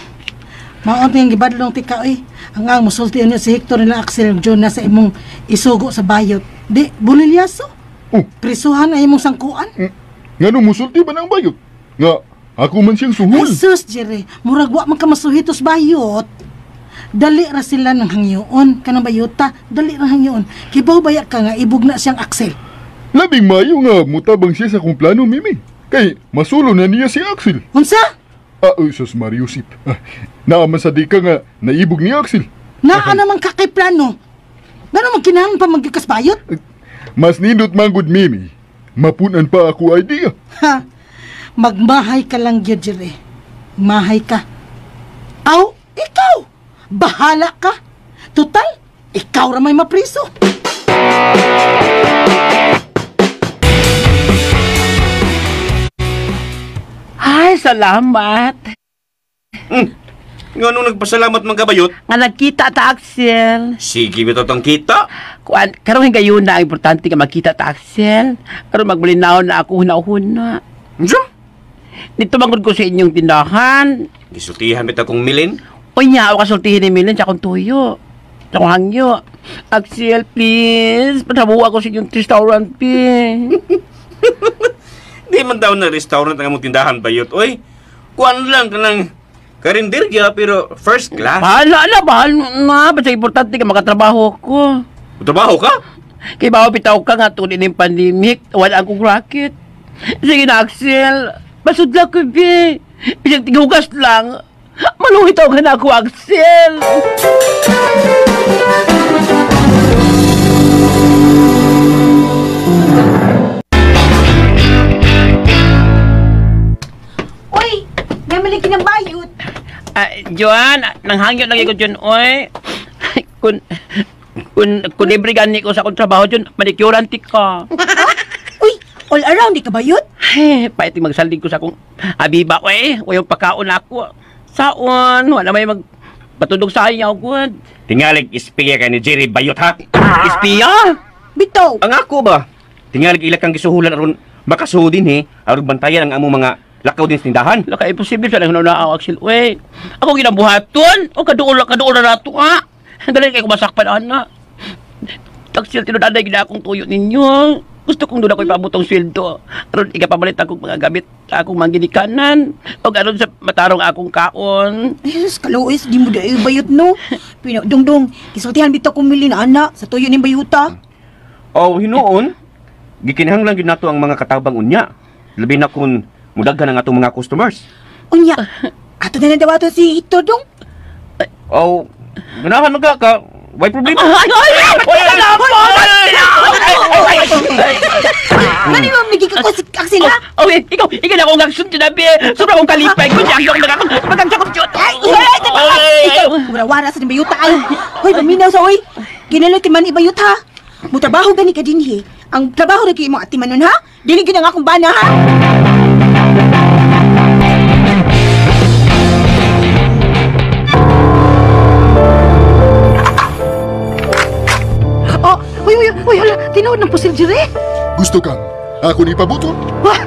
Maon yung gibadlong tika, oy. Ang musulti niyo si Hector nila Axel Jonah sa imong isugo sa bayot. Di, bulilyaso. Oh. Prisuhan ay imong sangkuan. Nganong musulti ba ng bayot? Nga, ako man siyang suhol. Ay, sus, Jerry. Murag wa man ka masuhitos bayot. Dali ra sila ng hangyoon. Kanang bayota, dali ra hangyoon. Kibaw baya ka nga, ibog na siyang Axel. Labing mayo nga mutabang siya sa akong plano, Mimi. Kay masulo na niya si Axel. Unsa? Sus Mariusip. Naaman sa di ka nga naibog ni Axel. Naa naman ka kay plano. Ngano man kinahanglan pa magyukas bayot? Mas nindot manggod Mimi. Mapunan pa ako idea. Ha. Magmahay ka lang gyud, Jerry. Mahay ka. Aw, ikaw. Bahala ka. Total, ikaw ra may mapriso. Ay, salamat. Nga nung nagpasalamat man kabayot? Nga nagkita ta, Axel. Sige, bitaw tang kita. Kuan, karon gayon na ang importante nga magkita ta, Axel. Karon magbulinaw na ako huna-huna. Unsa? Dito manggod ko sa inyong tindahan. Gisultihan bitaw kong Milin. Unya, ako kasultihin ni Milin sa akong tuyo. Sa akong hangyo. Axel, please. Patabuwa ko sa inyong restaurant, please. Di man daw na restaurant ang among tindahan bayot. Oy, kuan lang kanang karinderya pero first class. Bahala na, bahala na. Basta importante ka makatrabaho ko. Trabaho ka? Kay bawa bitaw ka nga tungod ining pandemic, wala akong racket. Sige na, Axel. Basudla ko, be. Bisag tighugas lang. Maluhit ka na ako, Axel. Uy, namalik ng bayot. Joan, nanghangyo lang ko dyan, oy. Kung libre gani ko sa akong trabaho dyan, manicuran ti ka. Uy, all around di ka bayot? Ay, pait magsalig ko sa akong abiba, oy. Wayong pagkaon ako. Saon, wala may magpatudog sa ayaw, good. Tingalig ispiya ka ni Jerry Bayot, ha? Ispiya? Bitaw. Ang ako ba? Tingalig ila kang gisuhulan aron makasuho din, he. Aron bantayan ang among mga lakaw din sa tindahan. Laka, imposible sa nang na ako, Axel. Uy, ako ginabuhaton. O, kaduol na nato, ha? Dali kayo kumasakpan, ana. Axel, tinudaday gina akong tuyo ninyo. Gusto kong doon ako ipabutong sweldo. Aron ikapabalit akong mga gamit, akong mangginikanan. O aron sa matarong akong kaon. Jesus, kaluis, di mo dahil bayot, no? Pino, dongdong, kisultihan bitaw kong milin, ana, sa tuyo ni bayuta. Oh, hinuon, gikinahanglan gyud nato ang mga katabang unya. Labi na kung mudaghan ang atong mga customers. Unya, ato na nadawato si Ito, dong. Oh, ganahan magka ka. Why problema? Ay, ay, ay! Mani mo, nagiging ko si Axel, ha? Okay, ikaw na akong action sinabi. Sobra akong kalipay. Kunya, ang magkakakot. Ay, ay, ikaw, wara-wara sa bayuta, ay. Hoy, paminaw sa, oy. Ginaloy ti man ibayot, ha? Mutrabaho gani ka din, he. Ang trabaho na kayo mong atimanon, ha? Dili gid ang akong bana, ha? Oh, uy, uy, uy, hala, tinuod ng pusil, Jerry. Gusto kang ako ni pabuton? Wah,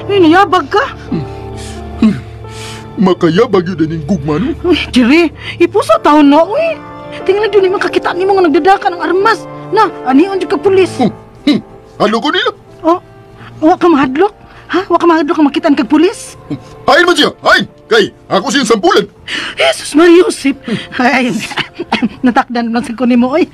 nayabag ka. Makayabag yun din gugma, no? Uy, Jerry, ipuso taon na, uy. Tingnan doon yung makakita ni mga nagdadaka ng armas. Na, anion dyan ka pulis. Halo ko nila. Oh, wa ka mahadlok? Ha? Wa ka mahadlok ang makitaan kag pulis? Hain man siya, hain! Kay, ako siyang sampulan. Jesus Maria Joseph. Ay, natakdan lang sa ko nimo, oy.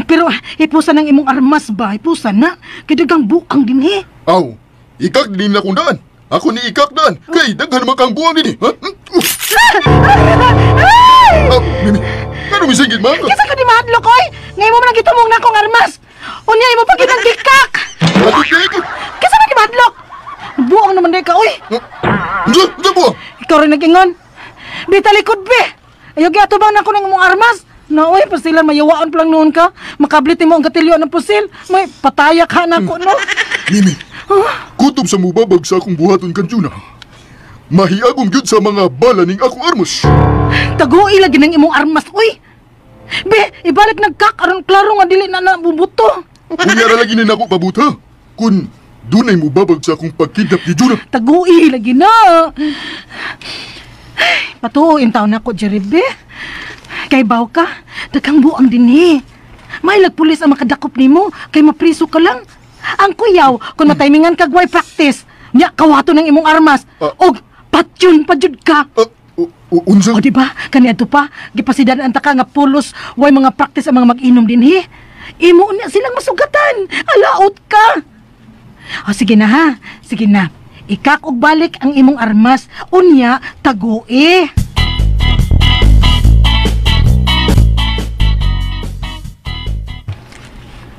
Pero ipusan ang imong armas ba? Ipusan na. Kay dagang buang din, he. Aw, ikak din na kong daan. Ako ni ikak daan. Kay, daghan naman kang buang din, eh. Ha? Mimi, ano misingit, man? Kisa ka di mahadlok, oy. Ngayon mo man ang gitumong na akong armas. Unya, imo pa kitang gikak. Kisa ka di mahadlok. Buang naman di ka, oy. Unsa? Unsa buang? Ikaw rin nag-ingon. Di talikod, be. Ayaw giatubang na ako ng imong armas. Na, oy, pasilan, mayawaan pa lang noon ka. Makablit mo ang katilyo ng pusil. May pataya ka na ako, no? Mimi, kutob sa mubabag sa akong buhaton kanjuna. Mahiagom gyud sa mga bala ning akong armas. Tagui lagi ng imong armas, oy. Be, ibalik nagkak aron klaro nga dili na nabubuto. Unya ra lagi ni nako pabuta. Kun dunay mubabag sa akong pagkidnap ni Juna. Tagui lagi na. Ay, patuoin taon nako, Jerry, be. Kay baw ka, daghang buang dinhi. May lagpulis ang makadakop nimo, kay mapriso ka lang. Ang kuyaw, kung matimingan kag way practice, nya kawato ng imong armas. Og patyon pa jud ka. Unsa? O di ba? Kaniadto pa, gipasidan ang taka nga pulos way mga practice ang mga mag-inom dinhi. Imo na silang masugatan. Alaot ka. O sige na ha, sige na. Ikak og balik ang imong armas, unya tagui.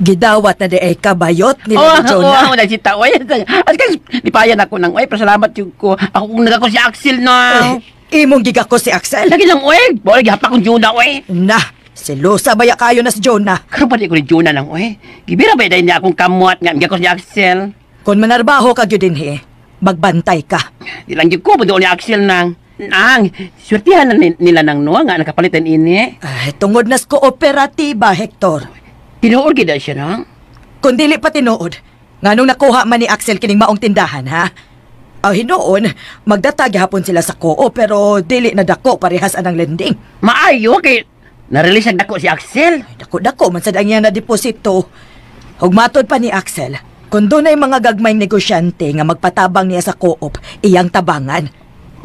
Gidawat na di ay kabayot nila ni Jonah. Oo, nagsita. Oy, as lipayan ako nang, oy, pasalamat yung ko. Ako kung nagako si Axel na. Imong gigako si Axel. Lagi lang, oy. Bola, gihapa kong Jonah, oy. Na, silusa baya kayo na si Jonah. Karon pa di ko ni Jonah nang, oy. Gibira ba dahil niya akong kamuat nga, gigako si Axel. Kung manarbaho ka gyud dinhi, magbantay ka. Di lang gyud ko, doon ni Axel nang. Nang, swertihan na nila nang no, nga nakapalitan ini. Ay, tungod nas kooperatiba, Hector. Tinuod gid siya nang? Kung dili pa tinuod, nganong nakuha man ni Axel kining maong tindahan, ha? Aw hinuon, magdatag hapon sila sa koo pero dili na dako parehas anang lending. Maayo kay na-release ang dako si Axel. Ay, dako-dako man sad ang iya na deposito. Hugmatod pa ni Axel, kung dunay mga gagmayng negosyante nga magpatabang niya sa co-op, iyang tabangan.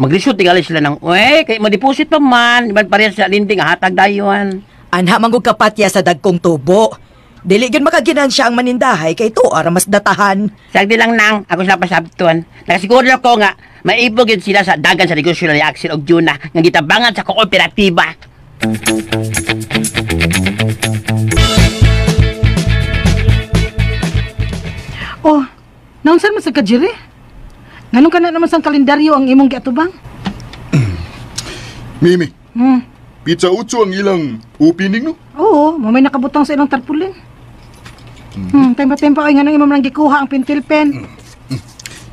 Maglisod tingali sila ng, uy, kay ma-deposit pa man, iban parehas sa lending hatag dayon. Anha manggug kapatya sa dagkong tubo. Dili gyud makaginansya ang manindahay kay tuara mas datahan. Sagdi lang nang, ako sila pasabton. Nakasiguro ko nga, maibog yun sila sa dagan sa negosyo ni Axel og Juna nga gitabangan sa kooperatiba. Oh, naunsan man sa ka, Jerry? Nganong ka na naman sa kalendaryo ang imong giatubang? Mimi, pizza 8 ang ilang opening, no? Oo, mamay nakabutang sa ilang tarpaulin. Tempa-tempa ay nga nang imong nang gikuha ang pentel pen.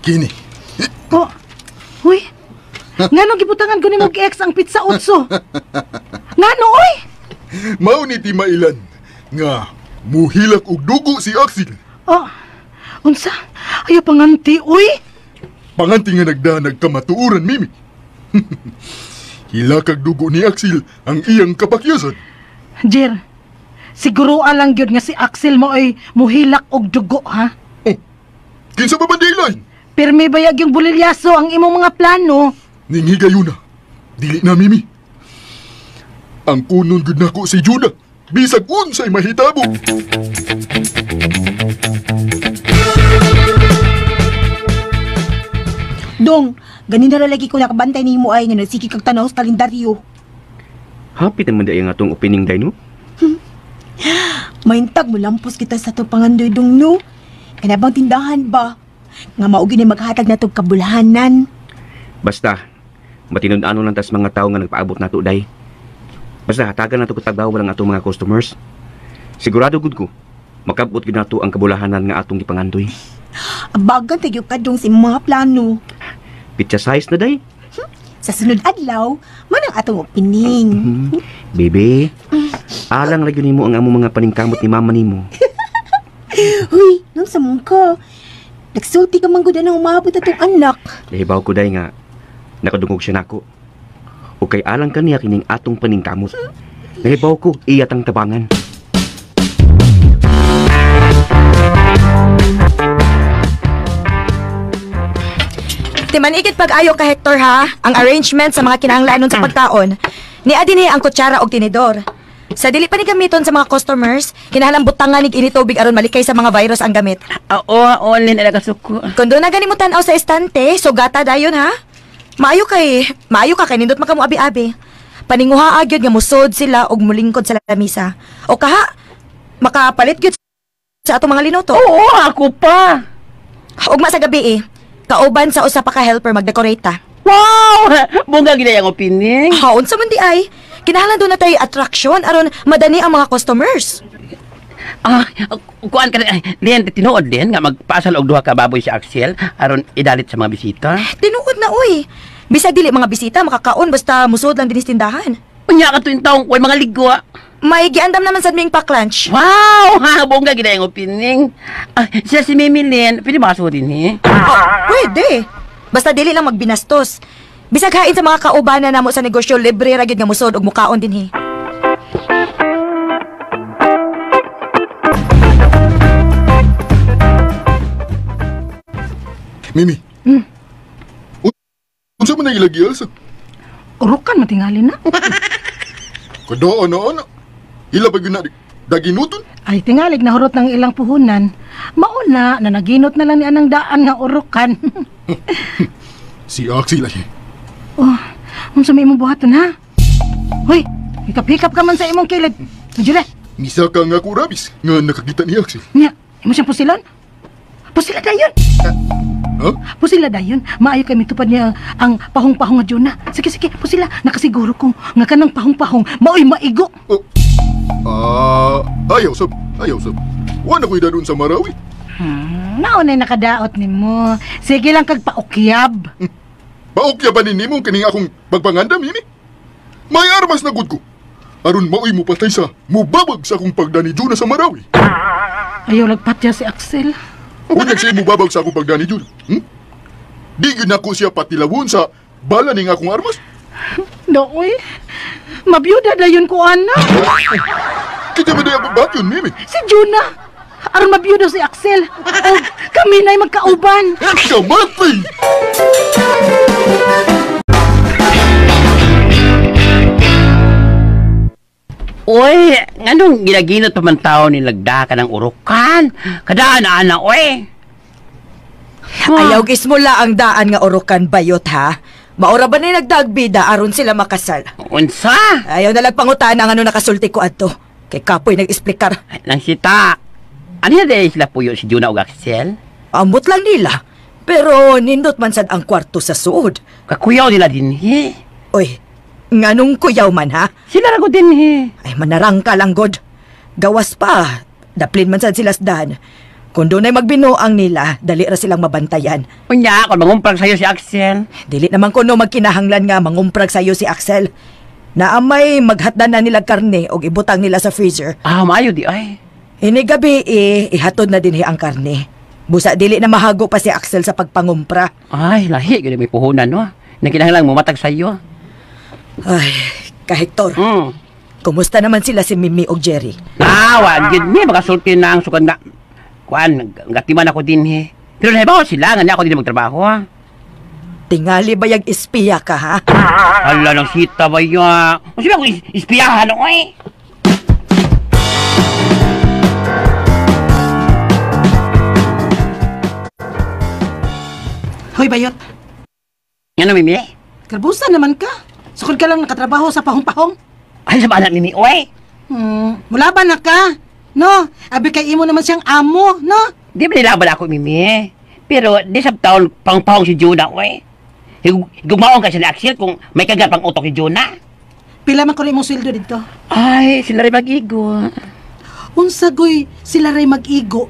Kini. Oh, huy. Nganong gibutangan ko nimo ex ang pizza 8? Ngano oy? Mao ni timailan nga muhilak og dugo si Axel. Oh, unsa? Ayaw panganti, uy. Panganti nga nagdanag kamatuoran, Mimi. Hilakag dugo ni Axel ang iyang kapakyasan. Jer, siguro alang gyud nga si Axel mo ay muhilak og dugo, ha? Oh, kinsa ba man di? Pirmi bayag yung bulilyaso ang imong mga plano. Ning higayuna, dili na, Mimi. Ang kunon gud nako si Judah, bisag unsay mahitabo. Dong, ganin na lagi ko nakabantay nimo ay nga nagsige kag tanaw sa kalendaryo. Hapit naman dahil nga itong opening day, no? Maintag mo lampos kita sa itong pangandoy, dong, no? Kanabang tindahan ba? Nga maugi ni maghatag na itong kabulhanan. Basta, matinud-ano lang tas mga tao nga nagpaabot na ito, day. Basta, hatagan na ito katagbaw lang atong mga customers. Sigurado gud ko, makabot gud na ito ang kabulahanan nga atong gipangandoy. Abagan tayo ka dong sa mga plano. Pizza size na, day. Sa sunod adlaw, manang atong opening. Bebe, alang lagi nimo ang among mga paningkamot ni mama nimo. Huy, nung sa mong ka. Nagsulti ka man gud na umabot atong anak. Nahibaw ko day nga nakadungog siya nako. O kay alang kaniya kining atong paningkamot. Nahibaw ko iyatang tabangan. Timanikit pag-ayo ka, Hector, ha? Ang arrangement sa mga kinahanglanon sa pagkaon. Niya din ang kutsara og tinidor. Sa dili pa ni gamiton sa mga customers, kinahanglan butangan nig ini tubig aron malikay sa mga virus ang gamit. Oo, oo, Lin, kasuko. Kung doon na gani mo tan-aw sa estante, sugata dayon, ha? Maayo ka kay nindot maka mo abi-abi. Paninguha gyud nga musod sila og mulingkod sa lamisa. O kaha, makapalit gyud sa atong mga linuto. Oo, ako pa. Ugma sa gabi eh. Kauban sa usa pa ka helper magdecorate ta. Wow! Bongga gid ang opening. Ha, unsa man di ay? Kinahanglan doon na tayo attraction aron madani ang mga customers. Ah, kuan ka Lien, tinuod din nga magpasal og duha ka baboy si Axel aron idalit sa mga bisita. Tinuod na oy. Bisag dili mga bisita makakaon basta musod lang dinis tindahan. Unya ka tuwing taong koy mga ligwa. May giandam naman sad ming pack lunch. Wow! Ha, bongga gid ang opening. Ah, siya si Mimi Lien, pwede makasuod din eh. Oh, pwede. Basta dili lang magbinastos. Bisag hain sa mga kaubanan namo sa negosyo, libre ra gyud nga musod og mukaon dinhi. Mimi. Unsa man ang ilagi, Elsa? Urukan matingali na. Kadaan na ana. Ila pa gyud na daginuton. Ay tingalig nahurot ng ilang puhunan. Mauna na naginot na lang ni anang daan nga urukan. Si Axel ay. Oh, unsa may imong buhaton ha? Hoy, hikap-hikap ka man sa imong kilid. Jure. Misaka nga ako rabis nga nakakita ni Axel. Nya, imo siyang pusilon? Pusila dayon. Ha? Pusila dayon. Maayo kay mitupad niya ang pahong-pahong nga Jonah. Sige, sige, pusila. Nakasiguro ko nga kanang pahong-pahong maoy maigo. Oh. Ayaw sab, ayaw sab. Wa na ko'y dadun sa Marawi. Naunay nakadaot nimo. Sige lang kag paukyab. Paukyaban ni nimo kining akong pagpangandam ini. May armas na gud ko. Aron maoy mo patay sa mubabag sa akong pagdani Jonah sa Marawi. Ayaw lagpatya si Axel. Unyag siya mubabag sa akong pagdani Jonah. Di gyud nako siya patilawon sa bala ning akong armas. Nooy, mabiyuda dayon ko ana. Kita ba day akong batyon, Mimi? Si Jonah. Aron mabiyuda si Axel. O kami na'y magkauban. Kamatay! Oy, nganong ginaginot pa man tao ni lagda ka ng urukan? Kadaan ana, oy. Ayaw gismula ang daan nga urukan bayot ha. Maura ba ni nagdagbida aron sila makasal? Unsa? Ayaw na lagpangutan ang ano nakasulti ko adto. Kay kapoy nag-explicar. Nang sita. Ano na dahil sila puyo si Jonah ug Axel? Ambot lang nila. Pero nindot man sad ang kwarto sa suod. Kakuyaw nila dinhi. Oy, nganong kuyaw man ha? Sila ra ko dinhi. Ay manarangka lang god. Gawas pa. Daplin man sad sila sdan. Kung doon ay magbinuang nila, dali ra silang mabantayan. Unya, kung mangumprag sa'yo si Axel. Dili naman kuno magkinahanglan nga mangumprag sa'yo si Axel. Naamay maghatdan na nila karne og ibutang nila sa freezer. Ah, maayo di ay. Ini gabi ihatod na dinhi ang karne. Busa dili na mahago pa si Axel sa pagpangumpra. Ay, lahi gyud may puhunan no. Nagkinahanglan mumatag sa'yo. Ay, ka Hector. Kumusta naman sila si Mimi og Jerry? Nawa, gid mi makasulti na ang sukad nga. Kuan, gatiman ako dinhi. Pero nahibaw sila nga niya ako din magtrabaho ha. Tingali bayag espiya ka ha? Hala nang sita ba ya? Unsa ba akong espiyahan oy? Hoy bayot. Ngano Mimi? Karbusa naman ka. Sukod ka lang nakatrabaho sa pahong-pahong. Ay sa anak Mimi oy. Mulaban na ka. No, abi kay imo naman siyang amo, no? Di ba nilaban ako, Mimi? Pero di sa taon pangpahong si Jonah, oy. Gumaong ka siya ni Axel kung may kagat pang utok si Jonah. Pila man ko rin imong sweldo dito? Ay, sila rin mag-igo. Unsa goy, sila rin mag-igo.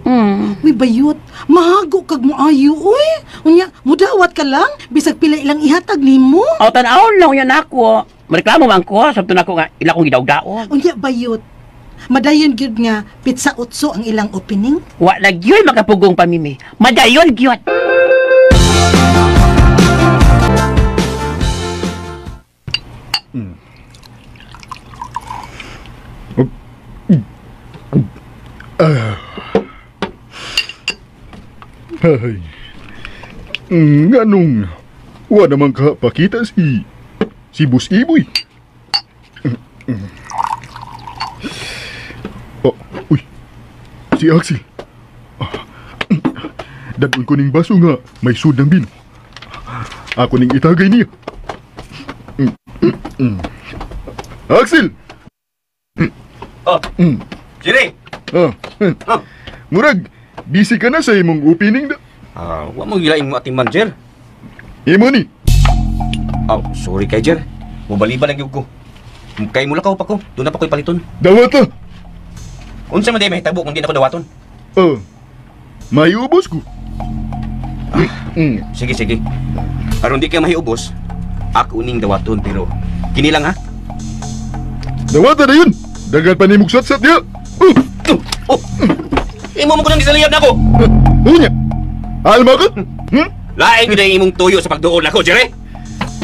Uy, bayot, mahago kag moayo, uy. Unya, mudawat ka lang, bisag pila ilang ihatag nimo. Aw, tan-awon lang yan ako. Mareklamo man ko, sabto na ko nga ila kong gidaog-daog. Unya, bayot. Madayon gyud nga pizza utso ang ilang opening. Wa na gyud makapugong pa Mimi. Madayon gyud. Ay. Nganong wa naman ka pakita si Boss Iboy. Oh, uy. Si Axel. Dadun ko ning baso nga may sud ng bino. Ako ning itagay niya. Axel! Oh. Jerry. Oh. Murag, busy ka na sa imong opening da. Wa mo gilain mo ating man, Jer. Imo ni. Oh, sorry kay Jer. Mubaliba lang gyud ko. Kay mulakaw pa ko. Doon na pa ko'y paliton. Dawata. Unsa man di mahitabo kung di na ko dawaton? Oh. Maiubos ko. Sige, sige. Aron di ka mahiubos, ako ning dawaton pero kini lang ha. Dawata na yun. Dagan pa ni mugsat-sat diya. Oh. Imo mo ko nang gisaliyab na ako. Unya. Alma ka? Lain gyud ang imong tuyo sa pagduol nako, Jerry.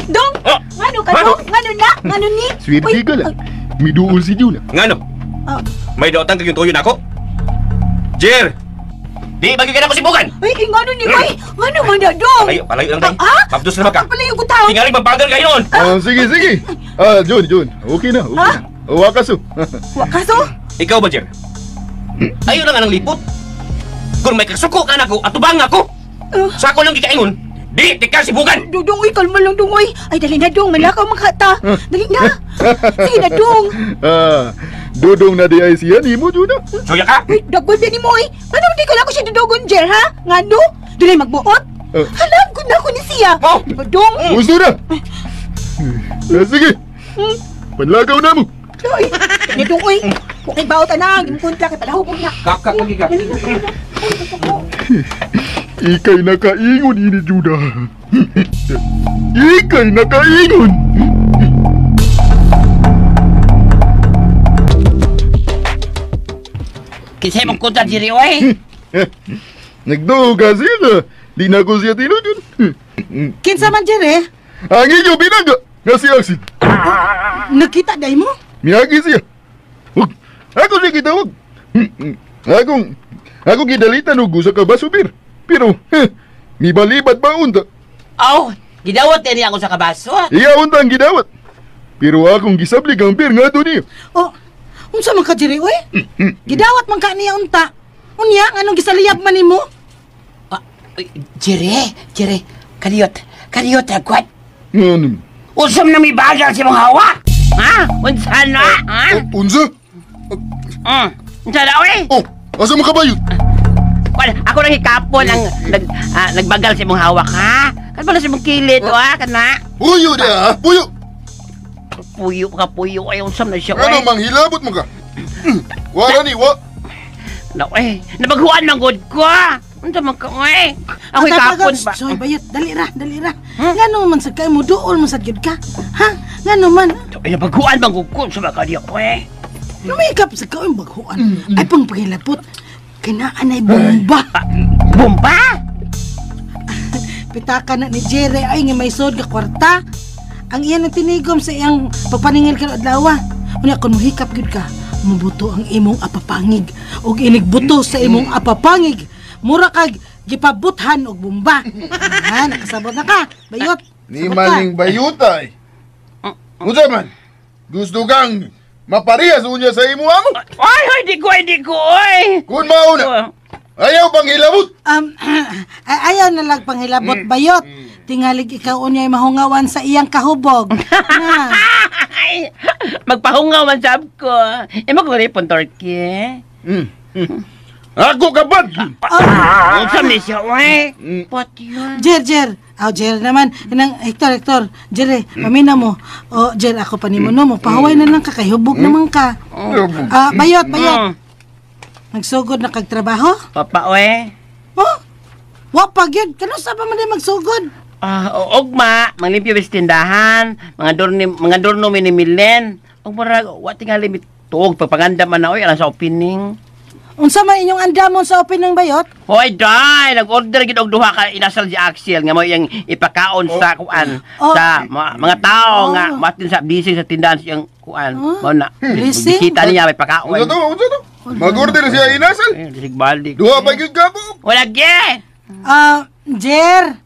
Dong! Oh. Ngano ka dong? Ngano na? Ngano ni? Swerte ka lang. Miduol si Juna. Ngano? May daotan kag yung tuyo nako? Jer! Di bagay ka na ko sibukan! Ay, ngano ni bay? Ngano man na dong? Palayo, palayo lang tayo. Ah? Mabdos na ba ka? Palayo ko tao. Tingaling mabagal kayo noon! Sige, sige. Jun, Jun. Okay na, okay na. Wakaso. Wakaso? Ikaw ba, Jer? Ayaw lang anang lipot. Kung may kasuko ka na ako, atubang ako. Sa ako lang gikaingon, di, di ka sibukan! Dudong, uy, kalma lang, dong, uy. Ay, dali na, dong. Malakaw makata. Dali na. Sige na, dong. Dudong na di ay siya nimo Juda. Suya ka. Uy, dagol din mo eh. Ano di ko lang ko siya dudogon, Jer, ha? Ngano? Dunay magbuot? Alam ko na ko ni siya. Oh. Dong. Gusto na. Sige. Panlagaw na mo. Uy, nitong uy. Kung baot anang, imkuntra kay palahubog na. Kak lagi ka. Ikay nakaingon ini Juda. Ikay nakaingon. Kinsa imong kontra Jerry oy? Nagduga siya. Di na ko siya tinud yun. Kinsa man Jerry? Ang inyo binaga nga si Axel. Nakita day mo? Miyagi siya. Wag. Ako siya gitawag. Ako gidalitan og usa ka basubir. Pero mibalibat ba unta? Aw, gidawat niya ako sa kabaso. Iya unta ang gidawat. Pero akong gisablig ang bir nga niya. Oh, unsa man ka Jerry oy? Gidawat man ka niya unta. Unya nganong gisaliyab man nimo? Jerry, Jerry, kaliyot, kaliyot agwat. Ano? Usam na may bagal si mong hawak. Ha? Unsa na? Ha? Unsa? Unsa na oy? Oh, asa man ka bayot? Wala, ako lang hikapon ang nagbagal sa imong hawak, ha? Kan pala sa imong kilid, ha? Kana? Puyo dia, ha? Puyo! Puyo ka, puyo. Ay, unsam na siya, oy. Ano, manghilabot mo ka? Wala ni, wa. Na, oy. Nabaghuan man gud ko, ha? Unsa man ka, oy? Ako hikapon ba? Soy, bayot, dali ra, dali ra. Ngano man sad kay mo duol man sad gyud ka? Ha? Ngano man? Ay, nabaghuan man gud ko sa mga kadiya, oy. Lumikap sa kaoy baghuan. Ay pang pagilapot. Kinaan ay bomba. Bomba? Pitaka na ni Jerry ay nga may sod nga kwarta. Ang iyan ang tinigom sa iyang pagpaningil ka adlaw. Unya kun mohikap gyud ka, mubuto ang imong apapangig og inigbuto sa imong apapangig. Mura kag gipabuthan og bomba. Ha, nakasabot na ka. Bayot. Ni maling bayutay. Unsa man? Gusto kang maparehas unya sa imo amo? Ay, ay, di ko, ay, di ko, ay. Kun mauna, ayaw pang hilabot. Ayaw na lang panghilabot, bayot. Tingalig ikaw unya'y mahungawan sa iyang kahubog. Na. Ay, magpahungaw man sab ko. Imo ko ripon, Turkey. Ako kabad! Unsa ni siya, oy? Pat yun. Jer, Jer. Aw, Jer naman. Inang, Hector, Hector. Jer, pamina mo. O, Jer, ako pa nimo, no? Mo, pahuway na lang ka, kay hubog naman ka. Bayot, bayot. Nagsugod na kag trabaho? Papa, oy. Oh, wa pa gyud. Kanusa pa man di magsugod? Ugma, manglimpyo bis tindahan, mga dorno mi ni Milen. Og murag wa tingali mituog pagpanganda man na oy alang sa opening. Unsa man inyong andamon sa opening bayot? Hoy, day, nag-order gid og duha ka inasal si Axel nga mo iyang ipakaon sa kuan sa mga tao nga matin sa blessing sa tindahan siyang kuan. Mao na. Blessing? Bisita niya may pakaon. Unsa to? Unsa to? Mag-order siya inasal. Balik. Duha pa gyud ka po. Wala ge. Jer.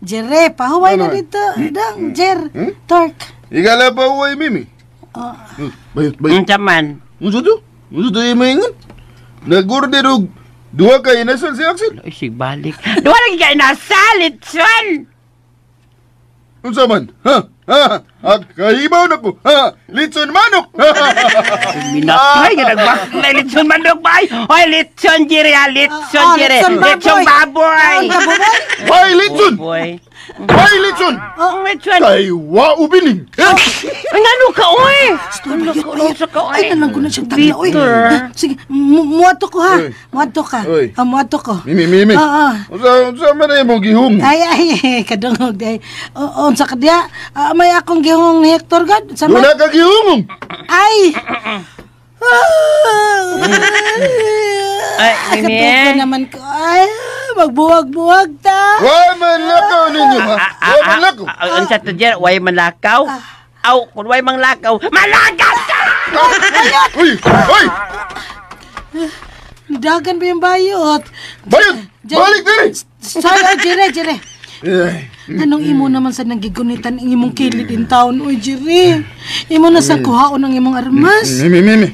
Jere, pahuway na dito. Dang, Jer. Tork. Igala pa uway mimi. Bayot, bayot. Unsa man? Unsa to? Unsa to imaingon? Nag-order og duha ka inasal si Axel. Ay, sig balik. Duha lagi ka inasal, litson. Unsa man? Ha? Ha? Kahibaw na ko. Ha? Litson manok. Minatay nga nagbaklay litson manok bay. Hoy, litson Jerry, ha? Litson Jerry. Litson baboy. Hoy, litson. Hoy, litson. Oh, litson. Kay wa ubining. Ay, ngano ka, oy? Ay, nalang ko na siyang tagla, oy. Sige, muadto ko, ha? Muadto ka. Muadto ko. Mimi, mimi. Unsa man ay mong gihong? Ay, ay, kadungog, day. Unsa ka diya? May akong gihong ni Hector, God. Wala ka gihong! Ay! Ay, Mimi. Kadungog naman ko. Ay, magbuwag-buwag ta. Wa man lakaw ninyo, ha? Wa man lakaw. Unsa to, Jer? Way man lakaw? Aw, kung way mang lakaw, malagat ka! Uy! Uy! Nidagan ba yung bayot? Bayot! Balik diri! Sorry, ay, Jere, Jere. Anong imo naman sa nagigunitan ang imong kilid in town, uy, Jere? Imo na sa kuhaon ang imong armas. Mimi, mimi.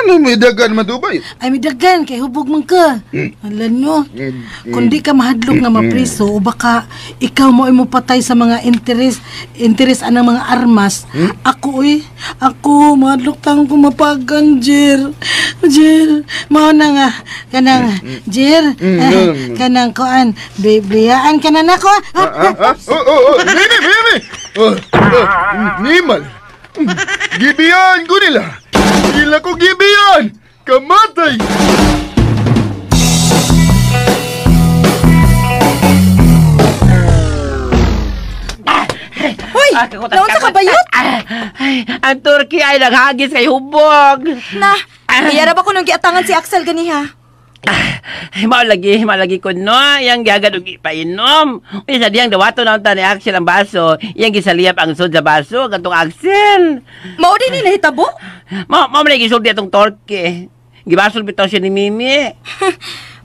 Ano may dagan man Dubai? Ay, midagan kay hubog man ka. Alam nyo, kung di ka mahadlok nga mapriso o baka ikaw mo ay mopatay sa mga interes anang mga armas. Ako uy, ako mahadlok tang kumapagan, Jer. Jer, mao na nga kanang Jer, kanang kuan, biyaan ka na nako. Oh, mimi. Nimal. Gibiyan ko nila. Gila ko gibiyan. Kamatay. Hoy, naunsa ka bayot? Ang Turkey ay naghagis kay hubog. Na, iyara ba ko nung giatangan si Axel ganiha? Mao lagi ko no, yang gihagad og ipainom. Uy, sa diyang dawato na unta ni Axel ang baso, iyang gisaliyap ang sud sa baso katong Axel. Mao din ni nahitabo? Mao mao man gisulti atong Turkey. Gibasol bitaw siya ni Mimi.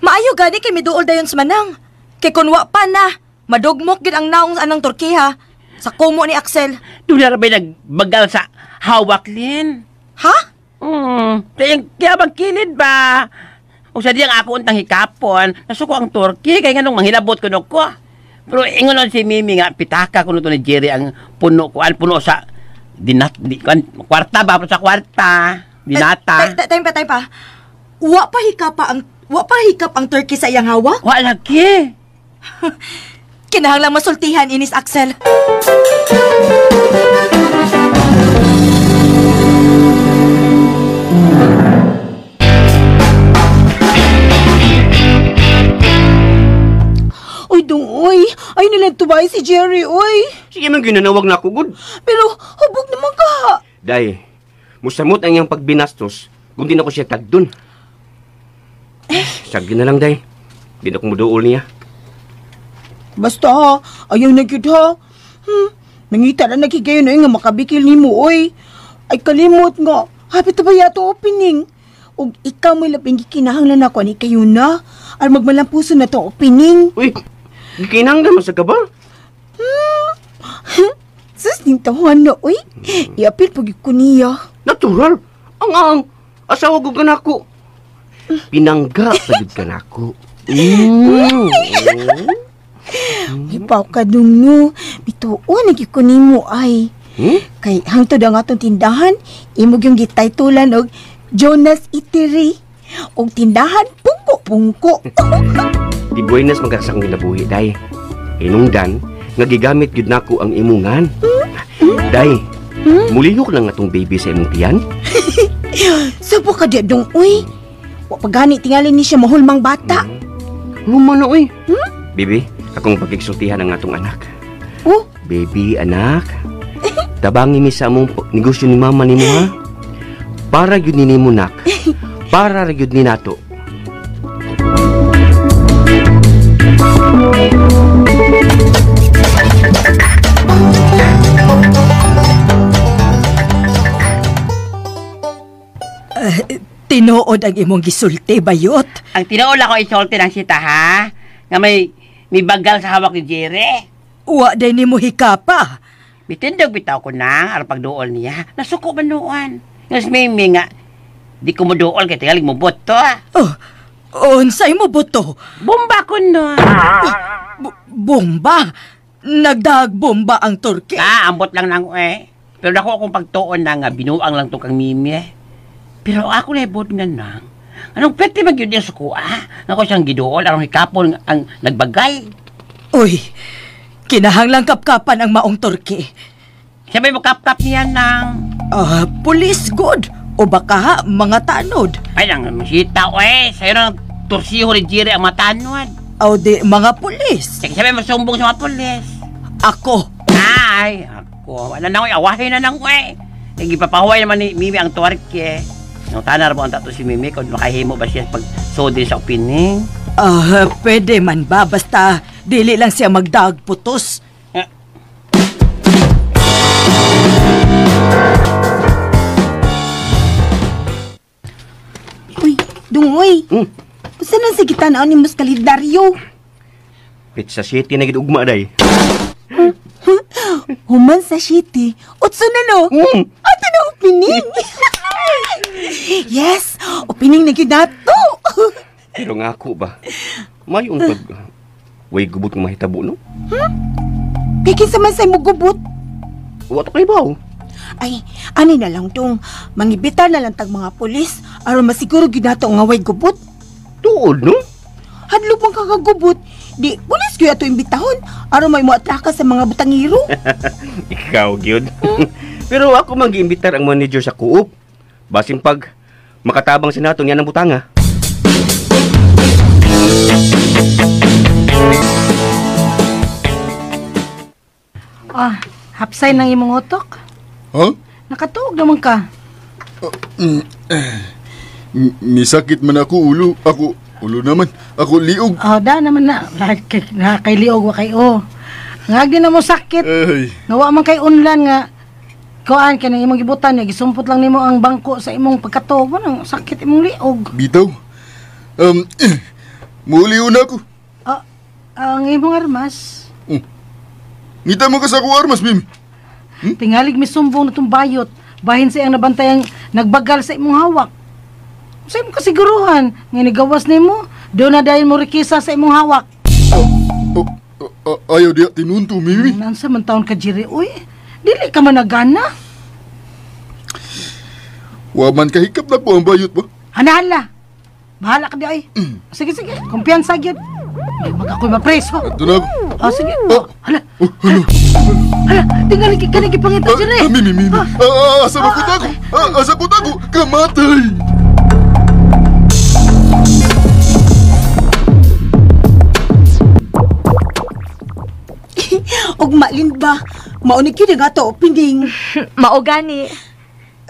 Maayo gani kay miduol dayon sa manang. Kay kun wa pa na, madugmok gid ang naong anang Turkiha sa kumo ni Axel. Doon na ba'y nagbagal sa hawak, Lin? Ha? Kaya bang kilid ba? O sa diyang ako untang hikapon, nasuko ang Turkey, kaya nga nung manghilabot ko no ko. Pero ingon nun si Mimi nga, pitaka ko to ni Jerry ang puno ko, ang puno sa dinat, di, kwarta ba? Sa kwarta. Dinata. Time pa. Wa pa hikap ang Turkey sa iyang hawak? Wa lagi. Kinahanglang masultihan inis Axel. Uy, dong, uy. Ay, nilang tubay si Jerry, uy. Sige man, ginanawag na ako, good. Pero, hubog naman ka. Day, musamot ang iyang pagbinastos kung di na ko siya tagdun. Sagi na lang, Day. Di na ko muduol niya. Basta ha, ayaw na gyud ha. Nangita na nagigayon na nga makabikil ni mo, oy. Ay kalimot nga, hapit na ba yato opening? Og ikaw may labing gikinahanglan ako ani kayo na. Ar magmalampuso na to opening. Uy, gikinahanglan man sa ka ba? Sus, ning tahuan na, oy. Iapil pag ko niya. Natural. Ang asawa ko kanako. Pinangga pagid kanako. Ipaw ka dong no. Bituon, nagikunin mo ay. Kay hangtod ang atong tindahan, imog yung gitaytulan og Jonas Eatery. Og tindahan, pungko-pungko. Di buenas magkasang ginabuhi, Day. Inungdan, nga gigamit gyud nako ang imungan. Day, mulihok lang atong baby sa imong tiyan. Sabo ka di dong, uy. Wa pagani tingali ni siya mahulmang bata. Luma na, uy. Baby, akong pagigsultihan ang atong anak. Oh? Baby, anak. Tabangi mi sa among negosyo ni mama nimo, ha? Para gyud ni nimo, nak. Para ra gyud ni nato. Tinuod ang imong gisulti, bayot. Ang tinuod ako isulti ng sita, ha? Nga may bagal sa hawak ni Jerry. Wa day ni mo hikapa. Mitindog bitaw ko na, aron pagduol niya. Nasuko man noon. Nga si Mimi nga, di ko mo duol kay tingalig mo boto. Oh, unsay mo boto? Bomba ko no. Bomba? Nagdagbomba ang Turkey? Ah, ambot lang nang eh. Pero dako akong pagtuon na nga, binuang lang to kang Mimi eh. Pero ako na ibot nga nang. Anong pwede magyud niya suko, ah? Ako siyang giduol, anong hikapon ang nagbagay. Uy, kinahanglang kapkapan ang maong Turkey. Sabay mo kapkap niya nang. Police good. O baka ha, mga tanod. Ay, nang masita, eh. Sa'yo nang tursiho ni Jerry ang mga tanod. O di, mga pulis. Sige, sabay mo sumbong sa mga pulis. Ako. Ay, ako. Wala na, awahin na nang, eh. Ipapahuway naman ni Mimi ang Turkey. Nung tanar mo ang tato si Mimi, kung makahimo ba siya pag-sodin sa opening? Pwede man ba? Basta dili lang siya magdagputos. Uy, dungoy. Usa na sige tan-aw ni mas kalendaryo? Pizza City na gid ugma day. Human sa City. Utso na no. Ato na opening. Yes, Opening na gyud nato. Pero nga ako ba, mayon pag way gubot nga mahitabo, no? Kay kinsa man sa imong gubot? Wa to kay baw. Ay, ani na lang tong mangibitar na lang tag mga pulis aron masiguro gyud nato nga way gubot. Tuod, no? Hadlok man kagagubot. Di pulis gyud ato imbitahon aron may moatraka sa mga butangiro. Ikaw gyud. Pero ako man giimbitar ang manager sa Coop. Basin pag makatabang si nato niya ng butanga. Ah, hapsay ng imong utok. Ha? Nakatuog naman ka. Misakit man ako ulo. Ako, ulo naman. Ako liog. Oh, da naman na. Kay liog wa kay o. Nga di na mo sakit. Ay. Nga wa man kay unlan nga kuan kay nang imong gibutan niya gisumpot lang nimo ang bangko sa imong pagkatuog mo nang sakit imong liog. Bitaw. Muliw na ako. Ah, ang imong armas. Ngita mo ka sa akong armas, Mimi. Tingalig misumbong na tong bayot. Bahin sa iyang nabantayang nagbagal sa imong hawak. Sa imong kasiguruhan, nga nigawas nimo, doon na dahil mo rikisa sa imong hawak. Ayaw diya tinunto, Mimi. Nansa man taon ka, Jerry. Uy, dili ka man nagana. Wa man kahikap na po ang bayot ba? Hanahala. Bahala ka di ay. Sige, sige. Kumpiyansa gyud. Mag ako'y mapreso. Ito na ako. Oh, sige. Hala. Hala, tingali ka na gipangita, Jerry. Mimi, Mimi. Asa ba ko tago? Asa ko tago? Kamatay! Og malin ba? Maunig gyud ang ato opening. Mao gani.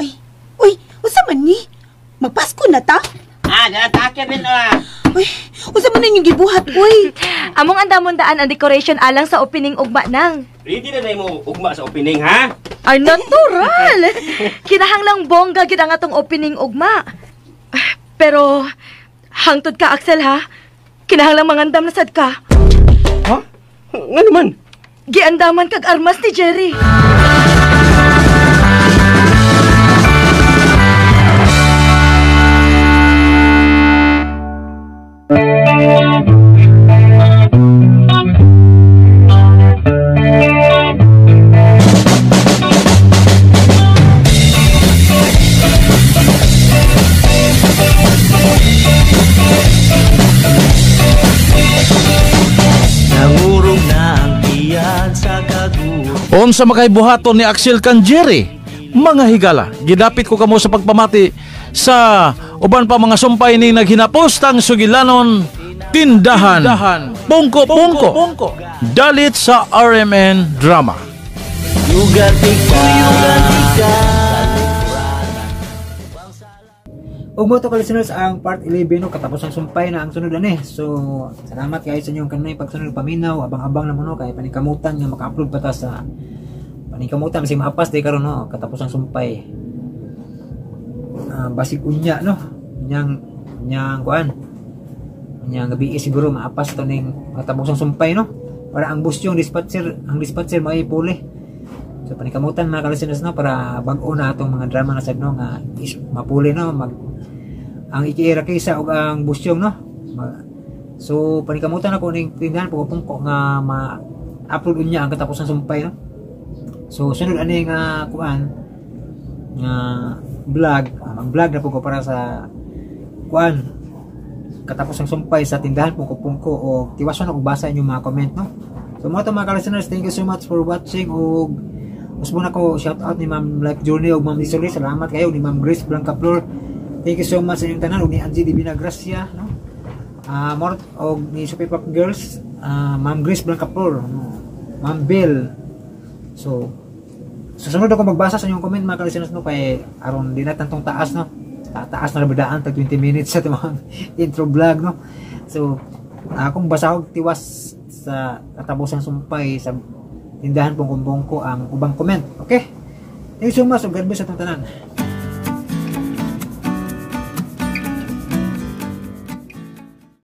Ay, uy, unsa man ni? Magpasko na ta? Ah, atake rin ah. Uy, unsa man ninyong gibuhat, uy? Among andamon daan ang decoration alang sa opening ugma nang. Ready na mo ugma sa opening, ha? Ay, natural! Kinahanglang bongga gid ang atong opening ugma. Pero, hangtod ka, Axel, ha? Kinahanglang mangandam na sad ka. Ha? Nga naman? Giandaman kag armas ni Jerry. Unsa makay buhaton ni Axel kan Jerry? Mga higala, gidapit ko kamo sa pagpamati sa uban pa mga sumpay ni naghinapostang sugilanon tindahan, pungko-pungko, dalit sa RMN Drama. Ug mo to ka listeners ang part 11 no, katapos ang sumpay na ang sunod ani. So salamat kayo sa inyong kanunay pagsunod paminaw, abang-abang na mo no kay paningkamutan nga maka-upload pa ta sa paningkamutan kasi maapas day karon no, katapos ang sumpay. Basig unya no, unyang kuan. Unyang gabi siguro maapas to ning katapos ang sumpay no. Para ang bus yung dispatcher, ang dispatcher may puli. So paningkamutan mga ka-listeners no para bag-o na atong mga drama na sad no nga mapuli no mag ang ikiira kaysa og ang busyong no. So panikamutan ako ning tindahan pungko nga ma-upload unya ang katapusan sumpay no. So sunod ani nga kuan nga vlog, mag-vlog na po ko para sa kuan katapusan sumpay sa tindahan pungko-pungko o tiwason ako basa inyong mga comment no. So mo to mga ka-listeners, thank you so much for watching og usbon ako shout out ni Ma'am Life Journey og Ma'am Disoli, salamat kayo ni Ma'am Grace Blancaflor. Thank you so much sa inyong tanan og ni Angie Divina Gracia no. More og ni Sophie Pop Girls, Ma'am Grace Blancaflor, no? Ma'am Bell. So susunod ako magbasa sa inyong comment mga ka-listeners no kay aron di na tantong taas no. Taas na rabadaan tag 20 minutes sa itong intro vlog no. So akong basahog tiwas sa katapusan sumpay sa tindahan pong kumbong ko ang ubang comment. Okay? Thank you so much. God bless sa itong tanan.